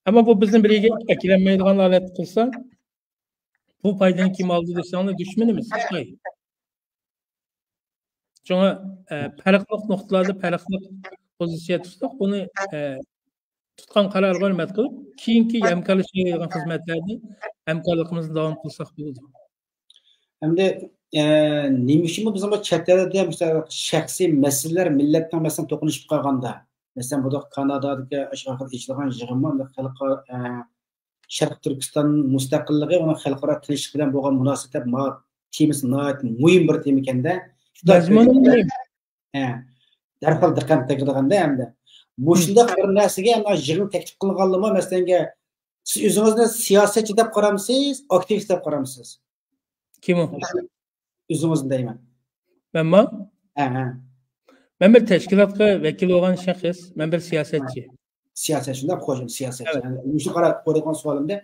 ئەمما بۇ بىزنى بىر يەرگە ئەكىلەلمەيدىغان ھالەتتە قىلسا، بۇ پايدىنى كىم ئالىدۇ دېسەڭلار، دۈشمىنىمىز خىتاي. شۇڭا، ئە، پەرقلىق نۇقتىلاردا پەرقلىق پوزىتسىيە تۇتساق، بۇنى، ئە، تۇتقان قارارغا ھۆرمەت قىلىپ، كېيىنكى ھەمكارلىشالايدىغان خىزمەتلەردە ھەمكارلىقىمىزنى داۋام قىلساق بولىدۇ. ئەمدى، ئە، نېمە ئۈچۈن بۇ بىزنىڭ بۇ چەت ئەلدە، مىسال، شەخسىي مەسىلىلەر مىللەتنىڭ مەسىلىسىنى توقۇنۇشۇپ قالغاندا، مەسىلەن، بۇنداق كانادادىكى ئاشۇ ئېچىلغان يىغىنمۇ خەلقئارا، ئە، شەرقىي تۈركىستان مۇستەقىللىقى، ئۇنىڭ خەلقئارا تىنچلىق بىلەن بولغان مۇناسىۋەت دەپ ما-، تېمىسى ناھايىتى مۇھىم بىر تېما ئىكەن-دە. شۇنداق مەزمۇنى مۇھىم. ھە، دەرھال دىققەت تەگىدىغاندا ئەمدى. مۇشۇنداق بىر نەرسىگە، مانا، يىغىن تەكلىپ قىلغانلىمۇ، مەسىلەنگە، سىز ئۆزىڭىزنى سىياسەتچى دەپ قارامسىز، ئاكتىۋىست دەپ قارامسىز؟ كىم ئۇ؟ ئۆزىڭىزنى دەيمەن. مەنمۇ؟ ھە، ھە. مەن بىر تەشكىلاتقا ۋەكىل بولغان شەخس، مەن بىر سىياسەتچى. سىياسەت، شۇنداق، خوش، سىياسەتچى. ئەۋەت. يەنى مۇشۇ قاراپ قويىدىغان سوئالىمدا،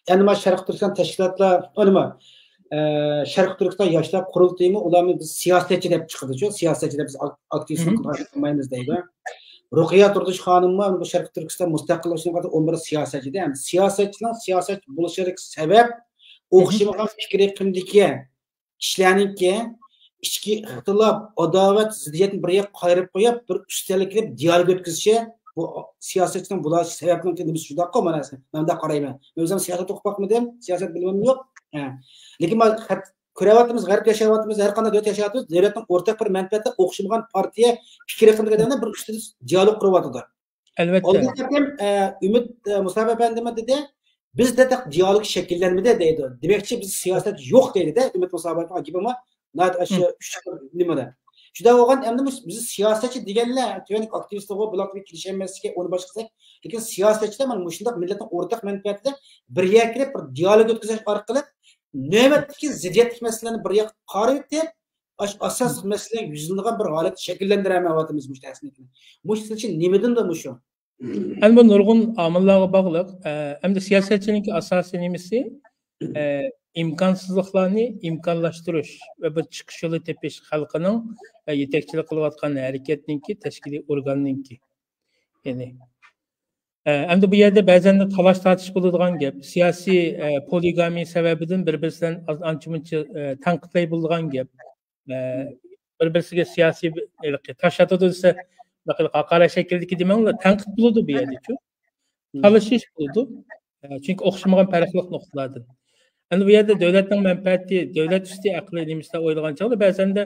يەنى ما شەرقىي تۈركىستان تەشكىلاتلار، ئەنە ما، ئە، شەرقىي تۈركىستان ياشلار قۇرۇلتىيىمۇ ئۇلارنى بىز سىياسەتچى دەپ چىقىدىچۇ، سىياسەتچى دەپ بىز ئاك-، ئاكتىۋىستنى قىلمايمىز دەيدۇ. رۇقىيە تۇردۇش خانىممۇ بۇ شەرقىي تۈركىستان مۇستەقىللىشىشىغا ئون بىر سىياسەتچى دە، ئەمدى سىياسەتچىنىڭ سىياسەتچى بولۇشىدىكى سەۋەب ئوخشىمىغان پىكىر ئېقىمدىكى كىشىلەرنىڭكى ئىچكى ئىختىلاپ، ئاداۋەت، زىددىيەتنى بىر يەرگە قايرىپ قويۇپ، بىر ئۈستەلگە كېلىپ دىئالوگ ئۆتكۈزۈشى، بۇ سىياسەتچىنىڭ بۇلار سەۋەبنىڭ نېمىسى شۇنداققۇ، مانا، مەن مۇنداق قارايمەن. مەن ئۆزۈم سىياسەت ئوقۇپ باقمىدىم، سىياسەت بىلىمىم يوق. ھە. لېكىن ما خەت-، كۆرۈۋاتىمىز، غەرب ياشاۋاتىمىز، ھەر قانداق دۆلەت ياشاۋاتىمىز، دۆلەتنىڭ ئورتاق بىر مەنپەئەتى ئوخشىمىغان پارتىيە پىكرى ھەققىدە بىر ئۈستىدە دىئالوگ قۇرۇۋاتىدۇ. ئەلۋەتتە. ئالدىنقى قېتىم، ئە، ئۈمىد، ئە، مۇسابىق ئەپەندىمۇ دېدى، بىزدە تېخى دىئالوگ شەكىللەنمىدى دەيدۇ. دېمەكچى، بىز سىياسەت يوق دەيدۇ-دە، ئۈمىد مۇسابىقىنىڭ گېپىمۇ ناھايىتى ئاشۇ ئۈچ نېمىدە. شۇنداق بولغان ئەمدى مۇش-، بىز سىياسەتچى دېگەنلەر، تۆۋەندىكى ئاكتىۋىستلارغا بۇلار بىلەن كېلىشەلمەسلىكى، ئۇنى باشقا قىلساق. لېكىن سىياسەتچىلەر مانا مۇشۇنداق مىللەتنىڭ ئورتاق مەنپەئەتىدە بىر يەرگە كېلىپ، بىر دىئالوگ ئۆتكۈزۈش ئارقىلىق نۆۋەتتىكى زىددىيەتلىك مەسىلىلەرنى بىر ياققا قارىۋېتىپ، ئاش-، ئاساسلىق مەسىلىلەر يۈزلىنىدىغان بىر ھالەتكە شەكىللەندۈرەلمەيۋاتىمىز مۇشۇ تەسنىكنى. مۇشۇ سىلچى نېمىدىندۇ مۇشۇ؟ ئەمدى بۇ نۇرغۇن ئامىللارغا باغلىق. ئە، ئەمدى سىياسەتچىنىڭكى ئاساسىي نېمىسى؟ ئە، ئىمكانسىزلىقلارنى ئىمكانلاشتۇرۇش ۋە بىر چىقىش يولى تېپىش خەلقىنىڭ، ئە، يېتەكچىلىك قىلىۋاتقان ھەرىكەتنىڭكى، تەشكىلىي ئورگاننىڭكى. يەنى، ئە، ئەمدى بۇ يەردە بەزەن تالاش تارتىش بولىدىغان گەپ. سىياسىي، ئە، پولىگامىيە سەۋەبىدىن بىر-بىرسى بىلەن ئاز-، ئانچە-مۇنچە، ئە، تەنقىدلەي بولىدىغان گەپ. ئە، بىر-بىرسىگە سىياسىي بىر ھېلىقى تاش ئاتىدۇ دېسە، بىر خىل ھاقارەت شەكلىدىكى دېمەڭلار، تەنقىد بولىدۇ بۇ يەردىچۇ. مم. تالىشىش بولىدۇ. ئە، چۈنكى ئوخشىمىغان پەرقلىق نۇقتىلاردىن. ئەمدى بۇ يەردە دۆلەتنىڭ مەنپەئەتى، دۆلەت ئۈستى ئەقلى نېمىسىدە ئويلىغان چاغدا بەزەندە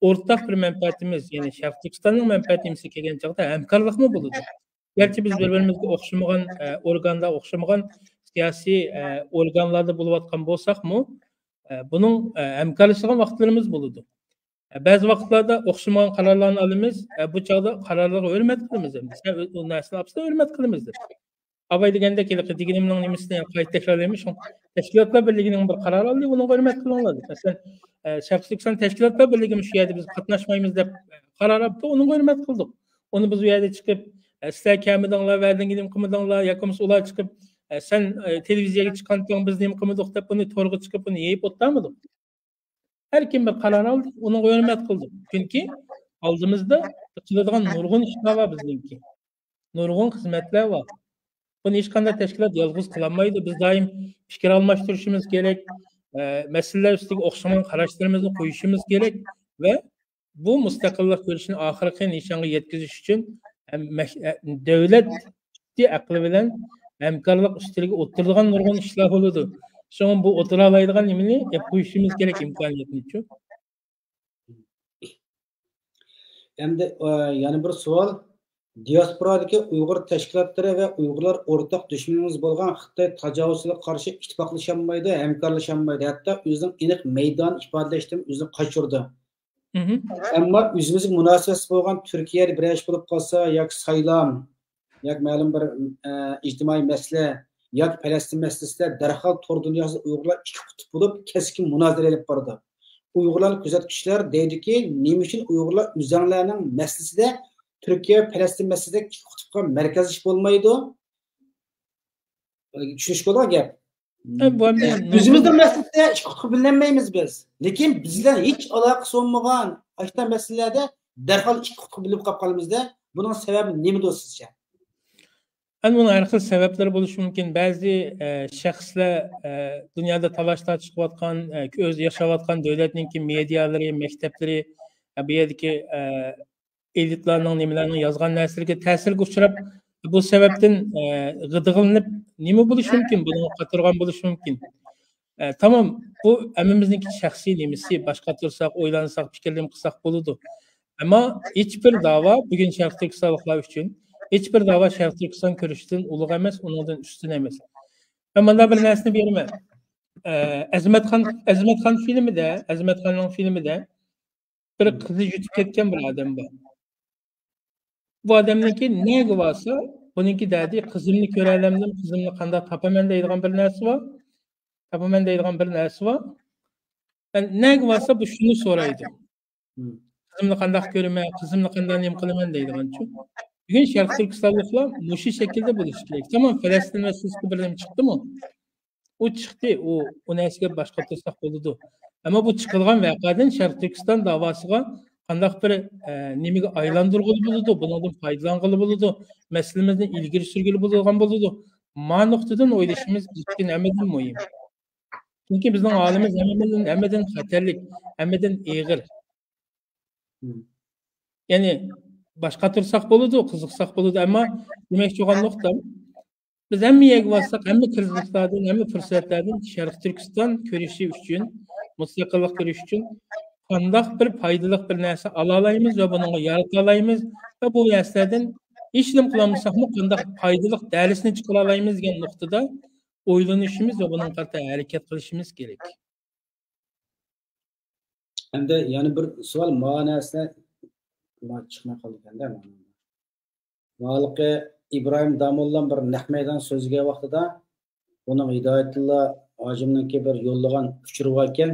ئورتاق بىر مەنپەئەتىمىز، يەنى شەرقىي تۈركىستاننىڭ مەنپەئەتى نېمىسىگە كەلگەن چاغدا ھەمكارلىقمۇ بولىدۇ. گەرچە بىز بىر-بىرىمىزگە ئوخشىمىغان، ئە، ئورگاندا، ئوخشىمىغان سىياسىي، ئە، ئورگانلاردا بولۇۋاتقان بولساقمۇ، ئە، بۇنىڭ، ئە، ھەمكارلىشىدىغان ۋاقىتلىرىمىز بولىدۇ. ئە، بەزى ۋاقىتلاردا ئوخشىمىغان قارارلارنى ئالىمىز، ئە، بۇ چاغدا قارارلارغا ھۆرمەت قىلىمىز ئەمدى. سەن ئۆ-، ئۇ نەرسىنى ئاپسەن ھۆرمەت قىلىمىز دەپ. ئاباي دېگەندەك ھېلىقى دېگىنىمنىڭ نېمىسىنى قايتا تەكرارلايمەن، شۇڭا تەشكىلاتلار بىرلىكىنىڭ بىر قارار ئالدى، ئۇنىڭغا ھۆرمەت قىلىڭلار دەپ. مەسىلەن، ئە، شەرقىي تۈركىستان تەشكىلاتلار بىرلىكىمۇ شۇ يەردە بىز قاتناشمايمىز دەپ قارار ئاپتۇ، ئۇنىڭغا ھۆرمەت قىلدۇق. ئۇنى بىز ئۇ يەردە چىقىپ، ئە، سىلەر كەلمىدىڭلار، ۋەدىڭگە نېمە قىلمىدىڭلار، ياكى بولمىسا ئۇلار چىقىپ، ئە، سەن، ئە، تېلېۋىزىيەگە چىققانتىڭ، بىز نېمە قىلمىدۇق دەپ ئۇنى تورغا چىقىپ ئۇنى يېيىپ ئولتۇرمىدۇق. ھەر كىم بىر قارار ئالدى، ئۇنىڭغا ھۆرمەت قىلدۇق. چۈنكى ئالدىمىزدا قىلىدىغان نۇرغۇن ئىشلار بار بىزنىڭكى. نۇرغۇن خىزمەتلەر بار. بۇنى ھېچقانداق تەشكىلات يالغۇز قىلالمايدۇ. بىز دائىم پىكىر ئالماشتۇرۇشىمىز كېرەك، ئە، مەسىلىلەر ئۈستىگە ئوخشىمىغان قاراشلىرىمىزنى قويۇشىمىز كېرەك ۋە بۇ مۇستەقىللىق كۈرىشىنى ئاخىرقى نىشانغا يەتكۈزۈش ئۈچۈن ھەم مەش-، ئە، دۆلەت ئەقلى بىلەن ھەمكارلىق ئۈستىلىگە ئولتۇرىدىغان نۇرغۇن ئىشلار بولىدۇ. شۇڭا بۇ ئولتۇرالايدىغان نېمىنى ئېلىپ قويۇشىمىز كېرەك، ئىمكانىيەتنىچۇ. ئەمدى، ئە، يەنە بىر سوئال. دىياسپورادىكى ئۇيغۇر تەشكىلاتلىرى ۋە ئۇيغۇرلار ئورتاق دۈشمىنىمىز بولغان خىتاي تاجاۋۇزچىلىقىغا قارشى ئىتتىپاقلىشالمايدۇ، ھەمكارلىشالمايدۇ، ھەتتا ئۆزىنىڭ ئېنىق مەيدانى ئىپادىلەشتىن ئۆزىنى قاچۇرىدۇ. مھم. ئەمما ئۆزىمىزگە مۇناسىۋەتسىز بولغان تۈركىيەدە بىرەر ئىش بولۇپ قالسا ياكى سايلام، ياكى مەلۇم بىر، ئە، ئىجتىمائىي مەسىلە ياكى پەلەستىن مەسىلىسىدە دەرھال تور دۇنياسىدا ئۇيغۇرلار ئىككى قۇتۇپ بولۇپ، كەسكىن مۇنازىرە ئېلىپ بارىدۇ. ئۇيغۇرلارنى كۆزەتكۈچىلەر دەيدۇكى، نېمە ئۈچۈن ئۇيغۇرلار ئۆزەڭلارنىڭ مەسىلىسىدە تۈركىيە ۋە پەلەستىن مەسىلىسىدە ئىككى قۇتۇپقا مەركەزلىشىپ بولمايدۇ؟ چۈشىنىشكە بولىدىغان گەپ. ئە، بۇ ئەمدى ئۆزىمىزنىڭ مەسىلىسىدە ئىككى قۇتۇپقا بۆلۈنەلمەيمىز بىز. لېكىن بىز بىلەن ھېچ ئالاقىسى بولمىغان ئاشۇنداق مەسىلىلەردە دەرھال ئىككى قۇتۇپقا بۆلۈنۈپ قالىدىغان، بۇنىڭ سەۋەبى نېمىدۇ سىزچە؟ ئەمدى بۇنىڭ ھەر خىل سەۋەبلىرى بولۇشى مۇمكىن. بەزى، ئە، شەخسلەر، ئە، دۇنيادا تالاش تارتىش قىلىۋاتقان، ئە، ئۆزى ياشاۋاتقان دۆلەتنىڭكى مېدىيالىرى، مەكتەپلىرى، ئە، بۇ يەردىكى، ئە، ئېلىتلارنىڭ، نېمىلەرنىڭ يازغان نەرسىلىرىگە تەسىرگە ئۇچراپ، بۇ سەۋەبتىن، ئە، غىدىقلىنىپ، نېمە بولۇشى مۇمكىن؟ بۇنىڭغا قاترىغان بولۇشى مۇمكىن. ئە، تامام، بۇ ھەممىمىزنىڭكى شەخسىي نېمىسى، باش قاتۇرساق، ئويلانساق، پىكىرلىرىنى قىلساق بولىدۇ. ئەمما ھېچبىر داۋا بۈگۈن شەرقىي تۈركىستانلىقلار ئۈچۈن ھېچ بىر داۋا شەرقىي تۈركىستان كۈرىشىدىن ئۇلۇغ ئەمەس، ئۇنىڭدىن ئۈستۈن ئەمەس. مەن مۇنداق بىر نەرسىنى بېرىمەن. ئە، ئەزىمەتخان، ئەزىمەتخان فىلىمىدە، ئەزىمەتخاننىڭ فىلىمىدە بىر قىزى يۈتۈپ كەتكەن بىر ئادەم بار. بۇ ئادەمنىڭكى نەگە بارسا، بۇنىڭكى دەردى قىزىمنى كۆرەلەمدىم، قىزىمنى قانداق تاپىمەن دەيدىغان بىر نەرسە بار. تاپىمەن دەيدىغان بىر نەرسە بار. يەنى نەگە بارسا بۇ شۇنى سورايدۇ. قىزىمنى قانداق كۆرىمەن، قىزىمنى قانداق نېمە قىلىمەن دەيدىغانچۇ. بۈگۈن شەرقىي تۈركىستانلىقلار مۇشۇ شەكىلدە بولۇشى كېرەك. تامام، پەلەستىن مەسىلىسىگە بىر نېمە چىقتىمۇ؟ ئۇ چىقتى، ئۇ، ئۇ نەرسىگە باشقا تۇرساق بولىدۇ. ئەمما بۇ چىقىدىغان ۋەقەدىن شەرقىي تۈركىستان داۋاسىغا قانداق بىر، ئە، نېمىگە ئايلاندۇرغىلى بولىدۇ، بۇنىڭدىن پايدىلانغىلى بولىدۇ، مەسىلىمىزنى ئىلگىرى سۈرگىلى بولىدىغان بولىدۇ. ما نۇقتىدىن ئويلىشىمىز بىز ئۈچۈن ھەممىدىن مۇھىم. چۈنكى بىزنىڭ ھالىمىز ھەممىدىن، ھەممىدىن خەتەرلىك، ھەممىدىن ئېغىر. يەنى باشقا تۇرساق بولىدۇ، قىزىقساق بولىدۇ، ئەمما دېمەكچى بولغان نۇقتام، بىز ھەممە يەرگە بارساق، ھەممە قىرغىنچىلىقلاردىن، ھەممە پۇرسەتلەردىن شەرقىي تۈركىستان كۈرىشى ئۈچۈن، مۇستەقىللىق كۈرىشى ئۈچۈن قانداق بىر پايدىلىق بىر نەرسە ئالالايمىز ۋە بۇنىڭغا يارىتالايمىز ۋە بۇ نەرسىلەردىن ھېچنېمە قىلالمىساقمۇ، قانداق پايدىلىق دەرسنى چىقىرالايمىز دېگەن نۇقتىدا ئويلىنىشىمىز ۋە بۇنىڭغا قارىتا ھەرىكەت قىلىشىمىز كېرەك. ئەمدى يەنە بىر سوئال، ما نەرسە ما چىقماي قالدىكەندە. ھېلىقى ئىبراھىم داموللام بىر نەق مەيدان سۆزلىگەن ۋاقتىدا، ئۇنىڭ ھىدايەتۇللا ھاجىمنىڭكى بىر يوللىغان ئۇچۇرى بار ئىكەن.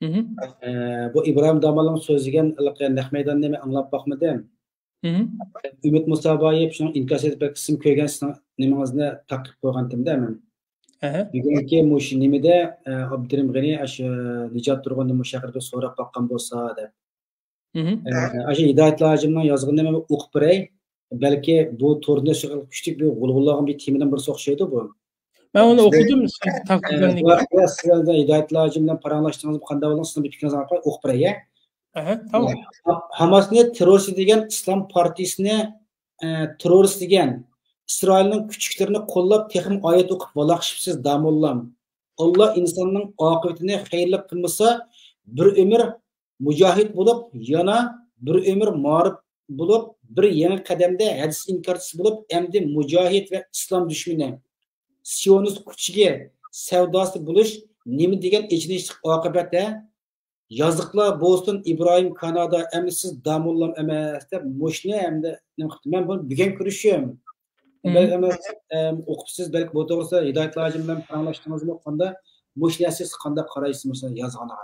ئە، بۇ ئىبراھىم داموللام سۆزلىگەن ھېلىقى نەق مەيداننى مەن ئاڭلاپ باقمىدىم. ئۈمىد مۇسابايېف شۇنىڭ ئىنكاس ئېيتىپ بەك قىسىم كۆرگەن سىزنىڭ نېمىڭىزنى تاقىپ قويغانتىم-دە مەن. بۈگۈنكى مۇشۇ نېمىدە، ئە، ئابدۇرېھىم غېنى ئاشۇ نىجات تۇرغۇننى مۇشۇ ھەققىدە سوراپ باققان بولسا دەپ. ئە، ئاشۇ ھىدايەتۇللا ھاجىمنىڭ يازغىنىنى مەن ئوقۇپ بېرەي. بەلكى بۇ توردا شۇ كۈچلۈك بىر غۇلغۇلىغان بىر تېمىدىن بىرسى ئوخشايدۇ بۇ. مەن ئۇنى ئوقۇدۇم، سىز تارقىتقاندىن كېيىن. سىز ھىدايەتۇللا ھاجى بىلەن پاراڭلاشتىڭىزمۇ، قانداق بولدىڭىز؟ سىزنىڭ بىر پىكرىڭىزنى ئاڭلاپ ئوقۇپ بېرەي. ئەھە، تامام. ھاماسنى تېررورىست دېگەن، ئىسلام پارتىيىسىنى، ئە، تېررورىست دېگەن، ئىسرائىلنىڭ كۈچۈكلىرىنى قوللاپ تېخىمۇ ئايەت ئوقۇپ ۋالاقشىپسىز داموللام. ئاللا ئىنساننىڭ ئاقىۋىتىنى خەيرلىك قىلمىسا، بىر ئۆمۈر مۇجاھىد بولۇپ، يەنە بىر ئۆمۈر مائارىپ بولۇپ، بىر يېڭى قەدەمدە ھەدىس ئىنكارچىسى بولۇپ، ئەمدى مۇجاھىد ۋە ئىسلام دۈشمىنى، سىيونىست كۈچىگە سەۋداسى بولۇش نېمە دېگەن ئېچىنىشلىق ئاقىۋەت ھە؟ يازىقلار بولسۇن، ئىبراھىم كانادا، ئەمدى سىز داموللام ئەمەس دەپ مۇشۇنى ئەمدى نېمە قىپتۇ. مەن بۇنى بۈگۈن كۆرۈشۈم. بەلكى ئەمەس، ئوقۇپسىز، بەلكى بۇ توغرىسىدا ھىدايەتۇللا ھاجىم بىلەن پاراڭلاشتىڭىزمۇ؟ قانداق، مۇشۇ نەرسىگە قانداق قارايسىز؟ مۇشۇ يازغانغا،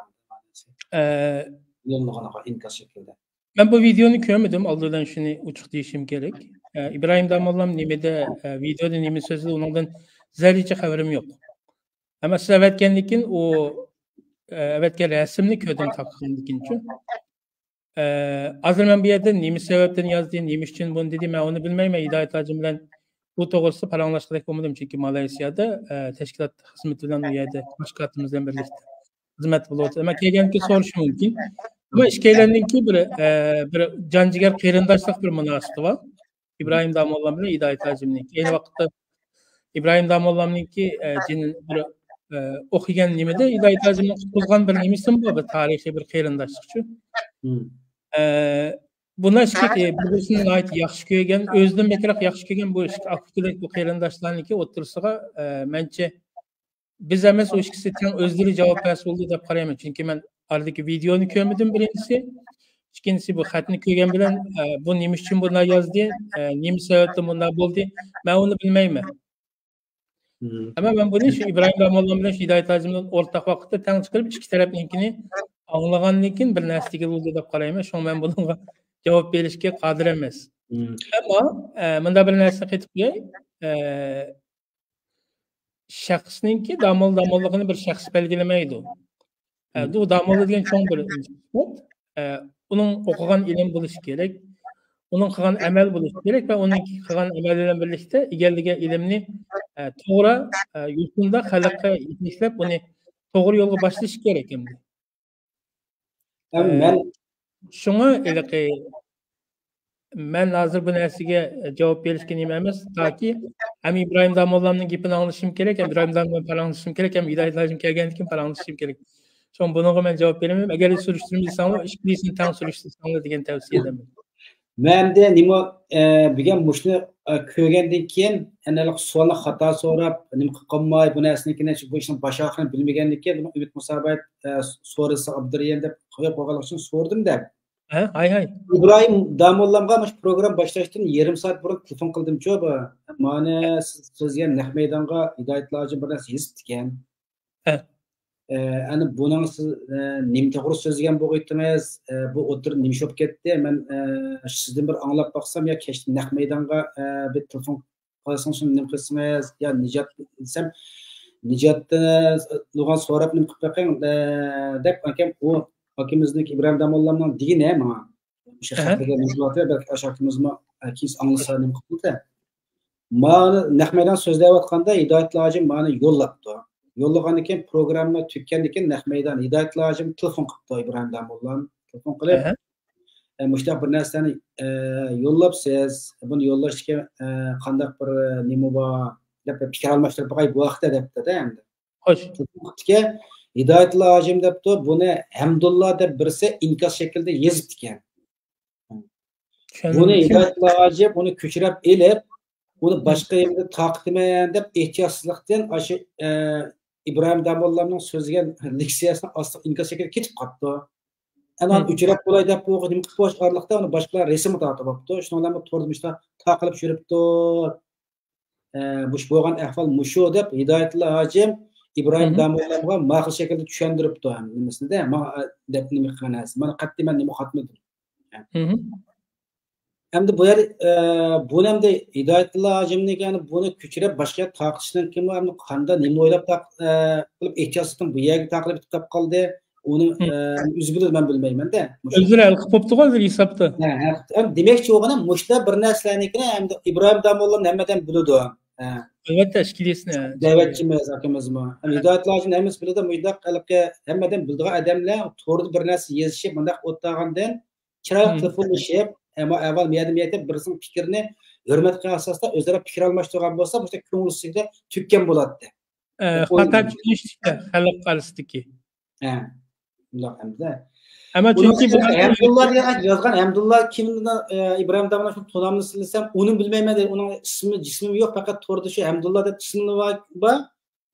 يوللىغانغا ئىنكاس شەكلىدە. مەن بۇ ۋىدېئونى كۆرمىدىم، ئالدى بىلەن شۇنى ئوچۇق دېيىشىم كېرەك. ئە، ئىبراھىم داموللام نېمىدە، ئە، ۋىدېئودا نېمە سۆزلىدى، ئۇنىڭدىن زەررىچە خەۋىرىم يوق. ئەمما سىز ئەۋەتكەندىن كېيىن ئۇ، ئە، ئەۋەتكەن رەسىمنى كۆردۈم تارقىغاندىن كېيىنچۇ. ئە، ھازىر مەن بۇ يەردە نېمە سەۋەبتىن يازدى، نېمە ئۈچۈن بۇنى دېدى، مەن ئۇنى بىلمەيمەن. ھىدايەت ھاجىم بىلەن بۇ توغرىسىدا پاراڭلاشقۇدەك بولمىدىم، چۈنكى مالايسىيادا، ئە، تەشكىلات خىزمىتى بىلەن ئۇ يەردە باشقا ئاتىمىز بىلەن بىرلىكتە خىزمەت بولۇۋاتىدۇ. ئەمما كەلگەندىن كېيىن سورىشى مۇمكىن. ئەمما ئىككىيلەننىڭكى بىر، ئە، بىر جان جىگەر قېرىنداشلىق بىر مۇناسىۋىتى بار. ئىبراھىم داموللام بىلەن ھىدايەت ھاجىمنىڭكى. ئەينى ۋاقىتتا ئىبراھىم داموللامنىڭكى، ئە، جېنى بىر، ئە، ئوخشىغان نېمىدە، ھىدايەت ھاجىمنىڭ قۇتقۇزغان بىر نېمىسىمۇ بار، بىر تارىخىي بىر قېرىنداشلىقچۇ. ئە، بۇلار ئىككى، ئە، بىر-بىرسىنى ناھايىتى ياخشى كۆرگەن، ئۆزىدىن بەكرەك ياخشى كۆرگەن بۇ ئىككى ئاكا-ئۇكىدەك بۇ قېرىنداشلارنىڭكى ئوتتۇرىسىغا، ئە، مەنچە بىز ئەمەس، ئۇ ئىككىسى تەڭ ئۆزلىرى جاۋاب بەرسە بولدى دەپ قارايمەن. چۈنكى مەن ئارىدىكى ۋىدېئونى كۆرمىدىم بىرىنچىسى. ئىككىنچىسى، بۇ خەتنى كۆرگەن بىلەن، ئە، بۇ نېمە ئۈچۈن بۇنداق يازدى، ئە، نېمە سەۋەبتىن بۇنداق بولدى، مەن ئۇنى بىلمەيمەن. ئەمما مەن بۇنى شۇ ئىبراھىم داموللام بىلەن شۇ ھىدايەت ھاجىم بىلەن ئورتاق ۋاقىتتا تەڭ چىقىرىپ، ئىككى تەرەپنىڭكىنى ئاڭلىغاندىن كېيىن بىر نەرسە دېگىلى بولىدۇ دەپ قارايمەن. شۇڭا مەن بۇنىڭغا جاۋاب بېرىشكە قادىر ئەمەس. ئەمما، ئە، مۇنداق بىر نەرسىنى قېتىپ قوياي. ئە، شەخسنىڭكى داموللا داموللىقىنى بىر شەخس بەلگىلىمەيدۇ. ئە، بۇ داموللا دېگەن چوڭ بىر ئىنسان. ئە، ئۇنىڭ ئوقۇغان ئىلىم بولۇشى كېرەك، ئۇنىڭ قىلغان ئەمەل بولۇشى كېرەك ۋە ئۇنىڭ قىلغان ئەمەل بىلەن بىرلىكتە ئىگىلىگەن ئىلىمنى، ئە، توغرا، ئە، يوسۇندا خەلققە يېتەكلەپ، ئۇنى توغرا يولغا باشلىشى كېرەك ئەمدى. ئە، مەن شۇڭا ھېلىقى مەن ھازىر بۇ نەرسىگە جاۋاب بېرىشكە نېمە ئەمەس، تاكى ھەم ئىبراھىم داموللامنىڭ گېپىنى ئاڭلىشىم كېرەك، ھەم ئىبراھىم داموللام بىلەن پاراڭلىشىشىم كېرەك، ھەم ھىدايەت ھاجىم كەلگەندىن كېيىن پاراڭلىشىشىم كېرەك. شۇڭا بۇنىڭغا مەن جاۋاب بېرەلمەيمەن. ئەگەر سۈرۈشتۈرمە دېسەڭلار، ئىككىلىسىنى تەڭ سۈرۈشتۈرسەڭلار دېگەن تەۋسىيە ئېتىمەن. مەندە نېمە، ئە، بۈگۈن مۇشۇنى، ئە، كۆرگەندىن كېيىن، ئەنە سوئالنى خاتا سوراپ، نېمە قىلىپ قالماي، بۇ نەرسىنىڭكىنى، بۇ ئىشنىڭ باش ئاخىرىنى بىلمىگەندىن كېيىن، ئۈمىد مۇسا ئاپا، ئە، سورىسا ئابدۇرېھىم دەپ قويۇپ قويغانلىقى ئۈچۈن سورىدىم دە. ھە، ھاي، ھاي. ئىبراھىم داموللامغا مۇشۇ پروگرامما باشلاشتىن يېرىم سائەت بۇرۇن تېلېفون قىلدىمچۇ بۇ. مانا سىز سۆزلىگەن نەق مەيدانغا ھىدايەتلا ھاجىم بىر نەرسە يېزىپتىكەن. ھە. ئە، ئەنە بۇنىڭ سىز، ئە، نېمە توغرا سۆزلىگەن بولغىيتىڭىز؟ ئە، بۇ ئوتتۇرىدا نېمە ئىش بولۇپ كەتتى؟ مەن، ئە، سىزدىن بىر ئاڭلاپ باقسام يا كەچتە نەق مەيدانغا، ئە، بىر تېلېفون قىلسىڭىز شۇنى نېمە قىلسىڭىز؟ يا نىجات دېسەم، نىجاتتىن نۇرغۇن سوراپ نېمە قىلىپ بېقىڭ، ئە، دەپ ئاكام ئۇ ئاكىمىزنىڭ ئىبراھىم داموللامنىڭ دېگىنى ماڭا. ئاشۇ ئەھە. خەتلىگە نېمە قىلىۋاتىدۇ، بەلكى ئاشۇ ئاكىمىزمۇ، ئە، كېيىن ئاڭلىسا نېمە قىلىدۇ. مانا نەق مەيدان سۆزلەۋاتقاندا ھىدايەتلا ھاجىم مانا يوللاپتۇ. يوللىغاندىن كېيىن پروگرامما تۈگىگەندىن كېيىن نەق مەيدان ھىدايەتلا ھاجىم تېلېفون قىپتۇ ئىبراھىم داموللام. تېلېفون قىلىپ، ئەھە. ئە، مۇشۇنداق بىر نەرسىلەرنى، ئە، يوللاپسىز. بۇنى يوللاشتىكى، ئە، قانداق بىر، ئە، نېمە بار دەپ بىر پىكىر ئالماشتۇرۇپ باقاي بۇ ھەقتە دەپتۇ-دە ئەمدى. خوش. تېلېفون قىپتىكەن، ھىدايەتلا ھاجىم دەپتۇ، بۇنى ھەمدۇللا دەپ بىرسى ئىنكاس شەكلىدە يېزىپتىكەن. بۇنى چۈشەندىم. ھىدايەتلا ھاجىم ئۇنى كۆچۈرۈپ ئېلىپ، ئۇنى ھىم. باشقا يەرگە تارقىتىمەن دەپ ئېھتىياتسىزلىقتىن ئاشۇ، ئە، ئىبراھىم داموللامنىڭ سۆزلىگەن لېكسىيەسىنى ئاستىغا ئىنكاس شەكلىدە كېتىپ قاپتۇ. ئەنە ھىم. ئۆچۈرۈپ بولاي دەپ بۇ نېمە قىلىپ بولۇش ئارىلىقتا ئۇنى باشقىلار رەسىمگە تارتىپ ئاپتۇ. شۇنىڭ بىلەن بۇ توردا مۇشۇنداق تارقىلىپ يۈرۈپتۇ. ئە، مۇشۇ بولغان ئەھۋال مۇشۇ دەپ ھىدايەتلا ھاجىم ئىبراھىم ھىم. داموللامغا ماقۇل شەكىلدە چۈشەندۈرۈپتۇ ھەم نېمىسىنى-دە، ماڭا، ئە، دەپ نېمە قىلغان ھەرسى. مانا قەتئىي مەن نېمە قاتمىدىم. ھىم. ئەمدى بۇ يەر، ئە، بۇنى ئەمدى ھىدايەتلا ھاجىمنىڭكى، يەنى بۇنى كۆچۈرۈپ باشقا يەرگە تارقىتىشنىڭكىمۇ ئەمدى قاندا نېمە ئويلاپ تاق-، ئە، قىلىپ ئېھتىياتسىزلىقتىن بۇ يەرگە تارقىتىپ كەپ قالدى. ئۇنى، ھىم. ئە، ئۆزى بىلىدۇ، مەن بىلمەيمەن-دە. ئۆزلىرى ھەل قىلىپ بوپتىغۇ ھازىر ھېسابتا. ھە، ھە، ئەمدى دېمەكچى بولغىنىم مۇشۇنداق بىر نەرسىلەرنىڭكىنى ئەمدى ئىبراھىم داموللامنى ھەممە ئادەم بىلىدۇ. ھە. ئەلۋەتتە، ئىككىلىسىنى. دەۋەتچىمىز ئاكىمىزمۇ. ھە. ھىدايەتلا ھاجىمنى ھەممىسى بىلىدۇ، مۇشۇنداق ھېلىقى ھەممە ئادەم بىلىدىغان ئادەملەر توردا بىر نەرسە يېزىشىپ، مۇنداق ئولتۇرغاندىن چىرايلىق ھىم. تېلېفونلىشىپ، ئەمما ئەۋۋەل مۇيەردىن مۇيەردە بىرسىنىڭ پىكرىنى ھۆرمەت قىلغان ئاساستا ئۆزئارا پىكىر ئالماشتۇرغان بولسا، مۇشۇنداق كۆڭۈل سىرىدا تۈگىگەن بولاتتى. ئە، دەپ خاتا ئويلايمەن. چۈشىنىشتە خەلق ئارىسىدىكى. ھە. شۇنداق ئەمدى. ئەمما ئۇنىڭ چۈنكى ئۈستىگە بۇلار ھەمدۇللا دېگەن يازغان، ھەمدۇللا كىم، ئە، ئىبراھىم داموللام شۇ تونامنى سىلىسام، ئۇنى بىلمەيمەن دەيدۇ. ئۇنىڭ ئىسمى، جىسمىمۇ يوق، پەقەت توردا شۇ ھەمدۇللا دەپ ئىسمى بار.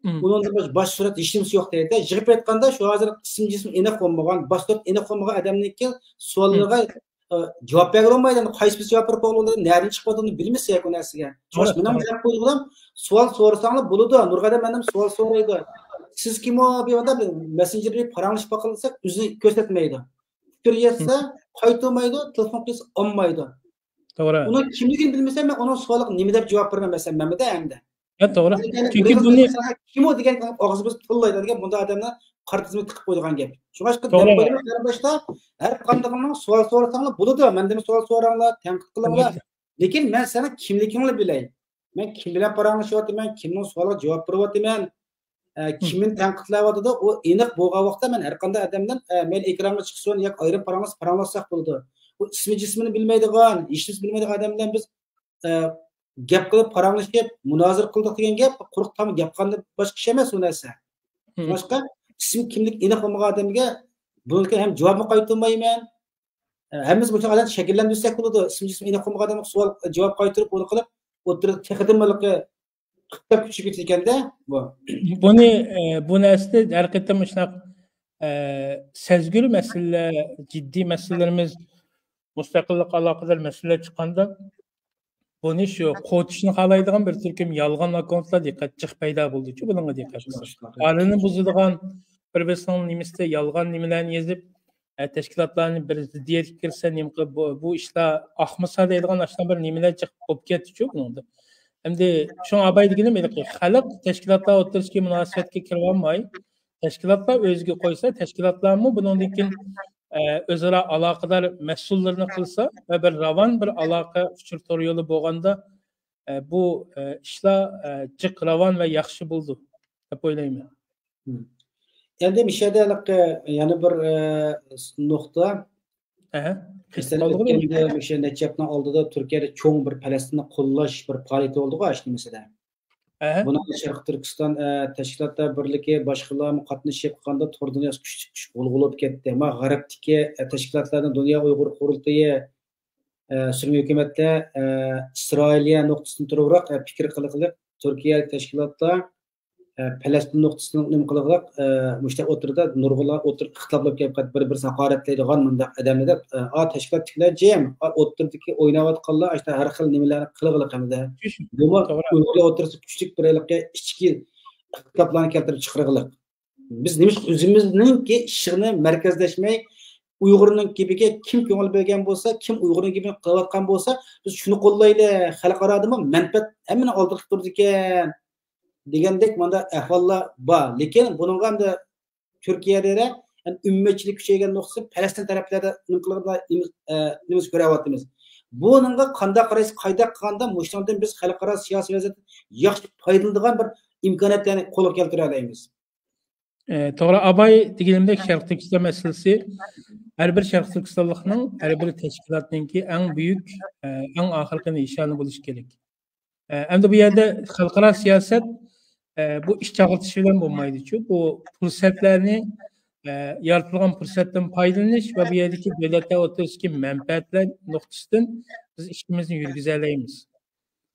ھىم. ئۇنىڭدىن باشقا باش سۈرەت ھېچنېمىسى يوق دەيدۇ. يىغىپ ئېيتقاندا، شۇ ھازىر ئىسمى جىسمى ئېنىق بولمىغان، باش سۈرەت ئېنىق بولمىغان ئادەمنىڭكى ھىم. سوئاللىرىغا، ئە، جاۋاب بەرگىلى بولمايدۇ. قايسى بىرسى جاۋاب بېرىپ بولغىلى، نەدىن چىقىپ ئاتىدۇ بىلمىسە ياكى ئۇ نەرسىگە. شۇڭا توغرا، مېنىڭ توغرا. دەپ قويغىنىم، سوئال سورىساڭلار بولىدۇ. نۇرغۇن ئادەم مەندىن سوئال سورايدۇ. سىز كىم ئۇ؟ بىر ئادەم مەسسېنجېردا پاراڭلىشىپ باققىلى دېسەك، ئۆزىنى كۆرسەتمەيدۇ. پىكىر يازسا، ھىم. قايتۇرمايدۇ، تېلېفون قىلسا ئالمايدۇ. توغرا. ئۇنىڭ كىملىكىنى بىلمىسەم، مەن ئۇنىڭ سوئالىغا نېمە دەپ جاۋاب بېرىمەن مەسىلەن، مەندە ئەمدى. ھە، توغرا. يەنى چۈنكى بىر بۇنى قىز ساڭا كىم ئۇ دېگەن ئاغزىمىزنى تىللايدۇ دېگەن بۇنداق ئادەمنى قارا تىزىمغا تىقىپ قويىدىغان گەپ. شۇڭا توغرا. دەپ قويىمەن، قېرىنداشلار، ھەر قاندىقىنىڭ سوئال سورىساڭلار بولىدۇ، مەندىن سوئال سوراڭلار، تەنقىد قىلىڭلار. ئەلۋەتتە. لېكىن مەن سېنىڭ كىملىكىڭنى بىلەي. مەن كىم بىلەن پاراڭلىشىۋاتىمەن، كىمنىڭ سوئالىغا جاۋاب بېرىۋاتىمەن، ئە، ھىم. كىمنى تەنقىدلەۋاتىدۇ، ئۇ ئېنىق بولغان ۋاقىتتا مەن ھەر قانداق ئادەمدىن، ئە، مەيلى ئېكرانغا چىقسۇن ياكى ئايرىم پاراڭلاشسا پاراڭلاشساق بولىدۇ. ئۇ ئىسمى جىسمىنى بىلمەيدىغان، ھېچنېمىسىنى بىلمەيدىغان ئادەم بىلەن بىز، ئە، گەپ قىلىپ پاراڭلىشىپ، مۇنازىرە قىلدۇق دېگەن گەپ قۇرۇق تام گەپ قىلغاندىن باشقا ئىش ئەمەس ئۇ نەرسە. ھىم. شۇڭلاشقا ئىسمى كىملىكى ئېنىق بولمىغان ئادەمگە بۇنىڭدىن كېيىن ھەم جاۋابمۇ قايتۇرمايمەن. ئە، ھەممىمىز مۇشۇ ئادەمنى شەكىللەندۈرسەك بولىدۇ. ئىسمى جىسمى ئېنىق بولمىغان ئادەمگە سوئال، جاۋاب قايتۇرۇپ، ئۇنى قىلىپ، ئوتتۇرىدا تېخىدىنمۇ ھېلىقى قىپتاپ كۈچىيىپ كېتىدىكەن-دە بۇ. بۇنى، ئە، بۇ نەرسىدە ھەر قېتىم مۇشۇنداق، ئە، سەزگۈر مەسىلىلەر، جىددىي مەسىلىلىرىمىز، مۇستەقىللىققا ئالاقىدار مەسىلىلەر چىققاندا، بۇنى شۇ قوتۇشنى خالايدىغان بىر تۈركۈم يالغان ئاككاۋنتلار دىققەت، جىق پەيدا بولدى-چۇ بۇنىڭغا دىققەت قىلساڭ. ئارىنى بۇزىدىغان، بىر-بىرسىنىڭ نېمىسىدە يالغان نېمىلەرنى يېزىپ، ئە، تەشكىلاتلارنى بىر زىددىيەتكە كىرسە نېمە قىلىپ، بۇ، بۇ ئىشلار ئاقمىسا دەيدىغان ئاشۇنداق بىر نېمىلەر جىق بولۇپ كەتتى-چۇ بۇنىڭدا. ئەمدى شۇڭا ئاباي دېگىنىم ھېلىقى خەلق تەشكىلاتلار ئوتتۇرىسىدىكى مۇناسىۋەتكە كىرىۋالماي، تەشكىلاتلار ئۆزىگە قويسا، تەشكىلاتلارمۇ بۇنىڭدىن كېيىن، ئە، ئۆزئارا ئالاقىدار مەسئۇللىرىنى قىلسا ۋە بىر راۋان بىر ئالاقە ئۇچۇر تور يولى بولغاندا، ئە، بۇ، ئە، ئىشلار، ئە، جىق راۋان ۋە ياخشى بولىدۇ دەپ ئويلايمەن. مم. ئەمدى مۇشۇ يەردە ھېلىقى يەنە بىر، ئە، نۇقتا. ئەھە. مەسىلەن، ئۆتكەندە مۇشۇ نەچچە ھەپتىنىڭ ئالدىدا تۈركىيەدە چوڭ بىر پەلەستىننى قوللاش بىر پائالىيىتى بولدىغۇ، ئاشۇ نېمىسىدە. ئەھە. بۇنىڭغا شەرقىي تۈركىستان، ئە، تەشكىلاتلار بىرلىكى باشقىلارمۇ قاتنىشىپ قالغاندا تور دۇنياسى كۈچلۈك كۈچ غۇلغۇلا بولۇپ كەتتى. ما غەربتىكى، ئە، تەشكىلاتلارنىڭ دۇنيا ئۇيغۇر قۇرۇلتىيى، ئە، سۈرمە ھۆكۈمەتلەر، ئە، ئىسرائىلىيە نۇقتىسىدىن تۇرۇۋراق، ئە، پىكىر قىلغىلىق، تۈركىيە تەشكىلاتلار، ئە، پەلەستىن نۇقتىسىنىڭ نېمە قىلغىلىق، ئە، مۇشۇ ئوتتۇرىدا نۇرغۇنلىغان ئوتتۇرا ئىختىلاپلار كېلىپ قالىدۇ، بىر-بىرسىنى ھاقارەتلەيدىغان مۇنداق ئادەملەر دەپ، ئە، ئا، تەشكىلاتتىكىلەر جىم، ئا، ئوتتۇرىدىكى ئويناۋاتقانلار ئاشۇنداق ھەر خىل نېمىلەرنى قىلغىلىق ھەمدە بۇمۇ توغرا. ئۇيغۇرلار ئوتتۇرىسىدا كۈچلۈك بىر ھېلىقى ئىچكى ئىختىلاپلارنى كەلتۈرۈپ چىقىرغىلىق. بىز نېمىشقا ئۆزىمىزنىڭكى ئىشىغىنى مەركەزلەشمەي، ئۇيغۇرنىڭ گېپىگە كىم كۆڭۈل بۆلگەن بولسا، كىم ئۇيغۇرنىڭ گېپىنى قىلىۋاتقان بولسا، بىز شۇنى قوللايلى، خەلقئارادىمۇ مەنپەئەت ھەممىنى ئالدىغا تۇرىدىكەن دېگەندەك مانا ئەھۋاللار بار. لېكىن بۇنىڭغا ئەمدى تۈركىيەدە ئۈممەتچىلىك كۈچەيگەن نۇقتىسى پەلەستىن تەرەپلەردە نېمە قىلغان، ئە، نېمىسى كۆرۈۋاتىمىز. بۇنىڭغا قانداق قارايسىز، قايداق قىلغاندا مۇشۇنىڭدىن بىز خەلقئارا سىياسىي ۋەزىيەتتىن ياخشى پايدىلىنىدىغان بىر ئىمكانىيەتلەرنى قولغا كەلتۈرەلەيمىز. ئە، توغرا، ئاباي دېگىنىمدەك، شەرقىي تۈركىستان مەسىلىسى ھەر بىر شەرقىي تۈركىستانلىقنىڭ، ھەر بىر تەشكىلاتنىڭكى ئەڭ بۈيۈك، ئە، ئەڭ ئاخىرقى نىشانى بولۇشى كېرەك. ئە، ئەمدى بۇ يەردە خەلقئارا سىياسەت، ئە، بۇ ئىش چاغلىتىش بىلەن بولمايدۇچۇ. بۇ پۇرسەتلەرنى، ئە، يارىتىلغان پۇرسەتتىن پايدىلىنىش ۋە بۇ يەردىكى دۆلەتلەر ئوتتۇرىسىدىكى مەنپەئەتلەر نۇقتىسىدىن بىز ئىشىمىزنى يۈرگۈزەلەيمىز.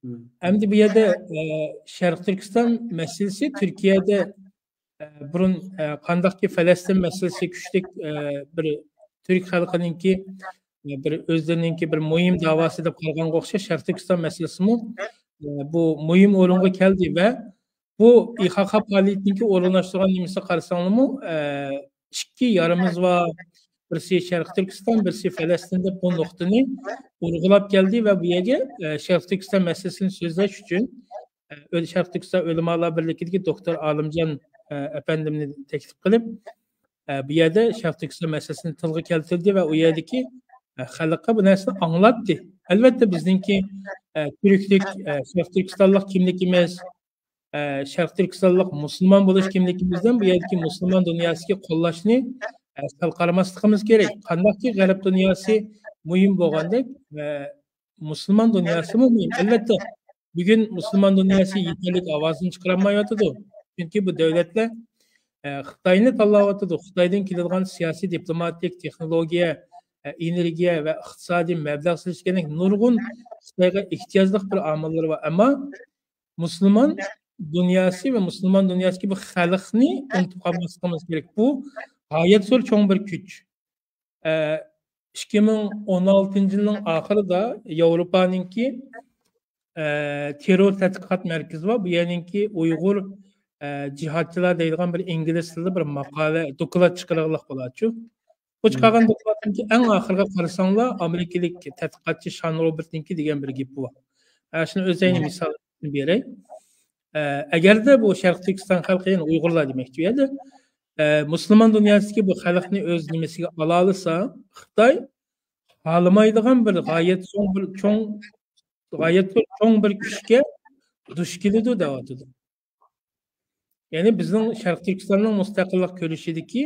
مم. ئەمدى بۇ يەردە، ئە، شەرقىي تۈركىستان مەسىلىسى تۈركىيەدە، ئە، بۇرۇن، ئە، قانداقكى فەلەستىن مەسىلىسى كۈچلۈك، ئە، بىر تۈرك خەلقىنىڭكى، ئە، بىر ئۆزلىرىنىڭكى بىر مۇھىم داۋاسى دەپ قارىغانغا ئوخشاش، شەرقىي تۈركىستان مەسىلىسىمۇ، ئە، بۇ مۇھىم ئورۇنغا كەلدى ۋە بۇ ئىخاقا پائالىيىتىنىڭكى ئورۇنلاشتۇرغان نېمىسىگە قارىساڭلارمۇ، ئە، ئىككى يارىمىز بار، بىرسى شەرقىي تۈركىستان، بىرسى فەلەستىن دەپ بۇ نۇقتىنى ئۇرغۇلاپ كەلدى ۋە بۇ يەرگە، ئە، شەرقىي تۈركىستان مەسىلىسىنى سۆزلەش ئۈچۈن، ئە، ئۆل-، شەرقىي تۈركىستان ئۆلىمالار بىرلىكىدىكى دوكتور ئالىمجان، ئە، ئەپەندىمنى تەكلىپ قىلىپ، ئە، بۇ يەردە شەرقىي تۈركىستان مەسىلىسىنى تىلغا كەلتۈردى ۋە ئۇ يەردىكى، ئە، خەلققە بۇ نەرسىنى ئاڭلاتتى. ئەلۋەتتە، بىزنىڭكى، ئە، تۈركلۈك، ئە، شەرقىي تۈركىستانلىق كىملىكىمىز، ئە، شەرقىي تۈركىستانلىق مۇسۇلمان بولۇش كىملىكىمىزدىن بۇ يەردىكى مۇسۇلمان دۇنياسىدىكى قوللاشنى، ئە، سەل قارىماسلىقىمىز كېرەك. قانداقكى غەرب دۇنياسى مۇھىم بولغاندەك، ئە، مۇسۇلمان دۇنياسىمۇ مۇھىم. ئەلۋەتتە، بۈگۈن مۇسۇلمان دۇنياسى يېتەرلىك ئاۋازىنى چىقىرالمايۋاتىدۇ. چۈنكى بۇ دۆلەتلەر، ئە، خىتاينى تاللاۋاتىدۇ. خىتايدىن كېلىدىغان سىياسىي، دىپلوماتىك، تېخنولوگىيە، ئە، ئېنېرگىيە ۋە ئىقتىسادىي مەبلەغ سېلىش كېرەك نۇرغۇن خىتايغا ئېھتىياجلىق بىر ئامىللىرى بار. ئەمما مۇسۇلمان دۇنياسى ۋە مۇسۇلمان دۇنياسىدىكى بۇ خەلقنى ئۇنتۇپ قالماسلىقىمىز كېرەك. بۇ غايەت زور چوڭ بىر كۈچ. ئە، ئىككى مىڭ ئون ئالتىنچى يىلنىڭ ئاخىرىدا ياۋروپانىڭكى، ئە، تېررور تەتقىقات مەركىزى بار. بۇ يەرنىڭكى ئۇيغۇر، ئە، جىھادچىلار دەيدىغان بىر ئىنگلىز تىلىدا بىر ماقالە، دوكلات چىقىرغانلىق بولاتچۇ. بۇ چىقارغان دوكلاتنىڭكى ئەڭ ئاخىرىغا قارىساڭلار، ئامېرىكىلىق تەتقىقاتچى شان روبېرتنىڭكى دېگەن بىر گېپى بار. ئە، شۇنى ئۆزەينى مىسال بېرەي. ئە، ئەگەردە بۇ شەرقىي تۈركىستان خەلقى، يەنى ئۇيغۇرلار دېمەكچى بۇ يەردە، ئە، مۇسۇلمان دۇنياسىدىكى بۇ خەلقنى ئۆز نېمىسىگە ئالالىسا، خىتاي خالىمايدىغان بىر غايەت چوڭ بىر، چوڭ، غايەت بىر چوڭ بىر كۈچكە دۇچ كېلىدۇ دەۋاتىدۇ. يەنى بىزنىڭ شەرقىي تۈركىستاننىڭ مۇستەقىللىق كۈرىشىدىكى،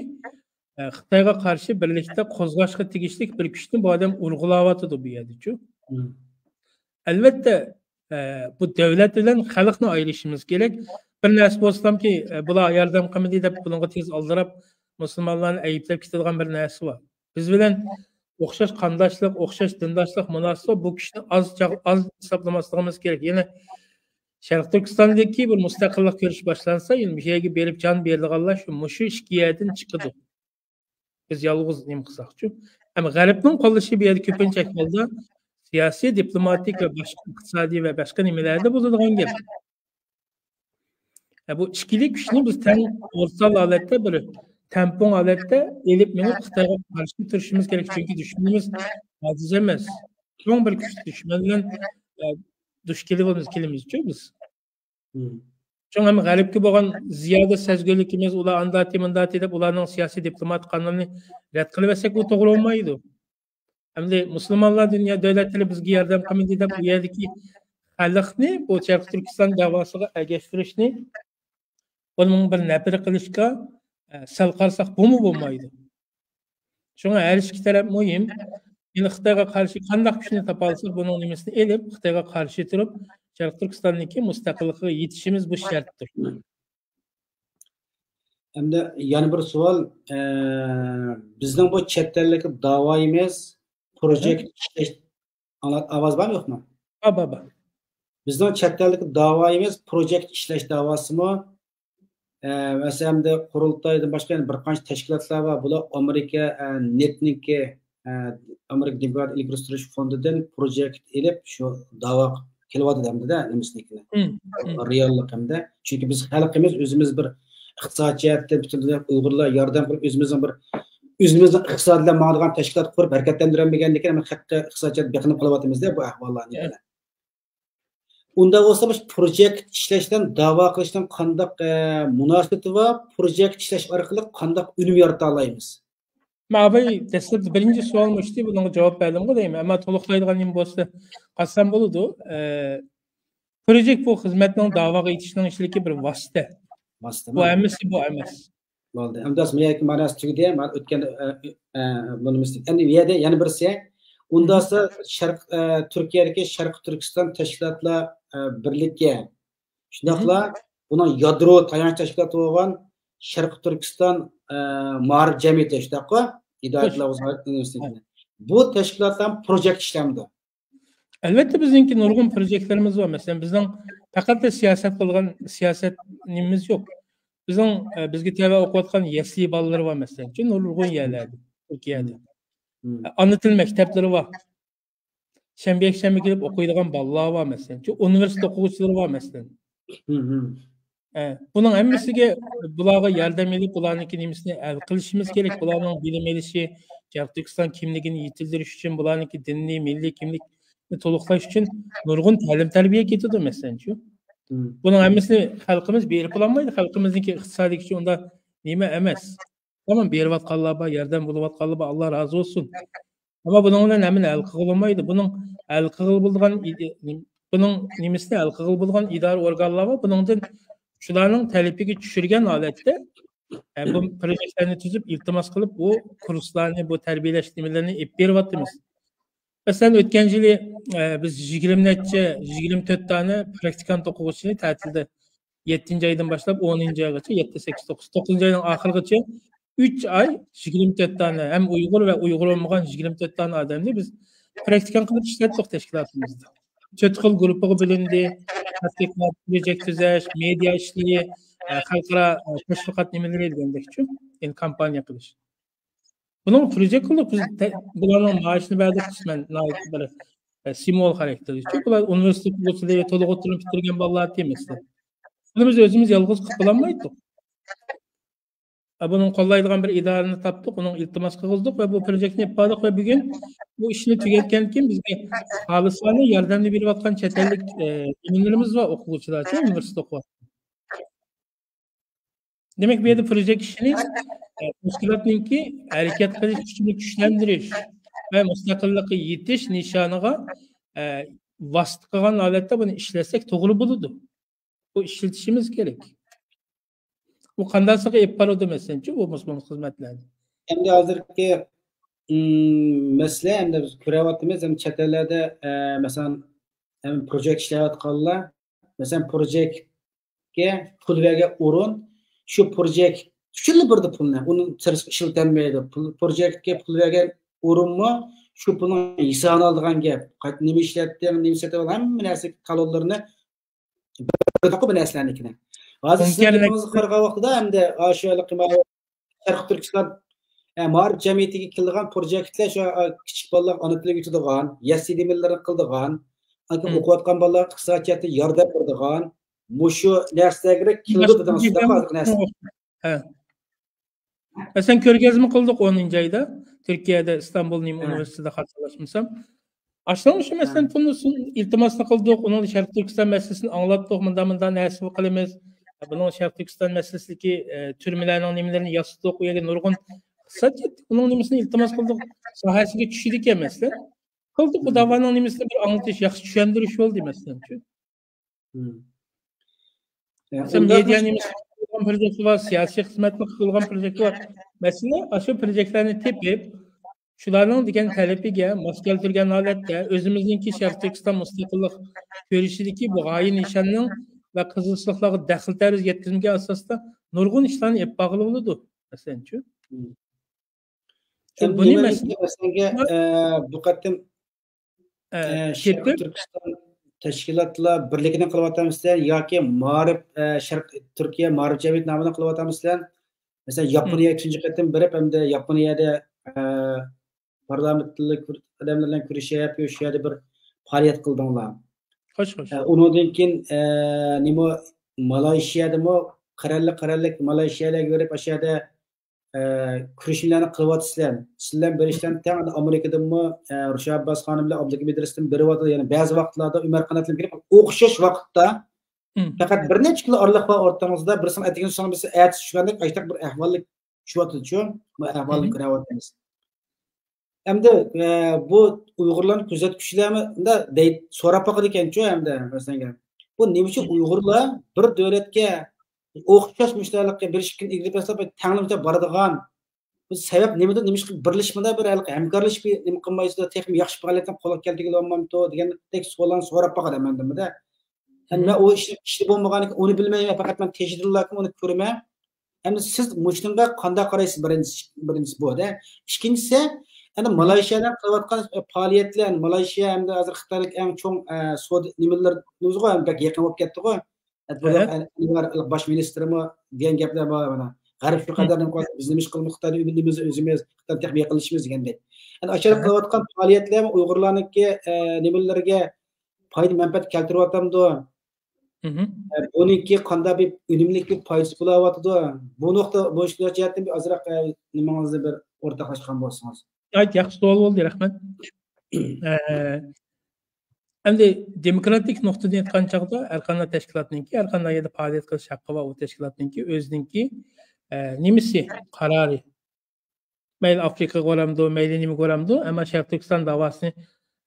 ئە، خىتايغا قارشى بىرلىكتە قوزغاشقا تېگىشلىك بىر كۈچنى بۇ ئادەم ئۇرغۇلاۋاتىدۇ بۇ يەردىچۇ. مم. ئەلۋەتتە، ئە، بۇ دۆلەت بىلەن خەلقنى ئايرىشىمىز كېرەك. بىر نەرسە بولسىلامكى، ئە، بۇلار ياردەم قىلمىدى دەپ بۇنىڭغا تېز ئالدىراپ مۇسۇلمانلارنى ئەيىبلەپ كېتىدىغان بىر نەرسە بار. بىز بىلەن ئوخشاش قانداشلىق، ئوخشاش دىنداشلىق مۇناسىۋىتى بۇ كۈچنى ئاز چاغ-، ئاز ھېسابلىماسلىقىمىز كېرەك. يەنە شەرقىي تۈركىستاندىكى بىر مۇستەقىللىق كۈرىشى باشلانسا، يەنە مۇشۇ يەرگە بېرىپ جان بېرىدىغانلار شۇ، مۇشۇ ئىككى يەردىن چىقىدۇ. بىز يالغۇز نېمە قىلساقچۇ؟ ئەمما غەربنىڭ قوللىشى بۇ يەردە كۆپىنچە ئەھۋالدا سىياسىي، دىپلوماتىك ۋە باشقا ئىقتىسادىي ۋە باشقا نېمىلەردە بولىدىغان گەپ. ئە، بۇ ئىككىلى كۈچنى بىز تەڭ ئورتال ھالەتتە، بىر تەڭپۇڭ ھالەتتە ئېلىپ مېڭىپ، خىتايغا قارشى تۇرۇشىمىز كېرەك. چۈنكى دۈشمىنىمىز ئاجىز ئەمەس. چوڭ بىر كۈچ دۈشمەن بىلەن، ئە، دۇچ كېلىۋالىمىز، كېلىمىزچۇ بىز. مم. شۇڭا ھەم غەربكە بولغان زىيادە سەزگۈرلۈكىمىز، ئۇلار ئانداتى، مۇنداتى دەپ ئۇلارنىڭ سىياسىي دىپلوماتىك قانىلىنى رەت قىلىۋەتسەك، ئۇ توغرا بولمايدۇ. ئەمدى مۇسۇلمانلار دۇنيا دۆلەتلىرى بىزگە ياردەم قىلمىدى دەپ، بۇ يەردىكى خەلقنى بۇ شەرقىي تۈركىستان دەۋاسىغا ئەگەشتۈرۈشنى، بۇنىڭ بىر نەپرە قىلىشقا، ئە، سەل قارىساق، بۇمۇ بولمايدۇ. شۇڭا ھەر ئىككى تەرەپ مۇھىم. يەنى خىتايغا قارشى قانداق كۈچنى تاپالىساق، بۇنىڭ نېمىسىنى ئېلىپ، خىتايغا قارشى تۇرۇپ، شەرقىي تۈركىستاندىكى مۇستەقىللىقىغا يېتىشىمىز بۇ شەرتتۇر. ئەمدى يەنە بىر سوئال، ئە، بىزنىڭ بۇ چەت ئەللىككە داۋايىمىز، پروژېكت ئىشلەش، ئاڭلات-، ئاۋاز بارمۇ يوقمۇ؟ بار، بار، بار. بىزنىڭ چەت ئەلدىكى داۋايىمىز پروجېكت ئىشلەش داۋاسىمۇ، ئە، مەسىلەن، قۇرۇلتايدىن باشقا يەنە بىر قانچە تەشكىلاتلار بار. بۇلار ئامېرىكا، ئە، نېتنىڭكى، ئە، ئامېرىكا دېموكراتىك ئىلگىرى سۈرۈش فوندىدىن پروجېكت ئېلىپ، شۇ داۋا كېلىۋاتىدۇ ئەمدىدە، نېمىسىنىڭكىنى. مم، مم. رېئاللىق ئەمدى. چۈنكى بىز خەلقىمىز ئۆزىمىز بىر ئىقتىساد جەھەتتىن پۈتۈن دۇنيا ئۇيغۇرلار ياردەم قىلىپ، ئۆزىمىزنىڭ بىر، ئۆزىمىزنىڭ ئىقتىسادى بىلەن ماڭىدىغان تەشكىلات قۇرۇپ ھەرىكەتلەندۈرەلمىگەندىكىن، ئەمما خەلققە ئىقتىساد جەھەتتە بېقىنىپ قېلىۋاتىمىزدە بۇ ئەھۋاللارنى. ئۇنداق بولسا، مۇشۇ پروجېكت ئىشلەش بىلەن داۋا قىلىشنىڭ قانداق، ئە، مۇناسىۋىتى بار؟ پروجېكت ئىشلەش ئارقىلىق قانداق ئۈنۈم يارىتالايمىز؟ مەن ئاباي دەسلەپتە بىرىنچى سوئال مۇشتى، بۇنىڭغا جاۋاب بەردىمغۇ دەيمەن. ئەمما تولۇقلايدىغان نېمە بولسا قالسام بولىدۇ. ئە، پروجېكت بۇ خىزمەتنىڭ داۋاغا يېتىشنىڭ ئىچىدىكى بىر ۋاسىتە. ۋاسىتە، بۇ مانا. ئەمەسى، بۇ ئەمەس. بولدى. ئەمدى مۇيەرگە ماناسى تۈگىدى. مانا ئۆتكەندە، ئە، ئە، بۇنى مىس-، ئەمدى بۇ يەردە يەنە بىرسى. ئۇنداقسا شەرق، ئە، تۈركىيەدىكى شەرقىي تۈركىستان تەشكىلاتلار، ئە، بىرلىكى. شۇنداقلا بۇنىڭ يادرو تايانچ تەشكىلاتى بولغان شەرقىي تۈركىستان، ئە، مائارىپ جەمئىيىتى، شۇنداققۇ؟ ھىدايەتۇللا ئۇنىۋېرسىتېتى. بۇ تەشكىلاتلار پروجېكت ئىشلەمدۇ. ئەلۋەتتە، بىزنىڭكى نۇرغۇن پروجېكتلىرىمىز بار. مەسىلەن، بىزنىڭ پەقەتلا سىياسەت قىلغان سىياسەت نېمىمىز يوق. بىزنىڭ، ئە، بىزگە تەۋە ئوقۇۋاتقان يەسلى بالىلىرى بار، مەسىلەن، شۇ نۇرغۇن يەرلەردە، تۈركىيەدە. مم. ئانا تىل مەكتەپلىرى بار. شەنبە، يەكشەنبە كېلىپ ئوقۇيدىغان بالىلار بار، مەسىلەن. شۇ ئۇنىۋېرسىتېت ئوقۇغۇچىلىرى بار، مەسىلەن. مم، مم. ئە، بۇنىڭ ھەممىسىگە بۇلارغا ياردەم ئېلىپ، بۇلارنىڭكى نېمىسىنى ھەل قىلىشىمىز كېرەك. بۇلارنىڭ بىلىم ئېلىشى، شەرقىي تۈركىستان كىملىكىنى يېتىلدۈرۈش ئۈچۈن، بۇلارنىڭكى دىنىي، مىللىي كىملىكنى تولۇقلاش ئۈچۈن نۇرغۇن تەلىم-تەربىيە كېتىدۇ، مەسىلەن، شۇ. مم. بۇنىڭ ھەممىسىنى خەلقىمىز بېرىپ بولالمايدۇ. خەلقىمىزنىڭكى ئىقتىسادىي كۈچى ئۇنداق نېمە ئەمەس. تامام بېرىۋاتقانلار بار، ياردەم بولۇۋاتقانلار بار، ئاللا رازى بولسۇن. ئەمما بۇنىڭ بىلەن ھەممىنى ھەل قىلغىلى بولمايدۇ. بۇنىڭ ھەل قىلغىلى بولىدىغان ئىدى-، بۇنىڭ نېمىسىنى ھەل قىلغىلى بولىدىغان ئىدارە ئورگانلار بار. بۇنىڭدىن شۇلارنىڭ تەلىپىگە چۈشۈرگەن ھالەتتە، ئە، بۇ پروجېكتلارنى تۈزۈپ ئىلتىماس قىلىپ، بۇ كۇرسلارنى، بۇ تەربىيەلەش نېمىلىرىنى ئېلىپ بېرىۋاتىمىز. مەسىلەن، ئۆتكەن يىلى، ئە، بىز يىگىرمە نەچچە، يىگىرمە تۆت دانە پراكتىكانت ئوقۇغۇچىنى تەتىلدە يەتتىنچى ئايدىن باشلاپ ئونىنچى ئايغىچە، يەتتە، سەككىز، توققۇز، توققۇزىنچى ئاينىڭ ئاخىرىغىچە ئۈچ ئاي يىگىرمە تۆت دانە، ھەم ئۇيغۇر ۋە ئۇيغۇر بولمىغان يىگىرمە تۆت دانە ئادەمنى بىز پراكتىكانت قىلىپ ئىشلەتتۇق تەشكىلاتىمىزدا. تۆت خىل گۇرۇپپىغا بۆلۈندى. تەتقىقات، پروجېكت تۈزەش، مېدىيا ئىشلىرى، ئە، خەلقئارا، ئە، تەشۋىقات نېمىلىرى دېگەندەكچۇ. يەنى كامپانىيە قىلىش. بۇنىڭ پروجېكت قىلدۇق بىز، تە-، بۇلارنىڭ مائاشىنى بەردۇق قىسمەن، ناھايىتى بىر، ئە، سىمۋول خاراكتېرلىك. چۈنكى بۇلار ئۇنىۋېرسىتېت ئوقۇغۇچىلىرى، تولۇق ئوتتۇرىنى پۈتتۈرگەن بالىلار ئەمەس. بۇنى بىز ئۆزىمىز يالغۇز قىلىپ بولالمايتتۇق. ئە، بۇنىڭ قوللايدىغان بىر ئىدارىنى تاپتۇق، ئۇنىڭ ئىلتىماس قىلغۇزدۇق ۋە بۇ پروجېكتنى ئېلىپ باردۇق ۋە بۈگۈن بۇ ئىشنى تۈگەتكەندىن كېيىن بىزگە خالىسانە ياردەمنى بېرىۋاتقان چەت ئەللىك، ئە، ئىنىملىرىمىز بار، ئوقۇغۇچىلار، ئۇنىۋېرسىتېتتا ئوقۇۋاتقان. دېمەك، بۇ يەردە پروجېكت ئىشىنى، ئە، تەشكىلاتنىڭكى ھەرىكەت قىلىش كۈچىنى كۈچلەندۈرۈش ۋە مۇستەقىللىققا يېتىش نىشانىغا، ئە، ۋاسىتە قىلغان ھالەتتە بۇنى ئىشلەتسەك توغرا بولىدۇ. بۇ ئىشلىتىشىمىز كېرەك. بۇ قانداقسىغا ئېلىپ بارىدۇ، مەسىلەنچۇ، بۇ مۇسۇلمان خىزمەتلەرنى؟ ئەمدى ھازىرقى، ئىم، مەسىلە، ئەمدى بىز كۆرۈۋاتىمىز، ئەمدى چەت ئەللەردە، ئە، مەسىلەن، ئەم، پروجېكت ئىشلەۋاتقانلار، مەسىلەن، پروجېكتكە پۇل بەرگەن ئورۇن، شۇ پروجېكت ئۈچۈنلا بېرىدۇ پۇلنى، ئۇنى سىرتقا ئىشلىتەلمەيدۇ. پۇل، پروجېكتكە پۇل بەرگەن ئورۇنمۇ شۇ پۇلنىڭ ھېسابىنى ئالىدىغان گەپ. قايتا نېمە ئىشلەتتىڭ، نېمە سېتىۋالدىڭ، ھەممە نەرسە، تالونلىرىنى بىردىنقى بۇ نەرسىلەرنىڭكىنى. ھازىر سىزنىڭ گېپىڭىزگە قارىغان ۋاقتىدا ئەمدى، ئا، شۇ ھېلىقى ما-، شەرقىي تۈركىستان، ئە، مائارىپ جەمئىيىتىگە كېلىدىغان پروجېكتلار شۇ، ئا، كىچىك بالىلارغا ئانا تىلىنى ئۆگىتىدىغان، يەسلى نېمىلىرىنى قىلىدىغان، ئاندىن ئوقۇۋاتقان بالىلارغا ئىقتىسادىي جەھەتتىن ياردەم بېرىدىغان، مۇشۇ نەرسىلەرگە كېلىدۇ بىزنىڭ ئىستىلىدا ھازىرقى نەرسە. ھە. مەسىلەن، كۆرگەزمە قىلدۇق ئونىنچى ئايدا، تۈركىيەدە، ئىستانبۇل نېمە ئۇنىۋېرسىتېتىدا خاتالاشمىسام. ئاشۇنىڭ ئۈچۈن، مەسىلەن، پۇلنى ئىلتىماسنى قىلدۇق، ئۇنىڭ شەرقىي تۈركىستان مەسىلىسىنى ئاڭلاتتۇق، مۇنداق، مۇنداق نەرسە قىلىمىز. بۇنىڭ شەرقىي تۈركىستان مەسىلىسىدىكى، ئە، تۈرمىلەرنىڭ نېمىلىرىنى ياسىتتۇق، ئۇ يەرگە نۇرغۇن ئىقتىساد كەتتى. ئۇنىڭ نېمىسىنى ئىلتىماس قىلدۇق، ساھەسىگە چۈشىدىكەن مەسىلەن. قىلدۇق، بۇ داۋانىڭ نېمىسىنى بىر ئاڭلىتىش، ياخشى چۈشەندۈرۈش بولدى، مەسىلەن. مەسىلەن، مېدىيا نېمىسى قىلغان پروجېكتى بار، سىياسىي خىزمەتنى قىلغان پروجېكتى بار. مەسىلە، ئاشۇ پروجېكتلارنى تېپىپ، شۇلارنىڭ دېگەن تەلىپىگە ماس كەلتۈرگەن ھالەتتە ئۆزىمىزنىڭكى شەرقىي تۈركىستان مۇستەقىللىق كۈرىشىدىكى بۇ غايە نىشاننىڭ ۋە قىزىلچىلىقلارغا دەخلى تەرۇز يەتكۈزمىگەن ئاساستا نۇرغۇن ئىشلارنى ئېلىپ بارغىلى بولىدۇ، مەسىلەنچۇ. شۇ بۇنى مەسىلەن، ئە، بۇ قېتىم ئە، شەرقىي تۈركىستان تەشكىلاتلار بىرلىكىنى قىلىۋاتامسىلەر ياكى مائارىپ، ئە، شەرق، تۈركىيە مائارىپ جەمئىيىتى نامىنى قىلىۋاتامسىلەر؟ مەسىلەن، ياپونىيەگە تۇنجى قېتىم بېرىپ، ئەمدى ياپونىيەدە، ئە، پارلامېنتلىق ئادەملەر بىلەن كۆرۈشۈپ، شۇ يەردە بىر پائالىيەت قىلدىڭلار. خوش، خوش. ئە، ئۇنىڭدىن كېيىن، ئە، نېمە، مالايشىيەدىمۇ قەرەللىك، قەرەللىك مالايشىيەلەرگە بېرىپ، ئاشۇ يەردە، ئە، كۆرۈشمىلەرنى قىلىۋاتىسىلەر. سىلەر بىلەن بىرلىكتە تەڭ ئامېرىكىدىنمۇ، ئە، رۇشا ئابباس خانىم بىلەن ئابدۇلكىم ئىدرىستىن بېرىۋاتىدۇ. يەنى بەزى ۋاقىتلاردا ئۆمەر قانات بىلەن كېلىپ، ئوخشاش ۋاقىتتا، پەقەت بىر نەچچە كۈنلا ئارىلىق بار ئوتتۇرىڭىزدا، بىرسىنىڭ ئەتىگىنى سوڭ بىرسى ئەتىسى چۈشكەندەك ئاشۇنداق بىر ئەھۋاللىق چۈشۈۋاتىدۇ، بۇ ئەھۋالنى كۆرۈۋاتىمىز. ئەمدى، ئە، بۇ ئۇيغۇرلارنى كۆزەتكۈچىلەرمۇ مۇنداق دەي-، سوراپ باقىدىكەنچۇ، ئەمدى مەسىلەن، بۇ نېمە ئۈچۈن ئۇيغۇرلار بىر دۆلەتكە ئوخشاش مۇشۇنداق بىر ئىككى كۈن ئىگىلىپ بەرسە، بىر تەڭلىمىچە بارىدىغان، بۇ سەۋەب نېمىدۇ؟ نېمىشقا بىرلىشىپ مۇنداق بىر ھېلىقى ھەمكارلىشىپ نېمە قىلمايسىلەر؟ تېخىمۇ ياخشى پائالىيەتنى قولغا كەلتۈرگىلى بولمامتۇ دېگەندەك سوئاللارنى سوراپ باقىدۇ مەندىن-دە. مەن ئۇ ئىشنى، ئىشنى بولمىغانىكەن، ئۇنى بىلمەيمەن، پەقەت مەن تېجىدىنلا ئۇنى كۆرىمەن. ئەمدى سىز مۇشۇنىڭغا قانداق قارايسىز؟ بىرىنچىسى، بىرىنچىسى بۇ-دە. ئىككىنچىسى، ئەنە مالايشىيەدە قىلىۋاتقان پائالىيەتلەر، مالايشىيە ئەمدى ھازىر خىتايلىق ئەڭ چوڭ، ئە، سودا نېمىلىرى، نېمىسىغۇ، ئەمدى بەك يېقىن بولۇپ كەتتىغۇ. بۇ ئەنۋەر باش مىنىستىرىمۇ دېگەن گەپلەر بار مانا. غەرب شۇ قەدەر نېمە قىلىۋاتىدۇ، بىز نېمە ئىش قىلىمىز، خىتايدىن ئۆزىمىز، ئۆزىمىز، خىتايدىن تېخىمۇ يېقىنلىشىمىز دېگەندەك. ئەنە ئاشۇنداق قىلىۋاتقان پائالىيەتلەرمۇ ئۇيغۇرلارنىڭكى، ئە، نېمىلىرىگە پايدا مەنپەئەت كەلتۈرۈۋاتامدۇ؟ ئە، بۇنىڭكى قانداق بىر ئۈنۈملۈك بىر پايدىسى بولاۋاتىدۇ؟ بۇ نۇقتا، بۇ جەھەتتىن بىر ئازراق، ئە، نېمىڭىزنى بىر ئورتاقلاشقان بولسىڭىز. ناھايىتى ياخشى سوئال بولدى، رەھمەت. ئە، ئەمدى دېموكراتىك نۇقتىدىن ئېيتقان چاغدا، ھەر قانداق تەشكىلاتنىڭكى، ھەر قانداق يەردە پائالىيەت قىلىش ھەققى بار ئۇ تەشكىلاتنىڭكى، ئۆزىنىڭكى، ئە، نېمىسى، قارارى. مەيلى ئافرىقىغا بارامدۇ، مەيلى نېمىگە بارامدۇ، ئەمما شەرقىي تۈركىستان داۋاسىنى،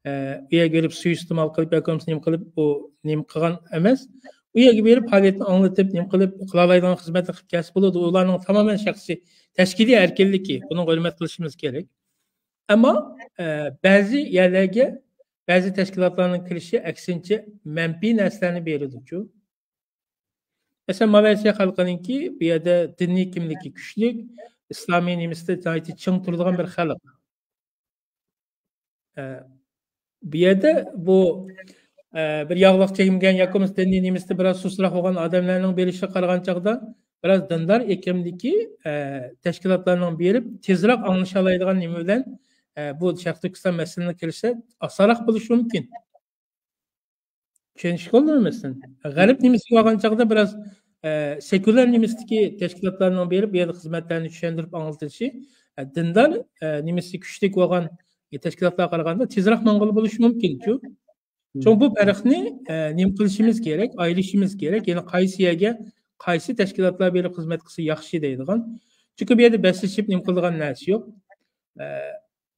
ئە، ئۇ يەرگە بېرىپ سۇيىئىستېمال قىلىپ ياكى بولمىسا نېمە قىلىپ، ئۇ نېمە قىلغان ئەمەس. ئۇ يەرگە بېرىپ پائالىيەتنى ئاڭلىتىپ، نېمە قىلىپ، قىلالايدىغان خىزمەتنى قىلىپ كەلسە بولىدۇ. ئۇلارنىڭ تامامەن شەخسىي تەشكىلىي ئەركىنلىكى، بۇنىڭغا ھۆرمەت قىلىشىمىز كېرەك. ئەمما، ئە، بەزى يەرلەرگە بەزى تەشكىلاتلارنىڭ كىرىشى ئەكسىنچە مەنپىي نەرسىلەرنى بېرىدۇچۇ. مەسىلەن، مالايسىيا خەلقىنىڭكى بۇ يەردە دىنىي كىملىكى كۈچلۈك، ئىسلامىي نېمىسىدا ناھايىتى چىڭ تۇرىدىغان بىر خەلق. ئە، بۇ يەردە بۇ، ئە، بىر ياغلىق چەكمىگەن ياكى بولمىسا دىنىي نېمىسىدا بىراز سۇسراق بولغان ئادەملەرنىڭ بېرىشىغا قارىغان چاغدا، بىراز دىندار ئېقىمدىكى، ئە، تەشكىلاتلارنىڭ بېرىپ تېزراق ئاڭلىشالايدىغان نېمە بىلەن، ئە، بۇ شەرقىي تۈركىستان مەسىلىسىگە كىرسە ئاسانراق بولۇشى مۇمكىن. چۈشىنىشكە بولدىمۇ مەسىلەن؟ غەرب نېمىسىگە بارغان چاغدا بىراز، ئە، سېكۇلار نېمىسىدىكى تەشكىلاتلارنىڭ بېرىپ، بۇ يەردە خىزمەتلەرنى چۈشەندۈرۈپ ئاڭلىتىشى، ئە، دىندار، ئە، نېمىسى كۈچلۈك بولغان تەشكىلاتلارغا قارىغاندا تېزراق ماڭغىلى بولۇشى مۇمكىنچۇ. شۇڭا بۇ پەرقنى، ئە، نېمە قىلىشىمىز كېرەك، ئايرىشىمىز كېرەك. يەنى قايسى يەرگە، قايسى تەشكىلاتلار بېرىپ خىزمەت قىلسا ياخشى دەيدىغان. چۈنكى بۇ يەردە بەسلىشىپ نېمە قىلىدىغان نەرسە يوق. ئە،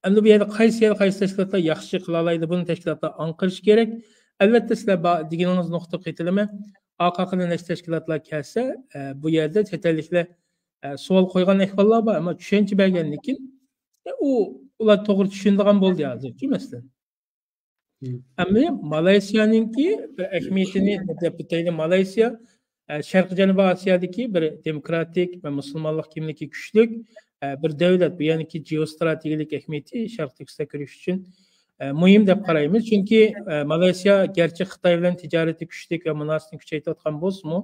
ئەمدى بۇ يەردە قايسى يەر، قايسى تەشكىلاتلار ياخشى قىلالايدۇ، بۇنى تەشكىلاتلار ئاڭقىرىشى كېرەك. ئەلۋەتتە، سىلەر با-، دېگىنىڭىز نۇقتا قېتىلىمە. ئارقا نەچچە تەشكىلاتلار كەلسە، ئە، بۇ يەردە چەت ئەللىكلەر، ئە، سوئال قويغان ئەھۋاللار بار، ئەمما چۈشەنچە بەرگەندىن كېيىن، ئە، ئۇ، ئۇلار توغرا چۈشىنىدىغان بولدى ھازىرچۇ، مەسىلەن. ئەمدى مالايسىيانىڭكى بىر ئەھمىيىتىنى دەپ ئۆتەيلى. مالايسىيا، ئە، شەرقىي جەنۇبىي ئاسىيادىكى بىر دېموكراتىك ۋە مۇسۇلمانلىق كىملىكى كۈچلۈك، ئە، بىر دۆلەت. بۇ يەرنىڭكى جېئوستراتېگىيەلىك ئەھمىيىتى شەرقىي تۈركىستان كۈرىشى ئۈچۈن، ئە، مۇھىم دەپ قارايمىز. چۈنكى، ئە، مالايسىيا گەرچە خىتاي بىلەن تىجارىتى كۈچلۈك ۋە مۇناسىۋىتىنى كۈچەيتىۋاتقان بولسىمۇ،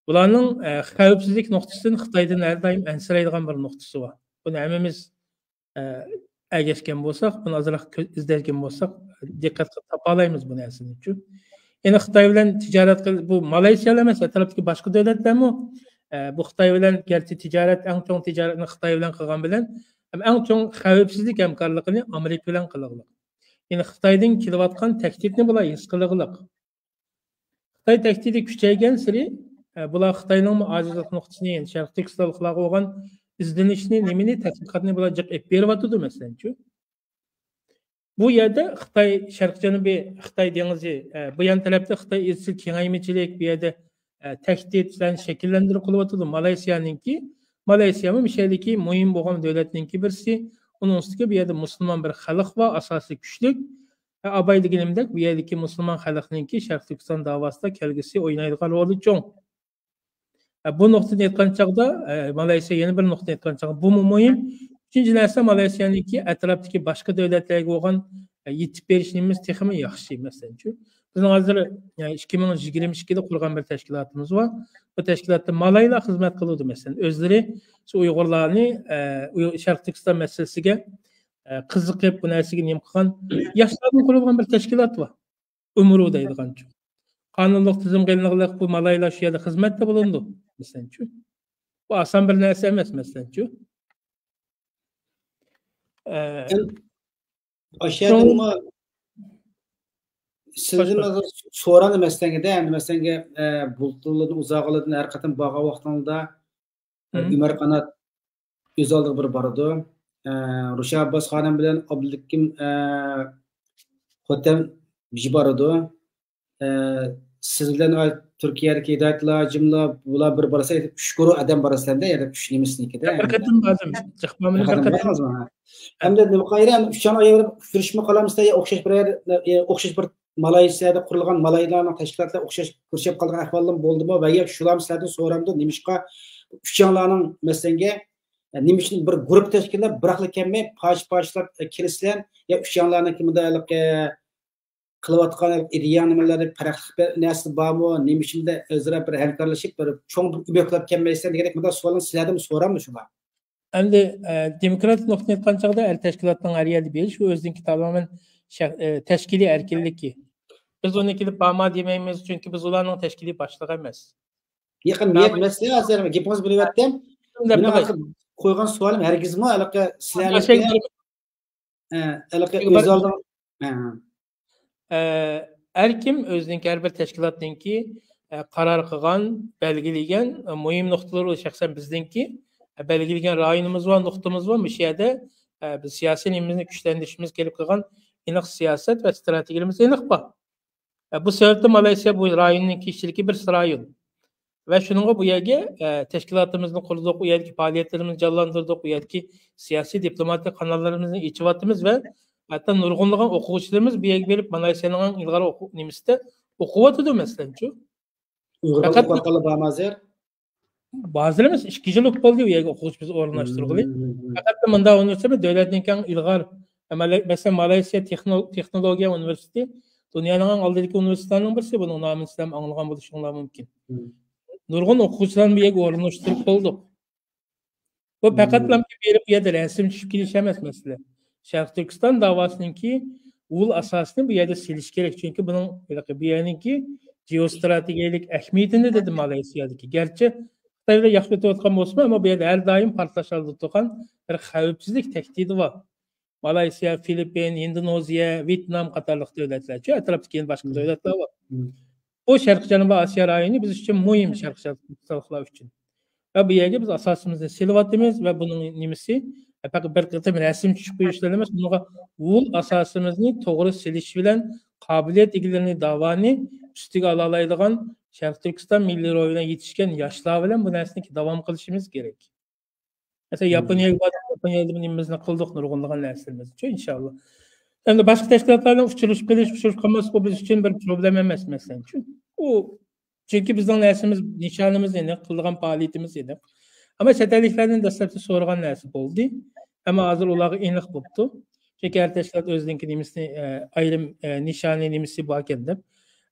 بۇلارنىڭ، ئە، خەۋپسىزلىك نۇقتىسىدىن خىتايدىن ھەر دائىم ئەنسىرەيدىغان بىر نۇقتىسى بار. بۇنى ھەممىمىز ئە، ئەگەشكەن بولساق، بۇنى ئازراق كۆ-، ئىزدەشكەن بولساق، دىققەت قىلىپ تاپالايمىز بۇ نەرسىنىچۇ. يەنە خىتاي بىلەن تىجارەت قىل-، بۇ مالايسىيالا ئەمەس، ئەتراپتىكى باشقا دۆلەتلەرمۇ، ئە، بۇ خىتاي بىلەن گەرچە تىجارەت، ئەڭ چوڭ تىجارەتنى خىتاي بىلەن قىلغان بىلەن، ئەڭ چوڭ خەۋپسىزلىك ھەمكارلىقىنى ئامېرىكا بىلەن قىلغلىق. يەنى خىتايدىن كېلىۋاتقان تەھدىتنى بۇلار ھېس قىلغلىق. خىتاي تەھدىتى كۈچەيگەنسېرى، ئە، بۇلار خىتاينىڭمۇ ئاجىزلىق نۇقتىسىنى، يەنى شەرقىي تۈركىستانلىقلارغا بولغان ئىزدىنىشنى، نېمىنى، تەتقىقاتنى بۇلار جىق ئېلىپ بېرىۋاتىدۇ، مەسىلەنچۇ. بۇ يەردە خىتاي شەرقىي جەنۇبىي خىتاي دېڭىزى، ئە، بۇ يان تەرەپتە خىتاي ئىزچىل كېڭەيمىچىلىك، بۇ يەردە، ئە، تەھدىتلەرنى شەكىللەندۈرۈپ قىلىۋاتىدۇ. مالايسىيانىڭكى، مالايسىيامۇ مۇشۇ يەردىكى مۇھىم بولغان دۆلەتنىڭكى بىرسى. ئۇنىڭ ئۈستىگە بۇ يەردە مۇسۇلمان بىر خەلق بار، ئاساسىي كۈچلۈك. ئاباي دېگىنىمدەك، بۇ يەردىكى مۇسۇلمان خەلقنىڭكى شەرقىي تۈركىستان داۋاسىدا كەلگۈسى ئوينايدىغان رولى چوڭ. بۇ نۇقتىدىن ئېيتقان چاغدا، مالايسىيا يەنە بىر نۇقتىدىن ئېيتقان چاغدا، بۇمۇ مۇھىم. ئۈچىنچى نەرسە، مالايسىيانىڭكى ئەتراپتىكى باشقا دۆلەتلەرگە بولغان يېتىپ بېرىش نېمىمىز تېخىمۇ ياخشى، مەسىلەنچۇ. بىزنىڭ ھازىر، يەنى ئىككى مىڭ يىگىرمە ئىككىدە قۇرغان بىر تەشكىلاتىمىز بار. بۇ تەشكىلاتتا مالايلار خىزمەت قىلىدۇ، مەسىلەن. ئۆزلىرى شۇ ئۇيغۇرلارنى، ئە، ئۇيغۇر، شەرقىي تۈركىستان مەسىلىسىگە، ئە، قىزىقىپ، بۇ نەرسىگە نېمە قىلغان ياشلاردىن قۇرۇلغان بىر تەشكىلات بار. ئۇمرۇ دەيدىغانچۇ. قانۇنلۇق تۈزۈم قىلىنغانلىق بۇ مالايلار شۇ يەردە خىزمەتتە بولۇنىدۇ، مەسىلەنچۇ. بۇ ئاسان بىر نەرسە ئەمەس، مەسىلەنچۇ. ئە، ئاشۇ يەردىمۇ سىزدىن سوراڭ مەسىلەنگىدە، ئەمدى مەسىلەنگە، ئە، بۇلتۇرلىدىن ئۇزاغىلىدىن ھەر قېتىم بارغان ۋاقتىڭدا، ئە، ئۆمەر قانات ئۆز ئالدىغا بىر بارىدۇ. ئە، رۇشا ئابباس خانىم بىلەن ئابدۇلھەكىم، ئە، خوتەم بىر بارىدۇ. ئە، سىز بىلەن، ئە، تۈركىيەدىكى ھىدايەتۇللا ھاجىملا بۇلار بىر بارسا، ئۈچ گۇرۇھ ئادەم بارىسىلەر-دە، يەنە ئۈچ نېمىسىنىكىدە. بىر قېتىم باردىم. جىقمامىنى بىر قېتىم قېتىم. بارمىزمۇ؟ ھە. ئەمدى نېمە قايرى، ئەمدى ئۈچ ياڭ ئايرىپ كۆرۈشۈپمۇ قالامسىلەر يا ئوخشاش بىر يەر، ئە، ئوخشاش بىر مالايسىيەدە قۇرۇلغان مالايلارنىڭ تەشكىلاتلار ئوخشاش كۆرۈشۈپ قالغان ئەھۋاللىمۇ بولدىمۇ؟ ۋە يا شۇلارمۇ سىلەردىن سورامدۇ، نېمىشقا ئۈچ ياڭلارنىڭ مەسىلەنگە، ئە، نېمە ئۈچۈن بىر گۇرۇپپا تەشكىللەپ، بىراقلا كەلمەي، پارچە-پارچىلاپ، ئە، كېلىسىلەر يا ئۈچ ياڭلارنىڭكى مۇنداق ھېلىقى قىلىۋاتقان ئىدىيە نېمىلەردە پەرقلىق بىر نەرسە بارمۇ؟ نېمە ئۈچۈن بۇنداق ئۆزئارا بىر ھەمكارلىشىپ، بىر چوڭ بىر ئۆمەكلەپ كەلمەيسەن دېگەندەك مۇنداق سوئالنى سىلەردىنمۇ سورامدۇ شۇلار؟ ئەمدى، ئە، دېموكراتىك نۇقتىدىن ئېيتقان چاغدا ھەر تەشكىلاتنىڭ ھەر يەردە بېرىش ئۇ ئۆزىنىڭكى تامامەن شەخ-، ئە، تەشكىلىي ئەركىنلىكى. بىز ئۇنى كېلىپ بارما دېمەيمىز، چۈنكى بىز ئۇلارنىڭ تەشكىلىي باشلىقى ئەمەس. يېقىن نىيەت مەسىلە ھازىر گېپىڭىزنى بۆلۈۋەتتىم. مېنىڭ ھازىر قويغان سوئالىم ھەرگىزمۇ ھېلىقى سىلەرنىڭكى ئە، ھېلىقى ئۆز ئالدىڭ-، ئە. ئە، ھەر كىم ئۆزىنىڭكى، ھەر بىر تەشكىلاتنىڭكى، ئە، قارار قىلغان، بەلگىلىگەن، ئە، مۇھىم نۇقتىلىرى، شەخسەن بىزنىڭكى، ئە، بەلگىلىگەن رايونىمىز بار، نۇقتىمىز بار. مۇشۇ يەردە، ئە، بىز سىياسىي نېمىمىزنى كۈچلەندۈرۈشىمىز كېرەك قىلغان ئېنىق سىياسەت ۋە ئىستراتېگىيەمىز ئېنىق بار. ئە، بۇ سەۋەبتىن مالايسىيا بۇ رايوننىڭ كىشىلىكى بىر رايون. ۋە شۇنىڭغا بۇ يەرگە، ئە، تەشكىلاتىمىزنى قۇردۇق، ئۇ يەردىكى پائالىيەتلىرىمىزنى جانلاندۇردۇق، ئۇ يەردىكى سىياسىي دىپلوماتىك قاناللىرىمىزنى ئېچىۋاتىمىز ۋە ھەتتا نۇرغۇنلىغان ئوقۇغۇچىلىرىمىز بۇ يەرگە بېرىپ، مالايسىيانىڭ ئىلغار ئوقۇ-، نېمىسىدە ئوقۇۋاتىدۇ، مەسىلەنچۇ. ئۇيغۇرلار پەقەت ئوقۇۋاتقانلار بارمۇ ھازىر؟ ھازىر ئەمەس، ئىككى يىل بولۇپ قالدى ئۇ يەرگە ئوقۇغۇچى بىز ئورۇنلاشتۇرغىلى. مم. پەقەت مۇنداق ئۇنىۋېرسىتېت دۆلەتنىڭكى ئەڭ ئىلغار، مەلە-، مەسىلەن، مالايسىيا تېخنو-، تېخنولوگىيە ئۇنىۋېرسىتېتى دۇنيانىڭ ئەڭ ئالدىدىكى ئۇنىۋېرسىتېتلارنىڭ بىرسى، بۇنىڭ نامىنى سىلەرمۇ ئاڭلىغان بولۇشۇڭلار مۇمكىن. مم. نۇرغۇن ئوقۇغۇچىلارنى بۇ يەرگە ئورۇنلاشتۇرۇپ بولدۇق. بۇ مم. پەقەتلا بېرىپ بۇ يەردە رەسىم چۈشۈپ كېلىش ئەمەس مەسىلە. شەرقىي تۈركىستان داۋاسىنىڭكى ئۇل ئاساسىنى بۇ يەردە سېلىش كېرەك. چۈنكى بۇنىڭ، بۇ يەرنىڭكى جېئوستراتېگىيەلىك ئەھمىيىتىنى دېدى مالايسىيادىكى. گەرچە خىتاي بىلەن ياخشى ئۆتۈۋاتقان بولسىمۇ، ئەمما بۇ يەردە ھەر دائىم پارتلاش ئالدىدا تۇرغان بىر خەۋپسىزلىك تەھدىتى بار. مالايسىيا، فىلىپپىن، ئىندونېزىيە، ۋيېتنام قاتارلىق دۆلەتلەرچۇ، ئەتراپتىكى يەنە باشقا مم. دۆلەتلەر بار. مم. بۇ شەرقىي جەنۇبىي ئاسىيا رايونى بىز ئۈچۈن مۇھىم، شەرقىي شەرقلىقلار ئۈچۈن. ۋە بۇ يەرگە بىز ئاساسىمىزنى سېلىۋاتىمىز ۋە بۇنىڭ نېمىسى، پەقەت بىر قېتىم رەسىم چۈشۈپ قويۇش بىلەن ئەمەس، بۇنىڭغا ئۇل ئاساسىمىزنى توغرا سېلىش بىلەن قابىلىيەت ئىگىلىرىنى داۋانى ئۈستىگە ئالالايدىغان شەرقىي تۈركىستان مىللىي روھى بىلەن يېتىشكەن ياشلار بىلەن بۇ نەرسىنى داۋام قىلىشىمىز كېرەك. مەسىلەن، مم. ياپونىيەگە باردۇق، ياپونىيەدە نېمىمىزنى قىلدۇق، نۇرغۇنلىغان نەرسىلىرىمىزنىچۇ، ئىنشاللا. ئەمدى باشقا تەشكىلاتلار بىلەن ئۇچرىشىپ قېلىش، ئۇچرىشىپ قالماسلىق، بۇ بىز ئۈچۈن بىر پروبلېما ئەمەس، مەسىلەن. چۈنكى، ئۇ، چۈنكى بىزنىڭ نەرسىمىز، نىشانىمىز ئېنىق، قىلىدىغان پائالىيىتىمىز ئېنىق. ئەمما چەت ئەللىكلەردىن دەسلەپتە سورىغان نەرسە بولدى. ئەمما ھازىر ئۇلارغا ئېنىق بوپتۇ. چۈنكى ھەر تەشكىلات ئۆزىنىڭكى نېمىسىنى، ئە، ئايرىم، ئە، نىشانى، نېمىسى باركەن دەپ.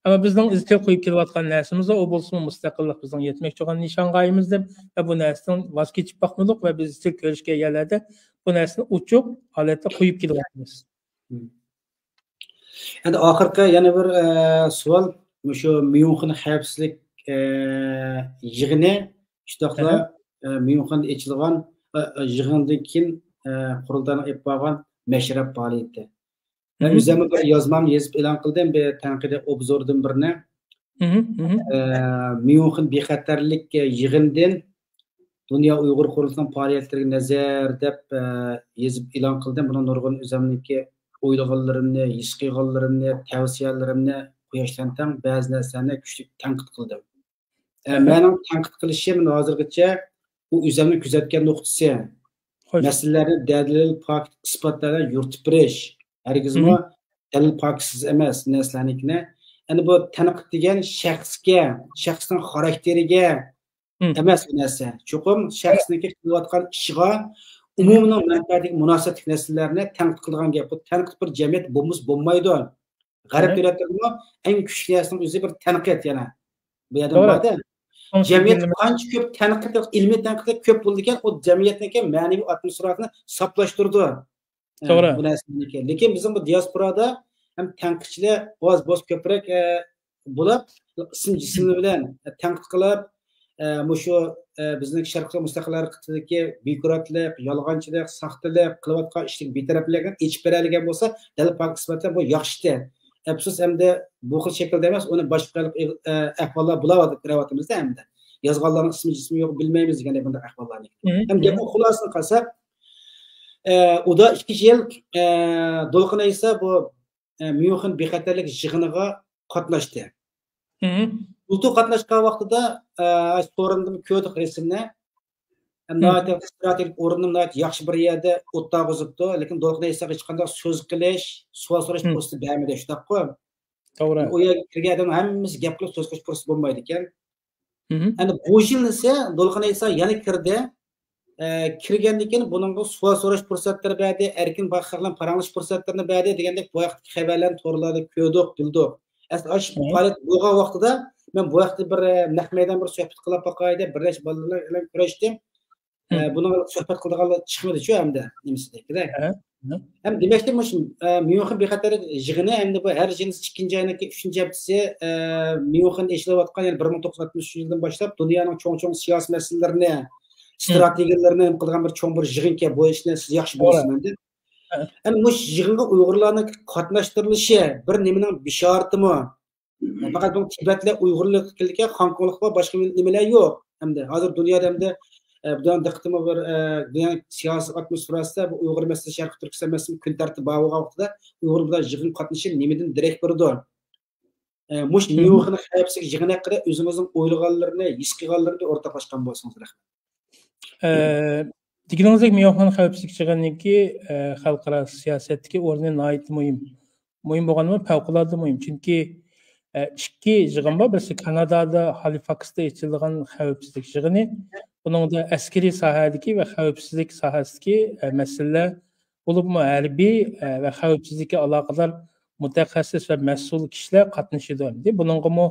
ئەمما بىزنىڭ ئىزچىل قويۇپ كېلىۋاتقان نەرسىمىز، ئۇ بولسىمۇ مۇستەقىللىق بىزنىڭ يەتمەكچى بولغان نىشانغايىمىز دەپ ۋە بۇ نەرسىدىن ۋاز كېچىپ باقمىدۇق ۋە بىز ئىزچىل كۆرۈشكەن يەرلەردە بۇ نەرسىنى ئوچۇق ھالەتتە قويۇپ كېلىۋاتىمىز. مم. ئەمدى ئاخىرقى يەنە بىر، ئە، سوئال، مۇشۇ ميۇنخېن خەۋپسىزلىك، ئە، يىغىنى، شۇنداقلا، ئە، ميۇنخېندا ئېچىلغان، ئە، ئە، يىغىندىن كېيىن، ئە، قۇرۇلتاينىڭ ئېلىپ بارغان مەشرەپ پائالىيىتى. مەن ئۆزۈممۇ بىر يازمامنى يېزىپ ئېلان قىلدىم، بىر تەنقىدىي ئوبزوردىن بىرنى. ئە، ميۇنخېن بىخەتەرلىك يىغىنىدىن دۇنيا ئۇيغۇر قۇرۇلتىيىنىڭ پائالىيەتلىرىگە نەزەر دەپ، ئە، يېزىپ ئېلان قىلدىم. بۇنىڭ نۇرغۇن ئۆزۈمنىڭكى ئويلىغانلىرىمنى، ھېس قىلغانلىرىمنى، تەۋسىيەلىرىمنى قويۇشتىن تەڭ بەزى نەرسىلەرنى كۈچلۈك تەنقىد قىلدىم. ئە، مەنىڭ تەنقىد قىلىشىم ھازىرغىچە ئۇ ئۆزۈمنىڭ كۆزەتكەن نۇقتىسى. خوش. مەسىلىلەرنى دەلىل، پاكىت، ئىسپاتلار بىلەن يورۇتۇپ بېرىش. ھەرگىزمۇ دەلىل پاكىتسىز ئەمەس نەرسىلەرنىڭكىنى. ئەمدى بۇ تەنقىد دېگەن شەخسكە، شەخسنىڭ خاراكتېرىگە ئەمەس بۇ نەرسە. چوقۇم شەخسنىڭكى قىلىۋاتقان ئىشىغا ئومۇمنىڭ مەنپەئەتىگە مۇناسىۋەتلىك نەرسىلەرنى تەنقىد قىلىدىغان گەپ. بۇ تەنقىد بىر جەمئىيەت بولمىسا بولمايدۇ. غەرب دۆلەتلىرىمۇ ئەڭ كۈچلۈك نەرسىنىڭ ئۆزى بىر تەنقىد يەنە. بۇ يەردە باردا. جەمئىيەتتە قانچە كۆپ تەنقىد، ئىلمىي تەنقىدلەر كۆپ بولىدىكەن، ئۇ جەمئىيەتنىڭكى مەنىۋى ئاتموسفېراسىنى ساپلاشتۇرىدۇ. ئە، توغرا. بۇ نەرسىنىڭكى. لېكىن بىزنىڭ بۇ دىياسپورادا ھەم تەنقىدچىلەر ئاز، بولسا كۆپرەك، ئە، بولۇپ، ئىسىم جىسىملىرى بىلەن تەنقىد قىلىپ، ئە، مۇشۇ، ئە، بىزنىڭ شەرقىي مۇستەقىل ھەرىكىتىدىكى بىكۇراتلىق، يالغانچىلىق، ساختىلىق، قىلىۋاتقان ئىشتىكى بىتەرەپلىكنى ئېچىپ بېرەلىگەن بولسا، دەل پاكىت سۈپەتتە بۇ ياخشى ئىشتى. ئەپسۇس، ئەمدى بۇ خىل شەكىلدە ئەمەس، ئۇنى باشقا خىل، ئە، ئەھۋاللار بولۇۋاتىدۇ، كۆرۈۋاتىمىز-دە ئەمدى. يازغانلارنىڭ ئىسمى جىسمى يوق، بىلمەيمىز دېگەندەك بۇنداق ئەھۋاللارنى. ھەم گەپنىڭ خۇلاسىسىنى قىلساق، ئە، ئۇدا ئىككى يىل، ئە، دولقۇن ئەيسا بۇ، ئە، ميۇنخېن بىخەتەرلىك يىغىنىغا قاتناشتى. بۇلتۇر قاتناشقان ۋاقتىدا، ئە، سورۇندىن كۆردۇق رەسىمنى. ھەم ناھايىتى ستراتېگىك ئورنىنى ناھايىتى ياخشى بىر يەردە ئولتۇرغۇزۇپتۇ. لېكىن دولقۇن ئەيساغا ھېچقانداق سۆز قىلىش، سوئال سوراش پۇرسىتى بەرمىدى، شۇنداققۇ؟ توغرا. ئۇ يەرگە كىرگەن ئادەم ھەممىسى گەپ قىلىپ سۆز قىلىش پۇرسىتى بولمايدىكەن. ئەمدى بۇ يىل ئىسە دولقۇن ئەيسا يەنە كىردى. ئە، كىرگەندىن كېيىن بۇنىڭغا سوئال سوراش پۇرسەتلىرى بەردى، ئەركىن خەق بىلەن پاراڭلىشىش پۇرسەتلىرىنى بەردى دېگەندەك بۇ ھەقتىكى خەۋەرلەرنى تورلاردا كۆردۇق، بىلدۇق. ئەسلى ئاشۇ پائالىيەت بولغان ۋاقتىدا مەن بۇ ھەقتە بىر، ئە، نەق مەيدان بىر سۆھبەت قىلىپ باقاي دەپ بىر نەچچە بالىلار بىلەن كۆرۈشتۈم. ئە، بۇنىڭغا سۆھبەت قىلىدىغانلار چىقمىدىچۇ ئەمدى نېمىسىدە. ھەم دېمەكچى، مۇشۇ، ئە، ميۇنخېن بىخەتەرلىك يىغىنى ئەمدى بۇ ھەر يىلى ئىككىنچى ئاينىڭكى ئۈچىنچى ھەپتىسى، ئە، ميۇنخېندا ئېچىلىۋاتقان، يەنى بىر مىڭ توققۇز يۈز ئاتمىش ئۈچىنچى يىلدىن باشلاپ دۇنيانىڭ چوڭ-چوڭ سىياسىي مەسىلىلىرىنى، ستراتېگىيەلىرىنى ھەل قىلىدىغان بىر چوڭ بىر يىغىنكەن، بۇ ئىشنى سىز ياخشى بىلىسىز ئەمدى. ئەمدى مۇشۇ يىغىنغا ئۇيغۇرلارنىڭ قاتناشتۇرۇلۇشى بىر نېمىنىڭ بېشارىتىمۇ؟ پەقەت بۇ تىبەتلەر ئۇيغۇرلۇق كېلىدىكەن، خوڭكوڭلۇق بار، باشقا نېمىلەر يوق. ئەمدى ھازىر دۇنيادا ئەمدى، ئە، دۇنيانىڭ دىققىتىمۇ بىر، ئە، دۇنيانىڭ سىياسىي ئاتموسفېراسىدا بۇ ئۇيغۇر مەسىلىسى، شەرقىي تۈركىستان مەسىلىسى كۈن تەرتىپى بار بولغان ۋاقتىدا ئۇيغۇر بىلەن يىغىن قاتنىشىشى نېمىدىن دېرەك بېرىدۇ؟ ئە، مۇشۇ ميۇنخېن خەۋپسىزلىك يىغىنى ھەققىدە ئۆزىڭىزنىڭ ئويلىغانلىرىنى، ھېس قىلغانلىرىنى ئورتاقلاشقان بولسىڭىز رەھمەت. ئە، دېگىنىڭىزدەك ميۇنخېن خەۋپسىزلىك يىغىنىنىڭكى، ئە، خەلقئارا سىياسەتتىكى ئورنى ناھايىتى مۇھىم. مۇھىم بولغانمۇ، پەۋقۇلئاددە مۇھىم. چۈنكى، ئە، ئىككى يىغىن بار. بىرسى كانادادا، ھالىفاكستا ئېچىلىدىغان خەۋپسىزلىك يىغىنى. بۇنىڭدا ئەسكىرىي ساھەدىكى ۋە خەۋپسىزلىك ساھەسىدىكى، ئە، مەسىلىلەر، بولۇپمۇ ھەربىي، ئە، ۋە خەۋپسىزلىككە ئالاقىدار مۇتەخەسسىس ۋە مەسئۇل كىشىلەر قاتنىشىدۇ. ئەمدى بۇنىڭغىمۇ،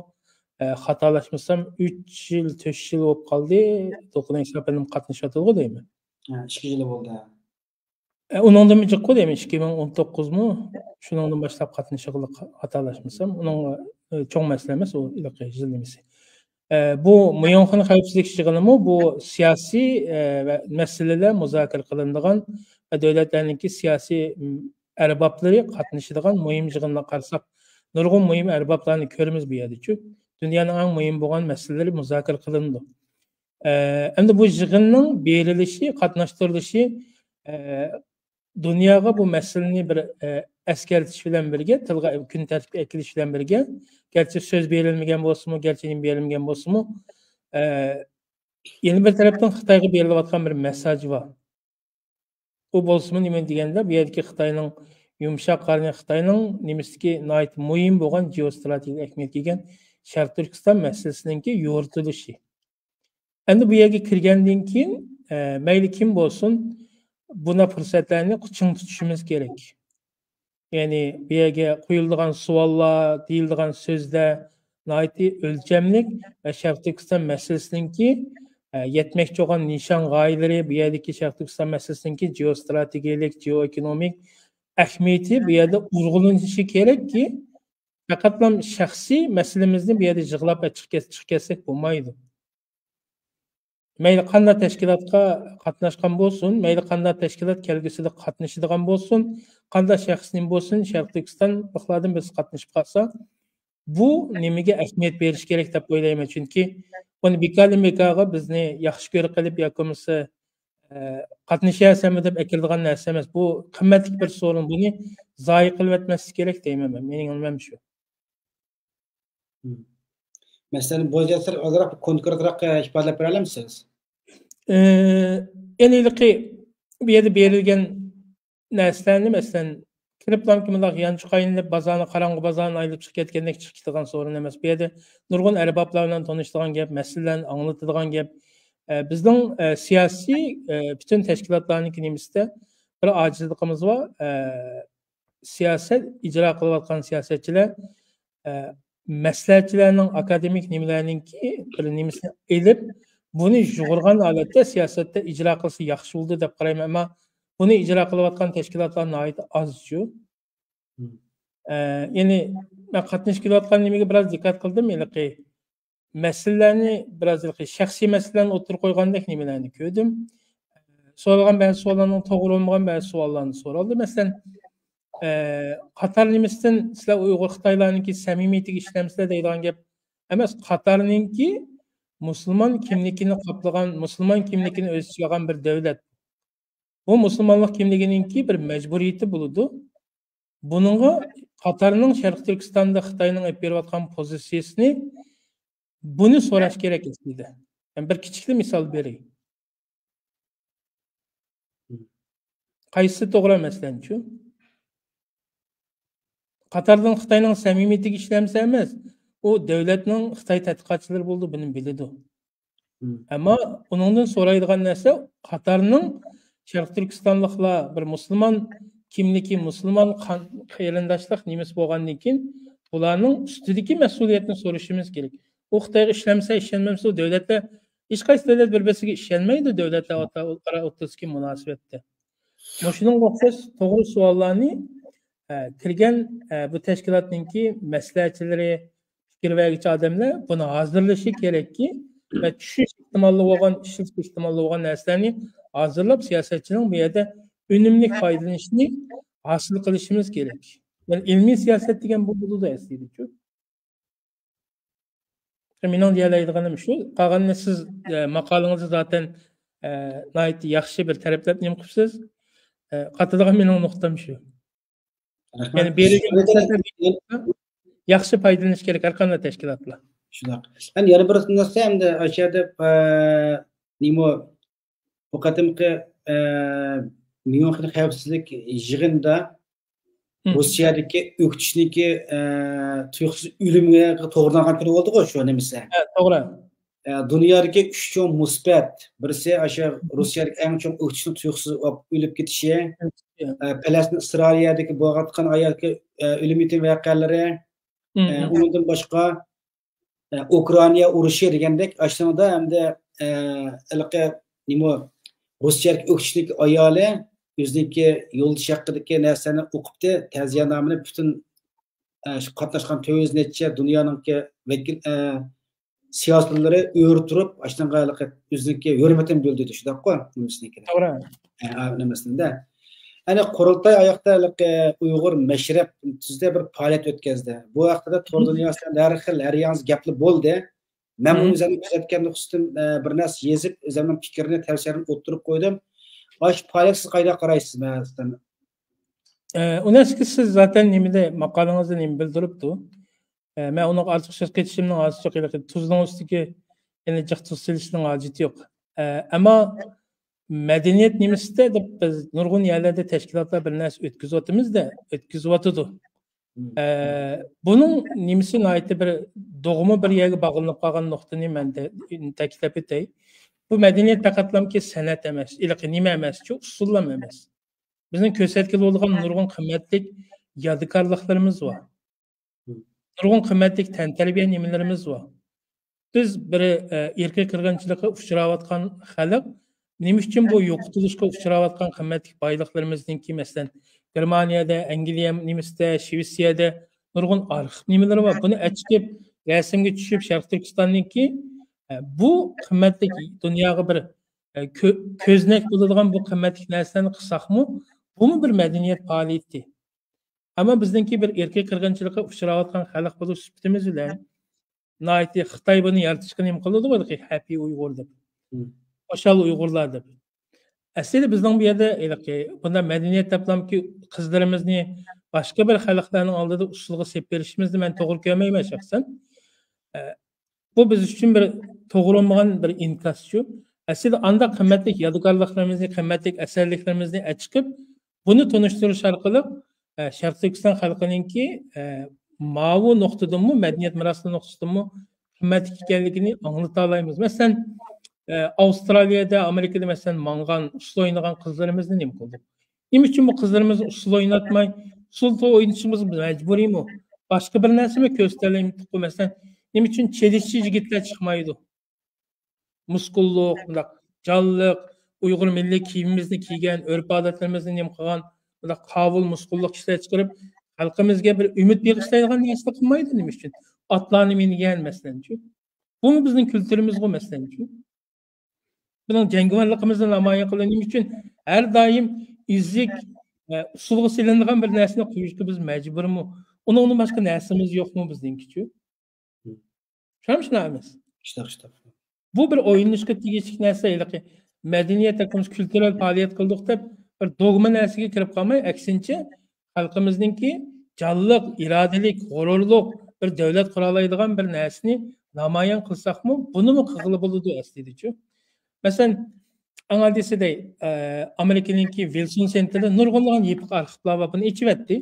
ئە، خاتالاشمىسام، ئۈچ يىل، تۆت يىل بولۇپ قالدى. دولقۇن ئەيسا ئەپەندىم قاتنىشىۋاتىدىغۇ دەيمەن. ھە، ئىككى يىل بولدى. ئە، ئۇنىڭدىنمۇ جىققۇ دەيمەن، ئىككى مىڭ ئون توققۇزمۇ؟ شۇنىڭدىن باشلاپ قاتنىشىدىغۇ خاتالاشمىسام. ئۇنىڭ، ئە، چوڭ مەسىلە ئەمەس، ئۇ ھېلىقى يىل نېمىسى. ئە، بۇ ميۇنخېن خەۋپسىزلىك يىغىنىمۇ بۇ سىياسىي، ئە، ۋە مەسىلىلەر مۇزاكىرە قىلىنىدىغان ۋە دۆلەتلەرنىڭكى سىياسىي، م، ئەربابلىرى قاتنىشىدىغان مۇھىم يىغىنلارغا قارىساق، نۇرغۇن مۇھىم ئەربابلارنى كۆرىمىز بۇ يەردىچۇ. دۇنيانىڭ ئەڭ مۇھىم بولغان مەسىلىلىرى مۇزاكىرە قىلىنىدۇ. ئە، ئەمدى بۇ يىغىننىڭ بېرىلىشى، قاتناشتۇرۇلۇشى، ئە، دۇنياغا بۇ مەسىلىنى بىر، ئە، ئەسكەرتىش بىلەن بىرگە، تىلغا، كۈن تەرتىپكە ئەكېلىش بىلەن بىرگە، گەرچە سۆز بېرىلمىگەن بولسىمۇ، گەرچە نېمە بېرىلمىگەن بولسىمۇ، ئە، يەنە بىر تەرەپتىن خىتايغا بېرىلىۋاتقان بىر مېسساژ بار. ئۇ بولسىمۇ نېمە دېگەندە، بۇ يەردىكى خىتاينىڭ يۇمشاق قارنى، خىتاينىڭ نېمىسىدىكى ناھايىتى مۇھىم بولغان جېئوستراتېگىيەلىك ئەھمىيەتكە ئىگە شەرقىي تۈركىستان مەسىلىسىنىڭكى يورۇتۇلۇشى. ئەمدى بۇ يەرگە كىرگەندىن كېيىن، ئە، مەيلى كىم بولسۇن، بۇنداق پۇرسەتلەرنى چىڭ تۇتۇشىمىز كېرەك. يەنى بۇ يەرگە قويۇلىدىغان سوئاللار، دېيىلىدىغان سۆزلەر ناھايىتى ئۆلچەملىك ۋە شەرقىي تۈركىستان مەسىلىسىنىڭكى، ئە، يەتمەكچى بولغان نىشان غايىلىرى، بۇ يەردىكى شەرقىي تۈركىستان مەسىلىسىنىڭكى جېئوستراتېگىيەلىك، جېئوئېكونومىك ئەھمىيىتى بۇ يەردە ئۇرغۇلىنىشى كېرەككى، پەقەتلا شەخسىي مەسىلىمىزنى بۇ يەردە يىغلاپ چىقىپ كەت-، چىقىپ كەتسەك بولمايدۇ. مەيلى قانداق تەشكىلاتقا قاتناشقان بولسۇن، مەيلى قانداق تەشكىلات كەلگۈسىدە قاتنىشىدىغان بولسۇن، قانداق شەخس نېمە بولسۇن، شەرقىي تۈركىستانلىقلاردىن بىرسى قاتنىشىپ قالسا، بۇ نېمىگە ئەھمىيەت بېرىش كېرەك دەپ ئويلايمەن. چۈنكى بۇنى بىكاردىن بىكارغا بىزنى ياخشى كۆرۈپ قېلىپ ياكى بولمىسا، ئە، قاتنىشىۋەرسەممۇ دەپ ئەكېلىدىغان نەرسە ئەمەس. بۇ قىممەتلىك بىر سورۇن. بۇنى زايە قىلىۋەتمەسلىك كېرەك دەيمەن مەن. مېنىڭ ئويۇمچۇ. مم. مەسىلەن، بۇ جەھەتتە ئازراق كونكرېتراق، ئە، ئىپادىلەپ بېرەلەمسىز؟ ئە، يەنى ھېلىقى بۇ يەردە بېرىلگەن نەرسىلەرنى، مەسىلەن، كىرىپلامكى مۇنداق يانچۇق ئايلىنىپ، بازارنى، قاراڭغۇ بازارنى ئايلىنىپ چىقىپ كەتكەندەك چىقىپ كېتىدىغان سورۇن ئەمەس. بۇ يەردە نۇرغۇن ئەربابلار بىلەن تونۇشىدىغان گەپ، مەسىلىلەرنى ئاڭلىتىدىغان گەپ، ئە، بىزنىڭ، ئە، سىياسىي، ئە، پۈتۈن تەشكىلاتلارنىڭكى نېمىسىدە بىر ئاجىزلىقىمىز بار. ئە، سىياسەت ئىجرا قىلىۋاتقان سىياسەتچىلەر، ئە، مەسلىھەتچىلەرنىڭ، ئاكادېمىك نېمىلەرنىڭكى بىر نېمىسىنى ئېلىپ، بۇنى يۇغۇرغان ھالەتتە سىياسەتتە ئىجرا قىلسا ياخشى بولىدۇ دەپ قارايمەن. ئەمما بۇنى ئىجرا قىلىۋاتقان تەشكىلاتلار ناھايىتى ئازچۇ. مم. ئە، يەنى مەن قاتنىشىپ كېلىۋاتقان نېمىگە بىراز دىققەت قىلدىم. ھېلىقى مەسىلىلەرنى بىراز، ھېلىقى شەخسىي مەسىلىلەرنى ئوتتۇرىغا قويغاندەك نېمىلەرنى كۆردۈم. سورالغان بەزى سوئاللارنىڭ توغرا بولمىغان بەزى سوئاللارنى سورالدى. مەسىلەن، ئە، قاتار نېمىسىدىن سىلەر ئۇيغۇر خىتايلارنىڭكى سەمىمىيىتىگە ئىشىنەمسىلەر دەيدىغان گەپ ئەمەس. قاتارنىڭكى مۇسۇلمان كىملىكىنى قاپلىغان، مۇسۇلمان كىملىكىنى ئۆز ئىچىگە ئالغان بىر دەۋلەت. بۇ مۇسۇلمانلىق كىملىكىنىڭكى بىر مەجبۇرىيىتى بولىدۇ. بۇنىڭغا قاتارنىڭ شەرقىي تۈركىستاندا خىتاينىڭ ئېلىپ بېرىۋاتقان پوزىتسىيىسىنى، بۇنى سوراش كېرەك ئەسلىدە. مەن بىر كىچىكلا مىسال بېرەي. قايسىسى توغرا، مەسىلەنچۇ؟ قاتاردىن خىتاينىڭ سەمىمىيىتىگە ئىشىنەمسە ئەمەس، ئۇ دۆلەتنىڭ خىتاي تەتقىقاتچىلىرى بولىدۇ، بۇنى بىلىدۇ. مم. ئەمما ئۇنىڭدىن سورايدىغان نەرسە، قاتارنىڭ شەرقىي تۈركىستانلىقلار بىر مۇسۇلمان كىملىكى، مۇسۇلمان قان-، قېرىنداشلىق نېمىسى بولغاندىن كېيىن، بۇلارنىڭ ئۈستىدىكى مەسئۇلىيەتنى سورىشىمىز كېرەك. ئۇ خىتايغا ئىشلەمسە، ئىشەنمەمسە، ئۇ دۆلەتلەر، ھېچقايسى دۆلەت بىر-بىرسىگە ئىشەنمەيدۇ، دۆلەتلەر ئارا-، ئارا ئوتتۇرىسىدىكى مۇناسىۋەتتە. مۇشۇنىڭغا ئوخشاش توغرا سوئاللارنى، ئە، كىرگەن، ئە، بۇ تەشكىلاتنىڭكى مەسلىھەتچىلىرى، پىكىر بەرگۈچى ئادەملەر بۇنى ھازىرلىشى كېرەككى، ۋە چۈشۈش ئېھتىماللىقى بولغان، ئىشلىتىش ئېھتىماللىقى بولغان نەرسىلەرنى ھازىرلاپ، سىياسەتچىنىڭ بۇ يەردە ئۈنۈملۈك پايدىلىنىشىنى ھاسىل قىلىشىمىز كېرەك. يەنى ئىلمىي سىياسەت دېگەن بۇ بولىدۇ ئەسلىدىچۇ. مېنىڭ دېيەلەيدىغىنىم شۇ. قالغىنىنى سىز، ئە، ماقالىڭىزدا زاتەن، ئە، ناھايىتى ياخشى بىر تەرەپلەپ نېمە قىپسىز. ئە، قاتىدىغان مېنىڭ نۇقتام شۇ. رەھمەت. يەنى بېرىلگەن پۇرسەتلەر ياخشى پايدىلىنىش كېرەك ھەر قانداق تەشكىلاتلار. شۇنداق. ئەمدى يەنە بىر نەرسە، ئەمدى ئاشۇ يەردە، ئە، نېمە، بۇ قېتىمقى، ئە، ميۇنخېن خەۋپسىزلىك يىغىنىدا مم. روسىيەدىكى ئۆكتىچىنىڭكى، ئە، تۇيۇقسىز ئۆلۈمگە توغرىلانغان كۈنى بولدىغۇ شۇ نېمىسى. ھە، توغرا. ئە، دۇنيادىكى ئۈچ چوڭ مۇسىبەت، بىرسى ئاشۇ روسىيەدىكى ئەڭ چوڭ ئۆكتىچىنىڭ تۇيۇقسىز ئۆلۈپ كېتىشى، ئۆلۈپ كېتىشى. ئە، پەلەستىن ئىسرائىلىيەدىكى بولۇۋاتقان ئايالدىكى، ئە، ئۆلۈم يېتىم ۋەقەلىرى، مم، ئە، مم. ئۇنىڭدىن باشقا، ئە، ئۇكرائىنا ئۇرۇشى دېگەندەك، ئاشۇنىڭدا ئەمدى، ئە، ھېلىقى نېمە، روسىيەدىكى ئۆكتىچىنىڭكى ئايالى ئۆزىنىڭكى يولدىشى ھەققىدىكى نەرسىلەرنى ئوقۇپتۇ، تەزىيەنامىنى پۈتۈن، ئە، شۇ قاتناشقان تۆت يۈز نەچچە دۇنيانىڭكى ۋەكىل، ئە، سىياسىيونلىرى ئۆرە تۇرۇپ، ئاشۇنىڭغا ھېلىقى ئۆزىنىڭكى ھۆرمىتىنى بىلدۈردى، شۇنداققۇ؟ نېمىسىنىڭكىنى. توغرا. ئە، ئا، نېمىسىنىدە. يەنى قۇرۇلتاي ئاياغدا ھېلىقى ئۇيغۇر مەشرەپ تۈزدە بىر پائالىيەت ئۆتكەزدى. بۇ ھەقتە تور مم. دۇنياسىدا ھەر خىل، ھەر ياڭزا گەپلەر بولدى. مەن مم. ئۆزۈمنى كۆزەتكەن نۇقتىدىن، ئە، بىر نەرسە يېزىپ، ئۆزۈمنىڭ پىكرىنى، تەۋسىيەمنى ئوتتۇرىغا قويدۇم. ئاشۇ پائالىيەتكە سىز قانداق قارايسىز، مەسىلەن؟ ئە، ئۇنەسكى سىز زاتەن نېمىدە، ماقالىڭىزدا نېمە بىلدۈرۈپتۇ؟ ئە، مەن ئۇنىڭغا ئارتۇق سۆز قېتىشىمنىڭ ھازىرچە ھېلىقى تۇزنىڭ ئۈستىگە يەنە جىق تۇز سېلىشنىڭ ھاجىتى يوق. ئە، ئەمما مەدەنىيەت نېمىسىدە دەپ بىز نۇرغۇن يەرلەردە تەشكىلاتلار بىر نەرسە ئۆتكۈزۈۋاتىمىز-دە، ئۆتكۈزۈۋاتىدۇ. مم. ئە، بۇنىڭ نېمىسى ناھايىتى بىر دوغما بىر يەرگە باغلىنىپ قالغان نۇقتىنى مەن دە-، تەكىتلەپ ئۆتەي. بۇ مەدەنىيەت پەقەتلامكى سەنئەت ئەمەس، ھېلىقى نېمە ئەمەسچۇ، ئۇسسۇللام ئەمەس. بىزنىڭ كۆرسەتكىلى بولىدىغان نۇرغۇن قىممەتلىك يادىكارلىقلىرىمىز بار. مم. نۇرغۇن قىممەتلىك تەنتەربىيە نېمىلىرىمىز بار. بىز بىر، ئە، ئىرقىي قىرغىنچىلىققا ئۇچراۋاتقان خەلق، نېمە ئۈچۈن بۇ يوقىتىلىشقا ئۇچراۋاتقان قىممەتلىك بايلىقلىرىمىزنىڭكى، مەسىلەن، گېرمانىيەدە، ئەنگلىيە نېمىسىدە، شىۋېتسىيەدە نۇرغۇن ئارخىپ نېمىلىرى بار. بۇنى ئەچىقىپ، رەسىمگە چۈشۈپ، شەرقىي تۈركىستاننىڭكى، ئە، بۇ قىممەتلىك دۇنياغا بىر، ئە، كۆ-، كۆزنەك بولىدىغان بۇ قىممەتلىك نەرسىلەرنى قىلساقمۇ، بۇمۇ بىر مەدەنىيەت پائالىيىتى. ئەمما بىزنىڭكى بىر ئىرقىي قىرغىنچىلىققا ئۇچراۋاتقان خەلق بولۇش سۈپىتىمىز بىلەن ناھايىتى خىتاي بۇنى يارىتىشقا نېمە قىلىدۇ، ھېلىقى ھەپپى ئۇيغۇر دەپ. مم. خۇشال ئۇيغۇرلار دەپ. ئەسلىدە بىزنىڭ بۇ يەردە ھېلىقى بۇنداق مەدەنىيەت دەپلامكى قىزلىرىمىزنى باشقا بىر خەلقلەرنىڭ ئالدىدا ئۇسسۇلغا سېلىپ بېرىشىمىزنى مەن توغرا كۆرمەيمەن شەخسەن. ئە، بۇ بىز ئۈچۈن بىر توغرا بولمىغان بىر ئىنكاسچۇ. ئەسلىدە ئانداق قىممەتلىك يادىكارلىقلىرىمىزنى، قىممەتلىك ئەسەرلىكلىرىمىزنى ئەچىقىپ، بۇنى تونۇشتۇرۇش ئارقىلىق، ئە، شەرقىي تۈركىستان خەلقىنىڭكى، ئە، ماۋۇ نۇقتىدىنمۇ، مەدەنىيەت مىراسى نۇقتىسىدىنمۇ قىممەتلىك ئىكەنلىكىنى ئاڭلىتالايمىز. مەسىلەن، ئە، ئاۋسترالىيەدە، ئامېرىكىدا، مەسىلەن، ماڭغان، ئۇسسۇل ئوينىغان قىزلىرىمىزنى نېمە قىلدۇق؟ نېمە ئۈچۈن بۇ قىزلىرىمىزنى ئۇسسۇل ئويناتماي، ئۇسسۇل توي ئوينىتىشىمىز مەجبۇرىيمۇ؟ باشقا بىر نەرسىمۇ كۆرسىتەلەيمىدۇققۇ؟ مەسىلەن، نېمە ئۈچۈن چېلىشچى يىگىتلەر چىقمايدۇ؟ مۇسكۇللۇق، مۇنداق جانلىق، ئۇيغۇر مىللىي كىيىمىمىزنى كىيگەن، ئۆرپ-ئادەتلىرىمىزنى نېمە قىلغان، مۇنداق قاۋۇل، مۇسكۇللۇق كىشىلەر چىقىرىپ، خەلقىمىزگە بىر ئۈمىد بېغىشلايدىغان نەرسىلەر قىلمايدۇ. نېمە ئۈچۈن؟ ئاتلارنى مىنگەن، مەسىلەن، شۇ. بۇمۇ بىزنىڭ كۈلتۈرىمىزغۇ، مەسىلەن، شۇ. بىزنىڭ جەڭگىۋارلىقىمىزنى نامايان قىلىدۇ. نېمە ئۈچۈن ھەر دائىم ئىززىك، ئە، ئۇسسۇلغا سېلىنىدىغان بىر نەرسىنى قويۇشقا بىز مەجبۇرمۇ؟ ئۇنىڭدىن باشقا نەرسىمىز يوقمۇ بىزنىڭكىچۇ؟ شۇنداق، شۇنداق ئەمەس؟ شۇنداق، شۇنداق. بۇ بىر ئويلىنىشقا تېگىشلىك نەرسە. ھېلىقى مەدەنىيەت ھەققىمىز، كۈلتۈرەل پائالىيەت قىلدۇق دەپ بىر دوگما نەرسىگە كىرىپ قالماي، ئەكسىنچە، خەلقىمىزنىڭكى جانلىق، ئىرادىلىك، غۇرۇرلۇق بىر دۆلەت قۇرالايدىغان بىر نەرسىنى نامايان قىلساقمۇ، بۇنىمۇ قىلغىلى بولىدۇ ئەسلىدىچۇ. مەسىلەن، ئاڭا دېسە دەي، ئە، ئامېرىكىنىڭكى ۋىلسون سېنتىرىدا نۇرغۇنلىغان يېپىق ئارخىپلار بار، بۇنى ئېچىۋەتتى.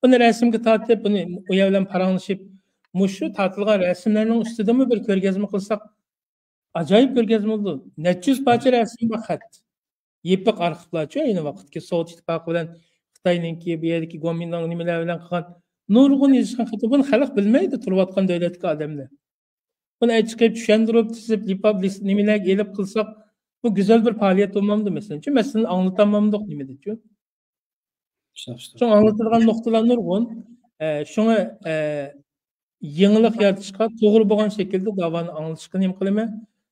بۇنى رەسىمگە تارتىپ، بۇنى ئۇ يەر بىلەن پاراڭلىشىپ، مۇشۇ تارتىلغان رەسىملەرنىڭ ئۈستىدىمۇ بىر كۆرگەزمە قىلساق، ئاجايىپ كۆرگەزمە بولىدۇ. نەچچە يۈز پارچە رەسىم بار، خەت. يېپىق ئارخىپلارچۇ، ئەينى ۋاقىتتىكى سوۋېت ئىتتىپاقى بىلەن خىتاينىڭكى، بۇ يەردىكى گومىنداڭ نېمىلەر بىلەن قىلغان نۇرغۇن يېزىشقان خەت. بۇنى خەلق بىلمەيدۇ، تۇرۇۋاتقان دۆلەتتىكى ئادەملەر. بۇنى ئەي چىقىپ چۈشەندۈرۈپ، تىزىپ، لىپاپ، لىس-، نېمىلەرگە ئېلىپ قىلساق، بۇ گۈزەل بىر پائالىيەت بولمامدۇ، مەسىلەن؟ چۈنكى مەسىلىنى ئاڭلىتالمامدۇق نېمىدىچۇ؟ شۇڭا ئاڭلىتىدىغان نۇقتىلار نۇرغۇن. ئە، شۇڭا، ئە، يېڭىلىق يارىتىشقا، توغرا بولغان شەكىلدە داۋانى ئاڭلىتىشقا نېمە قىلىمەن؟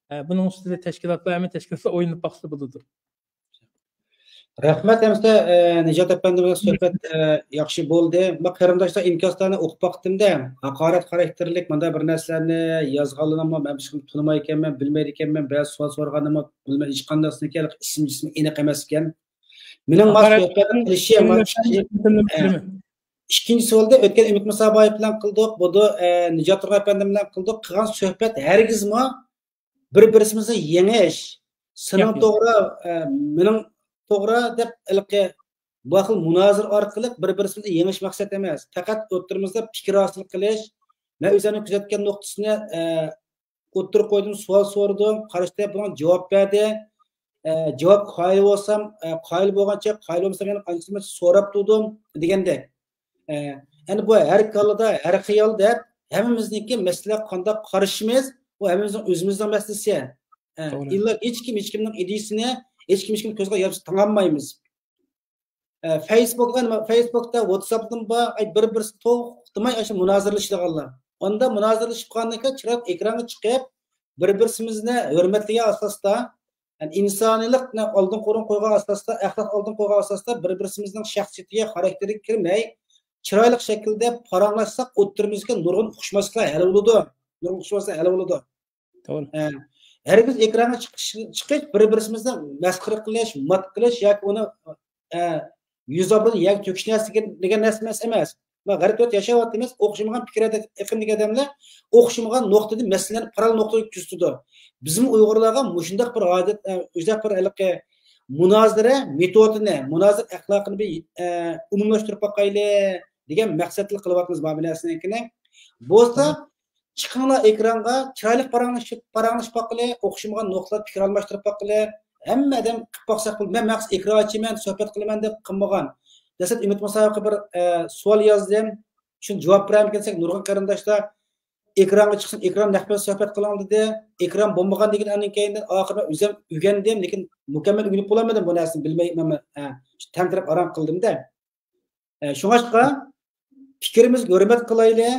ئە، بۇنىڭ ئۈستىدە تەشكىلاتلار، ھەممە تەشكىلاتلار ئويلىنىپ باقسا بولىدۇ. رەھمەت، ھەمىسە، ئە، نىجات ئەپەندى بىلەن سۆھبەت، ئە، ياخشى بولدى. مەن قېرىنداشلار ئىنكاسلارنى ئوقۇپ باقتىم-دە، ھاقارەت خاراكتېرلىك مۇنداق بىر نەرسىلەرنى يازغانلىرىمۇ مەن بىر تونۇمايكەنمەن، بىلمەيدىكەنمەن، بەزى سوئال سورىغاندا بىلمەي، ھېچقانداقسىنىڭكى ئىسىم جىسمى ئېنىق ئەمەسكەن. مېنىڭ ماس سۆھبەت قىلىشىم، ئە، ئىككىنچىسى بولدى، ئۆتكەن ئۈمىد مۇسابايېۋ بىلەن قىلدۇق، بۇ، ئە، نىجات تۇرغان ئەپەندىم بىلەن قىلدۇق، قىلغان سۆھبەت ھەرگىزمۇ بىر-بىرسىمىزنى يېڭىش، سېنىڭ توغرا، ئە، مېنىڭ توغرا دەپ ھېلىقى بۇ خىل مۇنازىرە ئارقىلىق بىر-بىرسىمىزنى يېڭىش مەقسەت ئەمەس. پەقەت ئوتتۇرىمىزدا پىكىر ھاسىل قىلىش، مەن ئۆزۈمنىڭ كۆزەتكەن نۇقتىسىنى، ئە، ئوتتۇرىغا قويدۇم، سوئال سورىدىم، قارشى تەرەپ بۇنىڭغا جاۋاب بەردى. ئە، جاۋاب قايىل بولسام، ئە، قايىل بولغانچە، قايىل بولمىسام يەنە قانچە سوراپ تۇردۇم دېگەندەك. ئە، يەنى بۇ ھەر كاللىدا، ھەر خىيال دەپ ھەممىمىزنىڭكى مەسىلە قانداق قارىشىمىز، بۇ ھەممىمىزنىڭ ئۆزىمىزنىڭ مەسىلىسى. ئە، توغرا. ئىللا ھېچكىم ھېچكىمنىڭ ئىدىيىسىنى، ھېچكىم ھېچكىم كۆزگە يارىسا تاڭالمايمىز. ئە، فېيسبۇكتا، نېمە، فېيسبۇكتا، ۋاتساپتىن بار، ئاي، بىر-بىرسى توختىماي ئاشۇ مۇنازىرىلىشىدىغانلار. ئاندا مۇنازىرىلىشىپ قالغاندىكىن چىرايلىق ئېكرانغا چىقىپ، بىر-بىرسىمىزنى ھۆرمەتلىگەن ئاساستا، يەنى ئىنسانىيلىقنى ئالدىنقى ئورۇنغا قويغان ئاساستا، ئەخلاق ئالدىنغا قويغان ئاساستا بىر-بىرسىمىزنىڭ شەخسىيىتىگە، خاراكتېرىگە كىرمەي، چىرايلىق شەكىلدە پاراڭلاشساق، ئوتتۇرىمىزدىكى نۇرغۇن ئۇقۇشماسلىقلار ھەل بولىدۇ. نۇرغۇن ئۇقۇشماسلىقلار ھەل بولىدۇ. توغرا. ئە، ھەرگىز ئېكرانغا چىقىش، چىقىش، بىر-بىرسىمىزنى مەسخىرە قىلىش، مات قىلىش ياكى ئۇنى، ئە، يۈز ئابرۇينى يەرگە تۆكۈش نەرسە دېگەن، دېگەن نەرسە ئەمەس، ئەمەس. مانا غەرب دۆلەتتە ياشاۋاتىمىز، ئوخشىمىغان پىكىر ئېقىمدىكى ئادەملەر ئوخشىمىغان نۇقتىدىن مەسىلىلەرنى پاراللېل نۇقتىدا كۆزىتىدۇ. بىزمۇ ئۇيغۇرلارغا مۇشۇنداق بىر ئادەت، ئە، ئۆزەك بىر ھېلىقى مۇنازىرە مېتودىنى، مۇنازىرە ئەخلاقىنى بىر، ئە، ئومۇملاشتۇرۇپ باقايلى دېگەن مەقسەتتە قىلىۋاتىمىز مانا بۇ نەرسىنىڭكىنى. بولسا، چىقىڭلار ئېكرانغا، چىرايلىق پاراڭلىشىپ، پاراڭلىشىپ باققىلى، ئوخشىمىغان نۇقتىلاردا پىكىر ئالماشتۇرۇپ باققىلى. ھەممە ئادەم قىلىپ باقساق بولىدۇ. مەن مەخسۇس ئېكران ئاچىمەن، سۆھبەت قىلىمەن دەپ قىلمىغان. دەسلەپ ئۈمىد مۇسابىقىگە بىر، ئە، سوئال يازدىم. شۇنى جاۋاب بېرەرمىكىن دېسەك، نۇرغۇن قېرىنداشلار ئېكرانغا چىقسۇن، ئېكران نەق مەيداندا سۆھبەت قىلىڭ دېدى. ئېكران بولمىغاندىن كېيىن، ئاندىن كېيىن ئاخىرىدا ئۆزۈم ئۆگەندىم، لېكىن مۇكەممەل ئۆگىنىپ بولالمىدىم بۇ نەرسىنى، بىلمەي مەن، مەن، ئە، شۇ تەمتىرەپ ئاران قىلدىم-دە. ئە، شۇڭاشقا پىكرىمىزگە ھۆرمەت قىلايلى.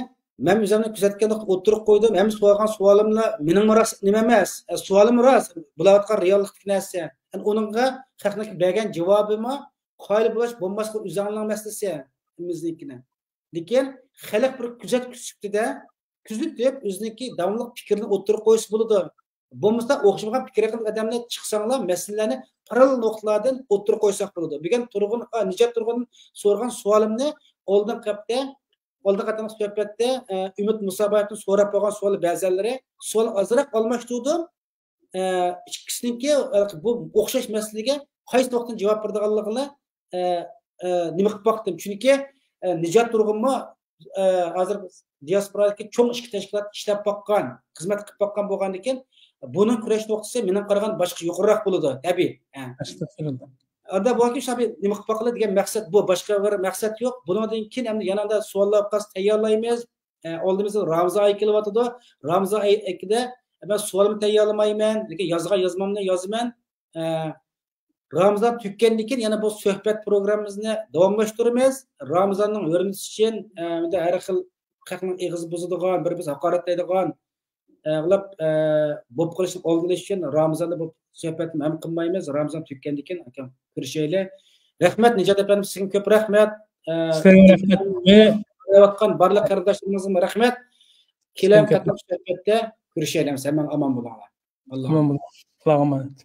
مەن ئۆزۈمنى كۆزەتكەنلىكتە ئوتتۇرىغا قويدۇم. ھەم سورىغان سوئالىملا مېنىڭمۇ راست نېمە ئەمەس. ئە، سوئالىم راست. بولاۋاتقان رېئاللىقتىكى نەرسە. ئەنە ئۇنىڭغا خەقنىڭ بەرگەن جاۋابىمۇ قايىل بولاش بولماسلىق ئۆزۈڭلارنىڭ مەسىلىسى. ھەممىمىزنىڭكىنى. لېكىن خەلق بىر كۆزەتكۈچى سۈپىتىدە كۆزىتىپ، ئۆزىنىڭكى داۋاملىق پىكرىنى ئوتتۇرىغا قويسا بولىدۇ. بولمىسا، ئوخشىمىغان پىكىر قىلغان ئادەملەر چىقساڭلار، مەسىلىلەرنى پاراللېل نۇقتىلاردا ئوتتۇرىغا قويساق بولىدۇ. بۈگۈن تۇرغۇن، ئا، نىجات تۇرغۇندىن سورىغان سوئالىمنى ئالدىنقى ھەپتە، ئالدىنقى قېتىملىق سۆھبەتتە، ئە، ئۈمىد مۇسابايېۋتىن سوراپ بولغان سوئال بەزەنلىرى، سوئال ئازراق ئالماشتۇردۇم. ئە، ئىككىسىنىڭكى، ئە، بۇ ئوخشاش مەسىلىگە قايسى ۋاقىتتا جاۋاب بېرىدىغانلىقىنى، ئە، ئە، نېمە قىلىپ باقتىم. چۈنكى، ئە، نىجات تۇرغۇنمۇ، ئە، ھازىر دىياسپورادىكى چوڭ ئىككى تەشكىلات ئىشلەپ باققان، خىزمەت قىلىپ باققان بولغاندىكىن، بۇنىڭ كۈرەش نۇقتىسى مېنىڭ قارىغان باشقىچە يۇقىرىراق بولىدۇ، تەبىئىي. ئەستەغپىرۇللا. ئاندا بۇ كىشى نېمە قىلىپ باقىلى دېگەن مەقسەت بۇ، باشقا بىر مەقسەت يوق. بۇنىڭدىن كېيىن ئەمدى يەنە ئاندا سوئاللار قالسا تەييارلايمىز. ئە، ئالدىمىزدا رامىزان ئايى كېلىۋاتىدۇ. رامىزان ئايىدا مەن سوئالمۇ تەييارلىمايمەن، لېكىن يازغان يازمامنى يازىمەن. ئە، رامىزان تۈگىگەندىن كېيىن يەنە بۇ سۆھبەت پروگراممىمىزنى داۋاملاشتۇرىمىز. رامىزاننىڭ ھۆرمىتى ئۈچۈن، ئە، ئەمدى ھەر خىل خەقنىڭ ئېغىزى بۇزىدىغان، بىر-بىرسىنى ھاقارەتلەيدىغان، ئە، قىلىپ، ئە، بولۇپ قېلىشنىڭ ئالدىنى ئېلىش ئۈچۈن رامىزاندا بۇ سۆھبەتنى ھەم قىلمايمىز. رامىزان تۈگىگەندىن كېيىن كۆرۈشەيلى. رەھمەت، نىجات ئەپەندىم، سىزگە كۆپ رەھمەت. ئە، سىزگە رەھمەت. كۆرۈۋاتقان بارلىق قېرىنداشلىرىمىزغىمۇ رەھمەت. كېلەر قېتىملىق سۆھبەتتە كۆرۈشەيلى. ھەممىڭلار ئامان بولۇڭلار. ئاللا. ئامان بولۇڭ. ئاللاغا ئامانەت.